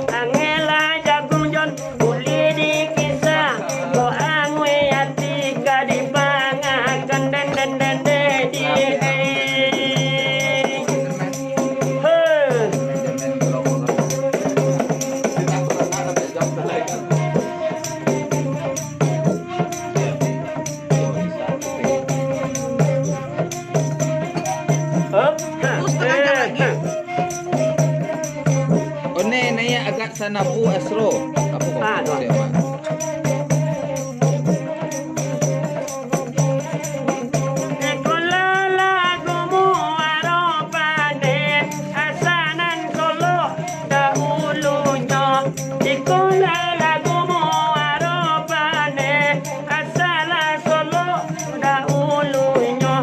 angeklah jaguang jon buliah dikisa. Ko angui ati ka dipangakan, den den den den di, eh. Hei. Terus tengah lagi. One naiak agak sanabu asro. Apo kau Ah, tu. Siapa? Ikolah lagu Muaro Paneh, asanan Solo dahulunyo. Ikolah lagu Muaro Paneh, asalah Solo dahulunyo.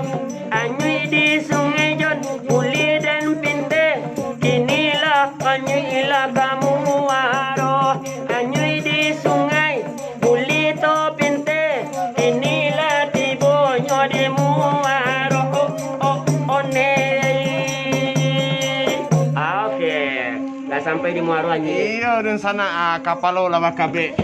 Anyuik di sungai jon, buliah den pinteh. Kini lah anyuik lah ka muaro. Anyuik di sungai, buliah to pinteh. Kini lah tibonyo di muaro. Oh, oh, oh, ne. Ah, oke. Lah sampai di muaro, anyuik. Iyo, dunsanak, ah, kapalo lah bakabek.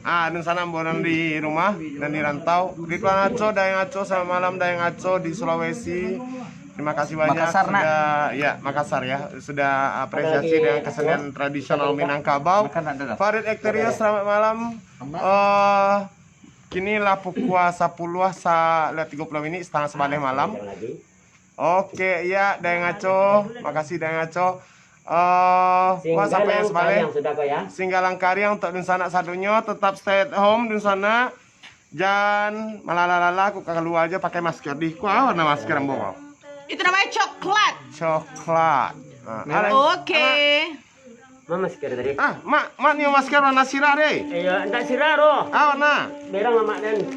Ah, dunsanak ambo nan di rumah, nan di rantau. Ridwan Aco, Dayang Aco, selamat malam, Dayang Aco di Sulawesi. Terima kasih banyak Makassar, nak. Sudah, ya, Makassar, ya, sudah apresiasi lagi dengan kesenian tradisional Minangkabau. Makan, nak, dah. Farid Ekterio, selamat malam. Aman. Eh, kini lah pukua sapuluah sa-, lah tigo puluah minit, setengah sabaleh malam. Oke, ya, Dayang Aco. Makasih, Dayang Aco. Eh, wah, sampai yang sabaleh. Singgalang kariang sudah, Pak, ya? Singgalang kariang untuk dunsanak sadonyo, tetap stay at home, dunsanak. Jan malala-lala, kok kalua aja pakai masker. Di, kua warna masker ambo, kau? Itu namanya coklat. Coklat. Nah, merah. Oke. Ma masker tadi? Ah, mak, mak nio masker warna sirah deh. Iya, ndak sirah doh. Ah, warna? Merah, mak, dan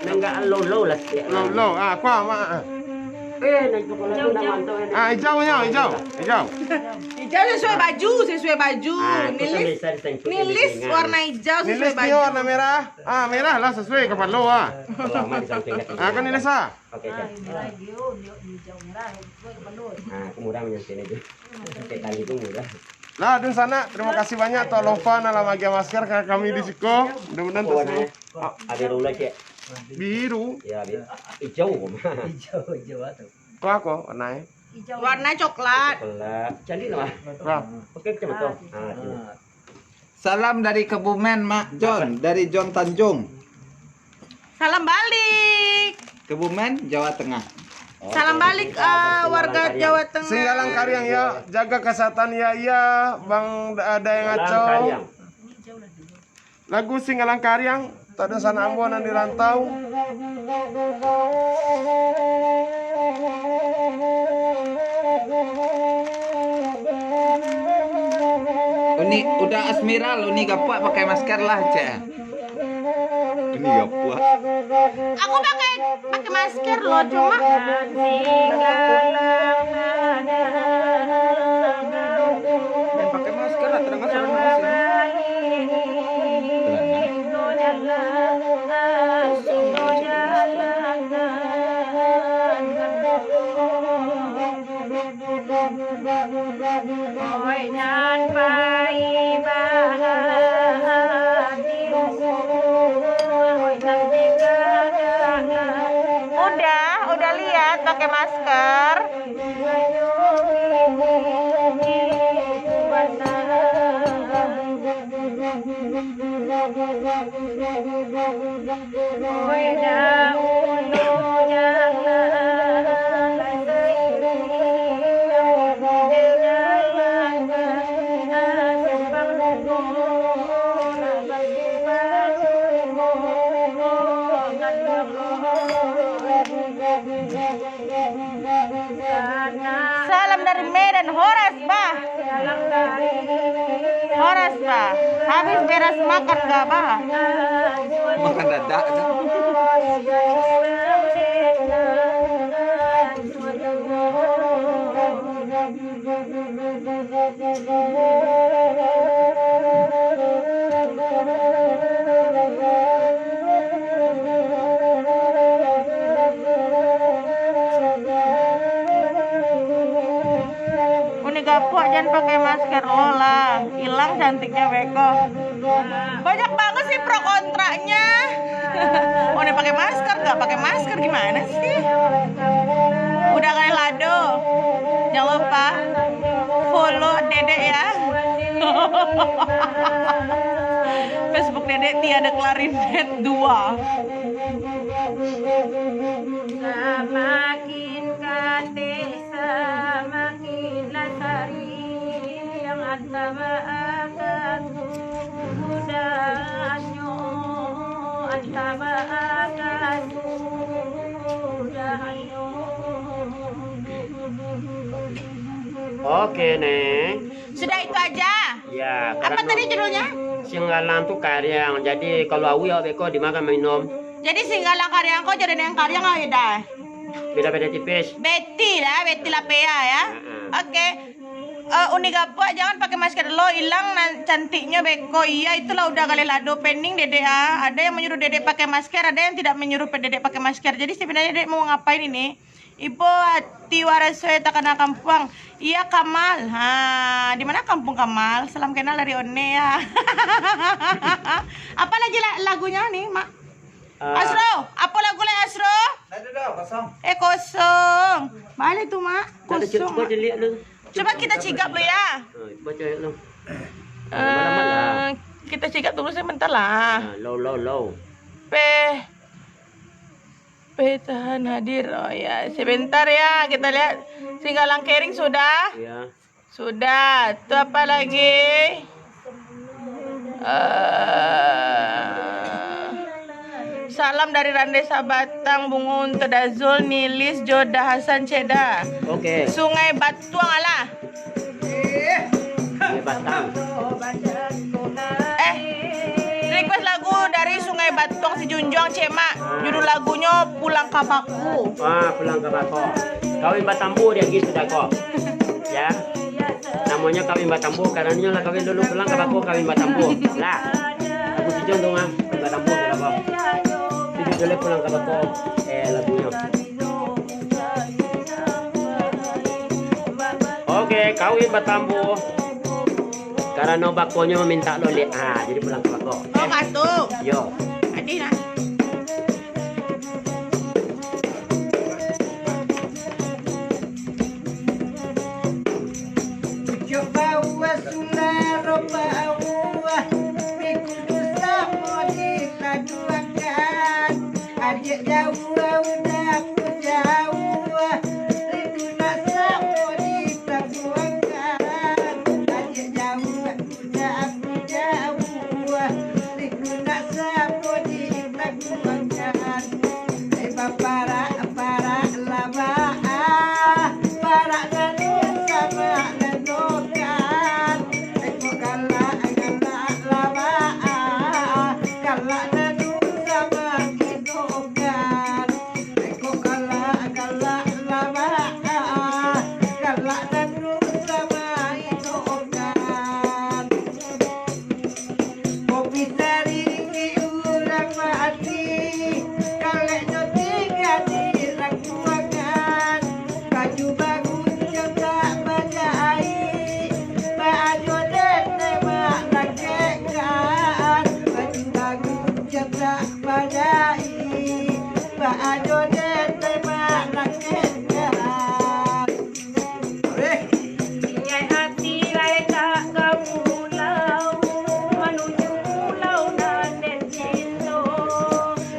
ndak low-low lah sikit. Low-low. Ah, kua, mak. Ah. Eh, ndak coklat tu ndak mantap, eh. Ah, hijau, hijau, hijau. Hijau. Hijau sesuai baju, sesuai baju. Ah, itu kan nilis, bisa disangkut nilis dengan warna hijau sesuai baju. Nilis nio warna merah. Ah, merah lah sesuai kapalo, ah. Kalau aman di samping dah. Ah, kan ini sah? Oke, oke. Ah, ini lagi, oh, ini, ini hijau murah, ini juga perlu. Ah, aku murah menyangkut itu. Oke, tadi itu murah. Lah, dunsanak, terima kasih banyak Tok Lofa nan lah maagiah masker ka kami di siko. Mudah-mudahan terus. Ada dulu, Cek. Biru. Ya, biru. Hijau. Hijau, hijau tu. Kau apa warnanya? Warna coklat. Coklat. Cantik lah. Wah. Oke, macam tu. Ah, tu. Salam dari Kebumen, Mak John, dari John Tanjung. Salam balik. Kebumen, Jawa Tengah. Salam balik, eh, warga Jawa Tengah. Singgalang kariang, ya, jaga kesehatan, ya, iya, Bang, ada yang ngacau. Lagu Singgalang Kariang, tak ada sanak ambo nan di rantau. Uni, udah Asmiral, Uni Gapuak pakai masker lah, cek. Uni Gapuak. Aku pakai, pakai masker loh, cuma pakai masker lah, terang. Udah, udah lihat pakai masker. Salam dari Medan, horas, bah. Horas, bah. Habis beres makan, gak, bah? Makan dadak, kan? Uni Gapuak, jan pakai masker lo lah, ilang cantiknya beko. Banyak banget sih pro kontraknya. Uni pakai masker, nggak pakai masker, gimana sih? Udah kali lado. Jangan lupa follow Dedek ya. Facebook Dedek Tiada Klarinet dua. Samakin kateh, samakin lasari, yang antama akan mudahanyo, antama akan mudahanyo. Oke, Neng. Sudah itu aja. Ya, apa tadi judulnya? Singgalang tu kariang. Jadi, kalau awak beko di makan minum. Jadi, Singgalang kariang ko jadi dengan kariang awak dah. Beda-beda tipis. Beti lah, Beti Lapea ya. Heeh. Oke. Eh, Uni Gapuak, jangan pakai masker lo, ilang nan cantiknya beko. Iya, itulah udah kali lado, pening Dedek ah. Ada yang menyuruh Dedek pakai masker, ada yang tidak menyuruh pe-, Dedek pakai masker. Jadi sebenarnya Dedek mau ngapain ini? Ibo ati waras we takana kampuang. Iya, Kamal. Ha, di mana kampung Kamal? Salam kenal dari One ya. Apa lagi la-, lagunya nih, Mak? Ah. Asro, apa lagu lai, Asro? Eh, kosong. Balik tu, Mak. Kosong, Mak. Cuba kita cigap dulu, ya. Eh, kita cigap dulu sebentar lah. Pe, Pe Tahan hadir. Oh, ya, sebentar, ya. Kita lihat. Singgalang Kering sudah. Sudah. Tu apa lagi? Eh, salam dari Rande Sabatang, Bungo Unta Dazul, Nilis, Joda Hasan Ceda. Oke. Sungai Batuang, alah. Sungai Batang. Eh, request lagu dari Sungai Batuang Sijunjuang, Cek Mak. Judul lagunyo Pulang ka Bako. Ah, Pulang ka Bako. Kawin batambuah dia gitu dah kok. Ya. Namonyo kawin batambuah, karano lah kawin dulu pulang ka bako kawin batambuah. Lah. Lagu Sijunjuang tu mah, kawin batambuah ka bako. Itu judulnyo Pulang ka Bako, eh, lagunyo. Oke, kawin batambuah. Karano bakonyo minta lolek. Ah, jadi pulang ka bako. Oh, kato. Yo. Adih lah. Pucuak bawah sulah ropak awah, mikudu samo ditaduakan. Adiak jauah udah pun jauah, rindu nak samo ditaduakan. Adiak jauah udah pun jauah, rindu nak samo ditaduakan. Eh, baparak-parak lah baa, parak nan usah manandokan. Eh, kok galak-galak lah baa, galak nan usah manandokan. Eh, kok galak-galak lah baa, galak nan usah manandokan. Kopi sari di urang mati, kaleknyo tingga di rangkuangan. Baju bagus jo tak bajai, baajo den mak lakekkan. Baju bagus jo tak bajai, baajo den mak lakekkan. Ingai hati lai tak ka pulau, manuju pulau nan den cinto.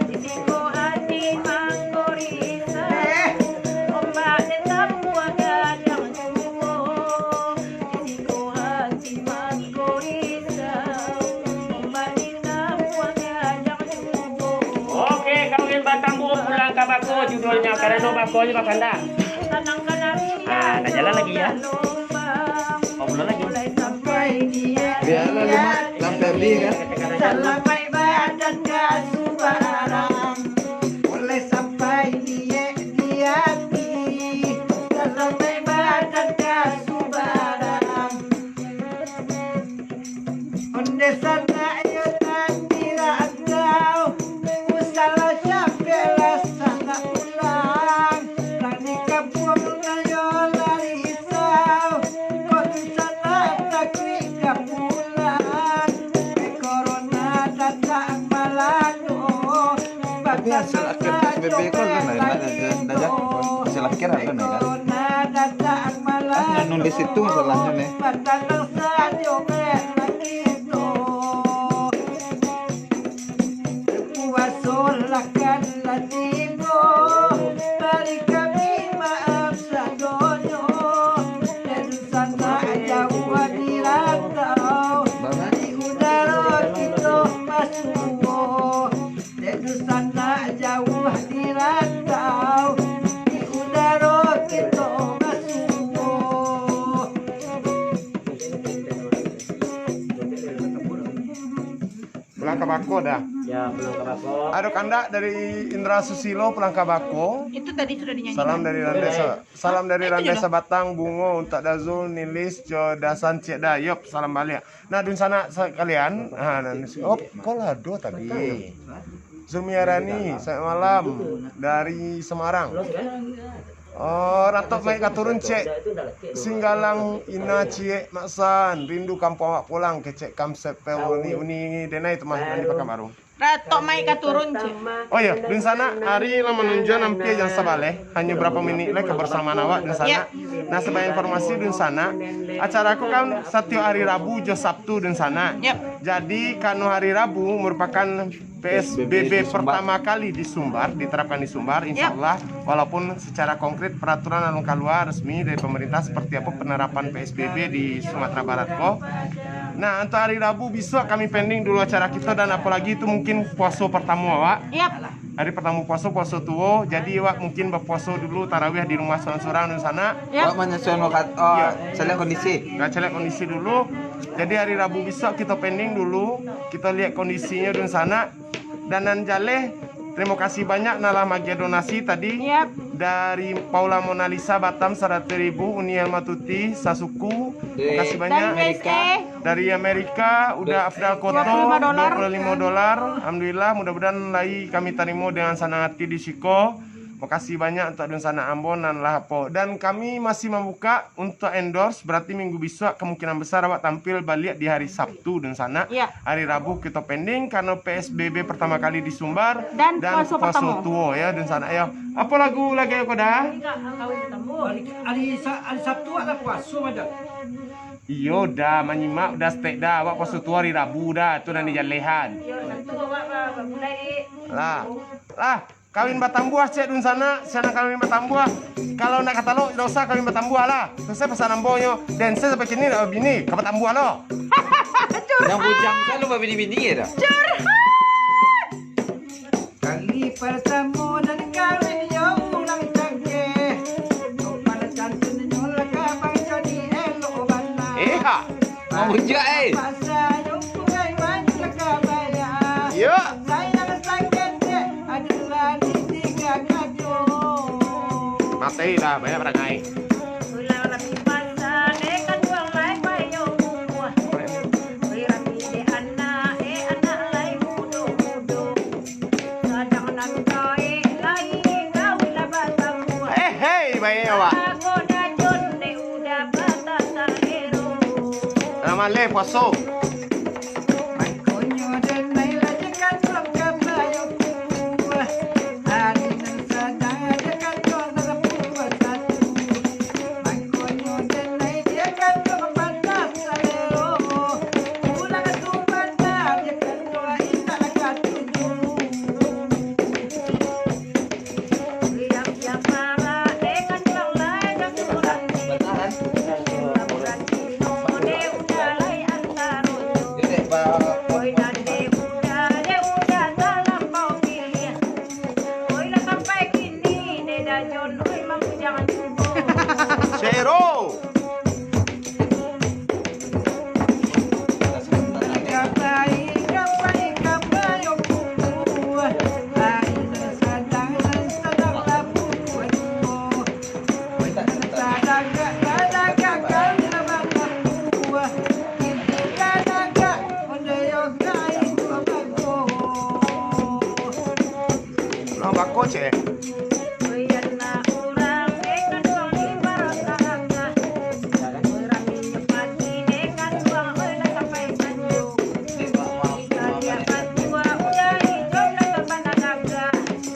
Di siko hati mangko risau, ombak den tapuang gadang juo. Di siko hati mangko risau, ombak den tapuang gadang juo. Oke, kawin batambuah pulang ka bako judulnyo, karano bakonyo bakandak. Ah, ndak jalan lagi ya. Oh, belum lagi. Biarlah lima sampai habis kan. Salamaik badan ka subarang, buliah sampai niaik di ati. Salamaik badan ka subarang. Ondeh sanak iyo nan di rantau, usahlah capeklah sanak pulang. Nan di kampuang nan yo lah risau, kok tu sanak takuik ka pulang. Korona datang malano. Tapi hasil akhir P S B B ko alun, nah, nah, nah, nah, hasil akhir alun, nah, kan? Ah, nulis itu masalahnyo, nih. Sanak jauah di rantau, di udaro kito basuo. Dek dusanak jauah di rantau, di udaro kito basuo. Pulang ka bako dah. Ya, pulang ka bako. Ado kandak dari Indra Susilo, pulang ka bako. Itu tadi sudah dinyanyikan. Salam dari Rande Sa-, salam dari Rande Sabatang, Bungo, Untak Dazul, Nilis, Jodasan, Cek Dayop. Salam baliak. Nah, dunsanak sakalian, ah, nah, oh, ko lah ado tadi. Zulmiarani, selamat malam dari Semarang. Oh, Ratok Maik Katurun, Cek Singgalang, Ina Ciek Maksan, rindu kampuang awak pulang, kecek Kamsepel uni-uni denai tu mah, nan di Pakanbaru. Ratok mai ka turun, cik. Oh iyo, dunsanak, ari lah manunjuak ampia jam sabaleh. Hanyo barapo minik lai kabarsamaan awak, dunsanak. Nah, sabagai informasi, dunsanak, acara ko kan satiok ari Rabu jo Sabtu, dunsanak. Yap. Jadi, karano hari Rabu marupakan P S B B pertama kali di Sumbar, diterapkan di Sumbar, insya Allah, walaupun secara konkret peraturan alun kalua resmi dari pemerintah seperti apa penerapan P S B B di Sumatera Barat ko. Nah, untuk hari Rabu bisuak kami pending dulu acara kito, dan apalagi itu mungkin puaso pertamo awak. Yap. Hari pertamo puaso, puaso tuo, jadi awak mungkin bapuaso dulu tarawih di rumah surang-surang, dunsanak. Yap. Awak manyusun wakat, oh, Iyo. Caliak kondisi. Nah, caliak kondisi dulu. Jadi hari Rabu bisuak kito pending dulu, kito liek kondisinyo, dunsanak. Dan nan jaleh, tarimo kasih banyak nan lah maagiah donasi tadi. Yap. Dari Paula Monalisa Batam saratus ribu, Uni Elma Tuti sasuku, Dari makasih banyak. Dari U S A. Dari Amerika, Uda Afdal Koto, Dua puluh lima dolar. Dua puluh lima dolar. Alhamdulillah, mudah-mudahan lai kami tarimo dengan sanang hati di siko. Makasih banyak untuk dunsanak ambo nan lah apo. Dan kami masih mambuka untuk endorse, berarti minggu bisuak kemungkinan besar awak tampil baliak di hari Sabtu, dunsanak. Iya. Hari Rabu kito pending karano P S B B pertamo kali di Sumbar Dan dan puaso puaso pertamo. tuo, ya, dunsanak, ya. Apo lagu lagi ko Da? Hari, hari Sa-, hari Sabtu awak lah puaso, Da. Iyo Da, manyimak Da, stek Da. Awak puaso tuo hari Rabu Da, tu nan dijalehan. Lah, lah. Kawin batambuah ciek dunsanak, sinan kawin batambuah. Kalau nak katalok, indak usah kawin batambuah lah. Selesai pasan ambo nyo, den se sampai kini indak babini, ka batambuah lo. Nan bujang selalu babini-bini ya dah. Curhat. Kali pertamo nan kawin yo urang cangkeh. Rupa nan cantiak nyo lah ka bang jadi elok bana. Eh, ha. Mabujak, eh. Yo. Mati lah, banyak parangai. Eh, hei, baik awak. Lah maleh puaso. Cero. Urang bako, cek.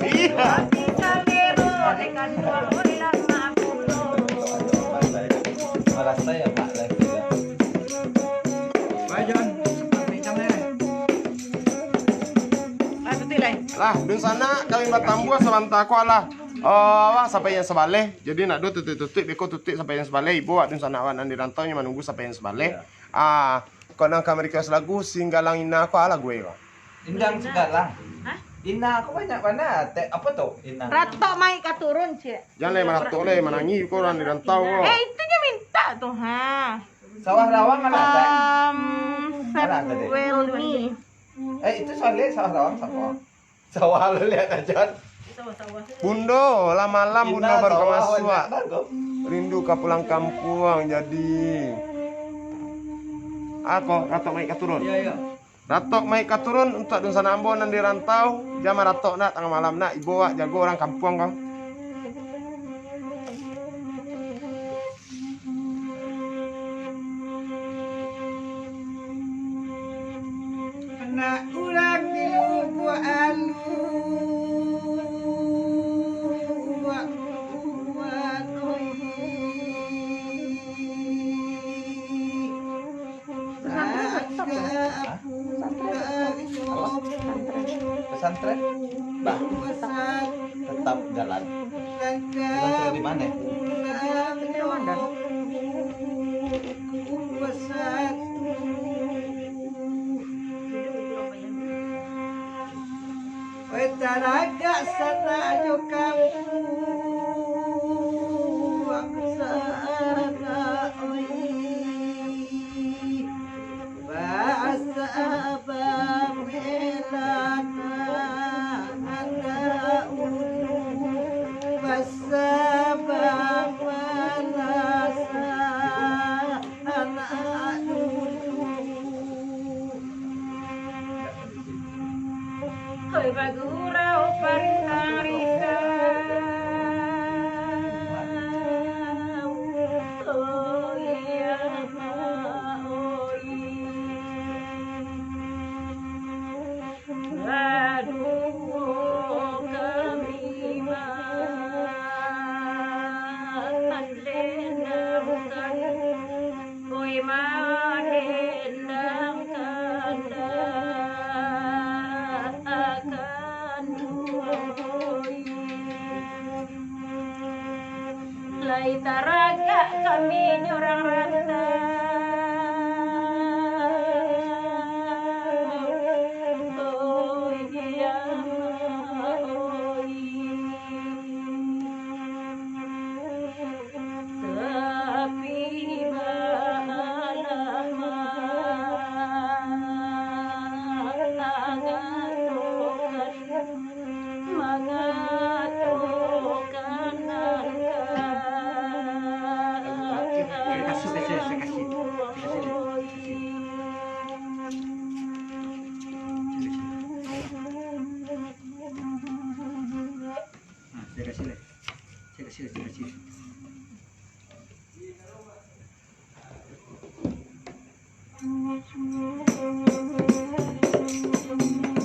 Iya. Lah, dunsanak, kami batambuah sabanta ko lah. Oh, awak sampai jam sabaleh. Jadi, nak do tutuik-tutuik, beko tutuik sampai jam sabaleh. Ibo awak dunsanak awak nan di rantau nyo manunggu sampai jam sabaleh. Iya. Ah, kok nan ka request lagu, Singgalang Ina ko, ah, lagu e ko. Indang Singgalang. Hah? Ina ko banyak bana. Te-, apo tu? Ina. Ratok mai ka turun, cek. Jan lai maratok lai, manangih ko urang di rantau ko. Eh, itu nyo minta tu, ha. Sawah Rawang alah, Tek? Alah, tadi. Samuel ni. Eh, itu Saleh, Sawah Rawang siapa? Sawah lo lihat aja. Bundo, lah malam Bundo baru ka masuak. Rindu ka pulang kampuang jadi. Ako, Ratok mai ka turun. Iya, iya. Ratok mai ka turun untuak dunsanak ambo nan di rantau. Jan maratok nak tangah malam nak, ibo awak jago urang kampuang ko. Anak urang di lubuk Pesantren tetap jalan. Pesantren di mana? Weh, taragak sanak jo kampuang sanak, oi. Basa babelana anak ulu, basa bamalasa anak ulu. Hoi bagurau pantang risau, oi amak oi. Aduh, kami mah mandendangkan, oi, mandendangkan akan, oi. Lai taragak kami jo urang rantau, oi, oi. Sapi baalah mah mangatokan, mangatokan angka. Kasih, kasih, kasih, kasih. Nah, saya kasih, Le. Saya kasih, Le, saya kasih.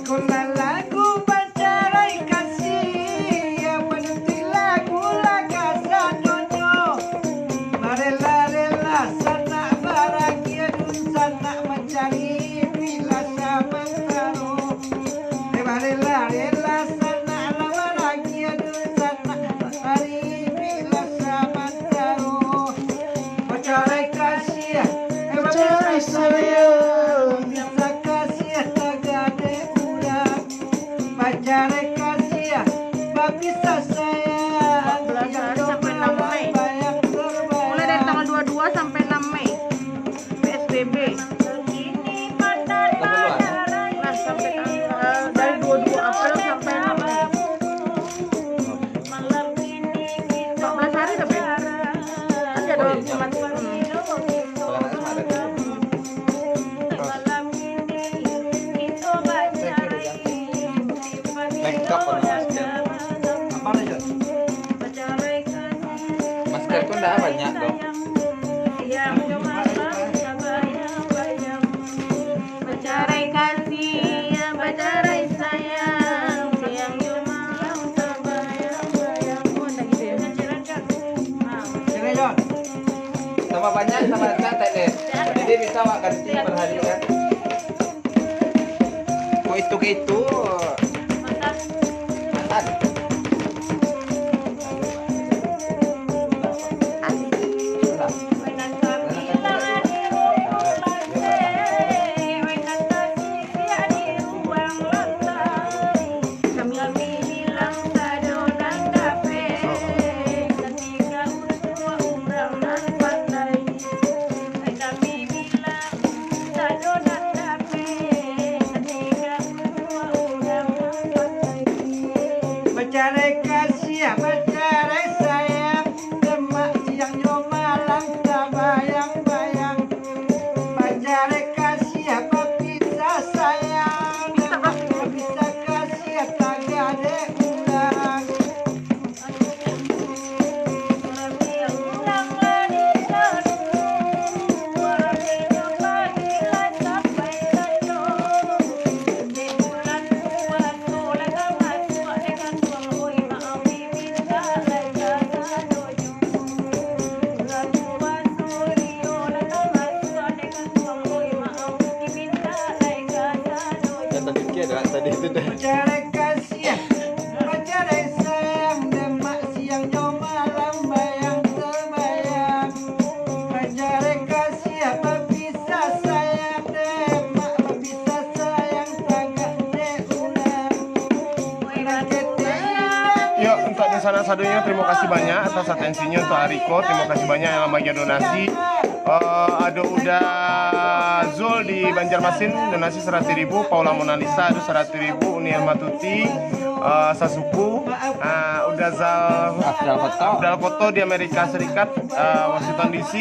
Kula lagu bacarai kasih, ya, panutuik lagu lah kasadonyo. Marela-rela sanak baragia, dunsanak mancari duit lah samantaro. Marela-rela sanak lah baragia, dunsanak mancari duit lah samantaro. Bacarai kasih, eh, bacarai sayang, bisa kasih tagadek urang. Bacarai kasih, bapisah sayang. Empat belas hari sampai enam Mei. Mulai dari tanggal dua puluh dua sampai enam Mei. P S B B. Nah, sampai tanggal, dari dua puluh dua April sampai enam Mei. Empat belas hari tapi. Kan jadwal Jumat. Hmm. Lengkap kan masker. Apa aja? Masker pun dah banyak dong. Bacarai kasih, bacarai sayang, siang jo malam tabayang-bayang. Oh, ndak gitu ya. Sini, Jon. Tambah banyak, tambah dekat, tak deh. Jadi bisa awak ganti per hari kan. Kok itu ke itu? Makan. Bacarai kasih, bacarai sayang, lemak siang jo malam tabayang-bayang. Bacarai kasih, bapisah sayang, lemak bapisah kasih tagadek urang. Tadi itu dah. Mancari kasih, mancari sayang, Demak siangnyo malam bayang-tebayang. Mancari kasih, bapisah sayang, Demak bapisah sayang, tagak dek urang. Yo, untuak dunsanak sadonyo, tarimo kasih banyak atas atensinyo untuak ari ko. Tarimo kasih banyak yang lah bagi donasi. Eh, ado Uda Zul di Banjarmasin, donasi saratuih ribu, Paula Mona Lisa, ado saratuih ribu, Uni Elma Tuti, eh, sasuku, eh, Uda Zal Afdal Koto. Afdal Koto di Amerika Serikat, eh, Washington D C,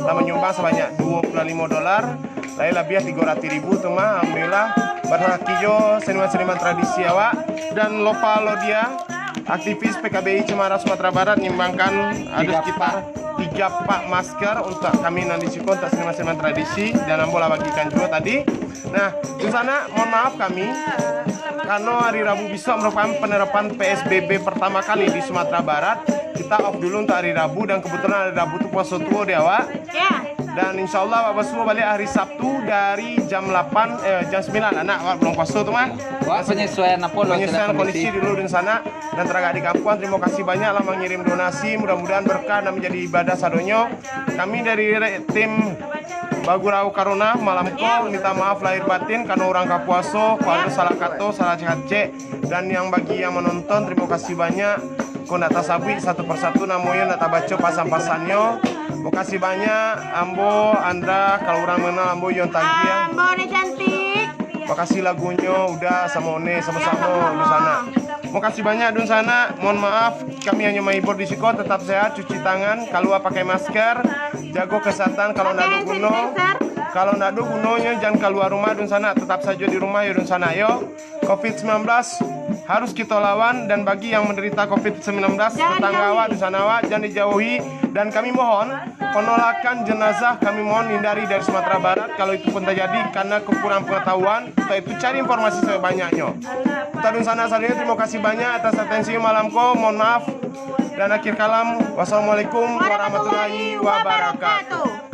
lah manyumbang sabanyak duo puluah limo dolar, lai labiah tigo ratuih ribu tu mah, alhamdulillah. Barakaik jo seniman-seniman tradisi awak, dan Lopa Lodia, aktivis P K B I Cemara Sumatera Barat, nyumbangkan ado Tiga sekitar tiga pak masker untuak kami nan di siko, untuak seniman-seniman tradisi, dan ambo lah bagikan juo tadi. Nah, dunsanak, mohon maaf kami, karena hari Rabu besok merupakan penerapan P S B B pertama kali di Sumatera Barat, kita off dulu untuk hari Rabu, dan kebetulan hari Rabu tu puaso tuo di awak. Ya. Dan insya Allah awak basuo baliak hari Sabtu dari jam lapan, eh, jam sembilan, anak awak bulan puaso tu mah. Wah, penyesuaian apo lo, penyesuaian kondisi dulu dunsanak. Dan taragak di kampuang, tarimo kasih banyak lah mangirim donasi. Mudah-mudahan berkah dan manjadi ibadah sadonyo. Kami dari re-, tim Bagurau Karuna malam ko minta maaf lahir batin karena urang ka puaso, kalau ado salah kato, salah kecek. Dan yang bagi yang menonton, tarimo kasih banyak. Ko ndak tasabuik satu persatu namonyo, ndak tabaco pasan-pasannyo. Makasih banyak, ambo Andra, kalau urang mengenal ambo Yon Tagih. Ambo One Cantik. Makasih lagunyo, Uda samo One, samo-samo, dunsanak. Makasih banyak, dunsanak. Mohon maaf, kami hanyo mahibur di siko. Tetap sehat, cuci tangan, kalua pakai masker, jago kesehatan. Kalau ndak ado guno, kalau ndak ado gunonyo, jan kalua rumah, dunsanak. Tetap sajo di rumah yo, dunsanak yo. Covid sembilan belas harus kito lawan, dan bagi yang menderita Covid sembilan belas, tetangga awak, dunsanak awak, jan dijauhi. Dan kami mohon, penolakan jenazah kami mohon hindari dari Sumatera Barat, kalau itu pun terjadi, karena kekurangan pengetahuan. Untuk itu, cari informasi sebanyaknyo. Untuak dunsanak sadonyo, tarimo kasih banyak atas atensi malam ko. Mohon maaf dan akhir kalam. Wassalamualaikum warahmatullahi wabarakatuh.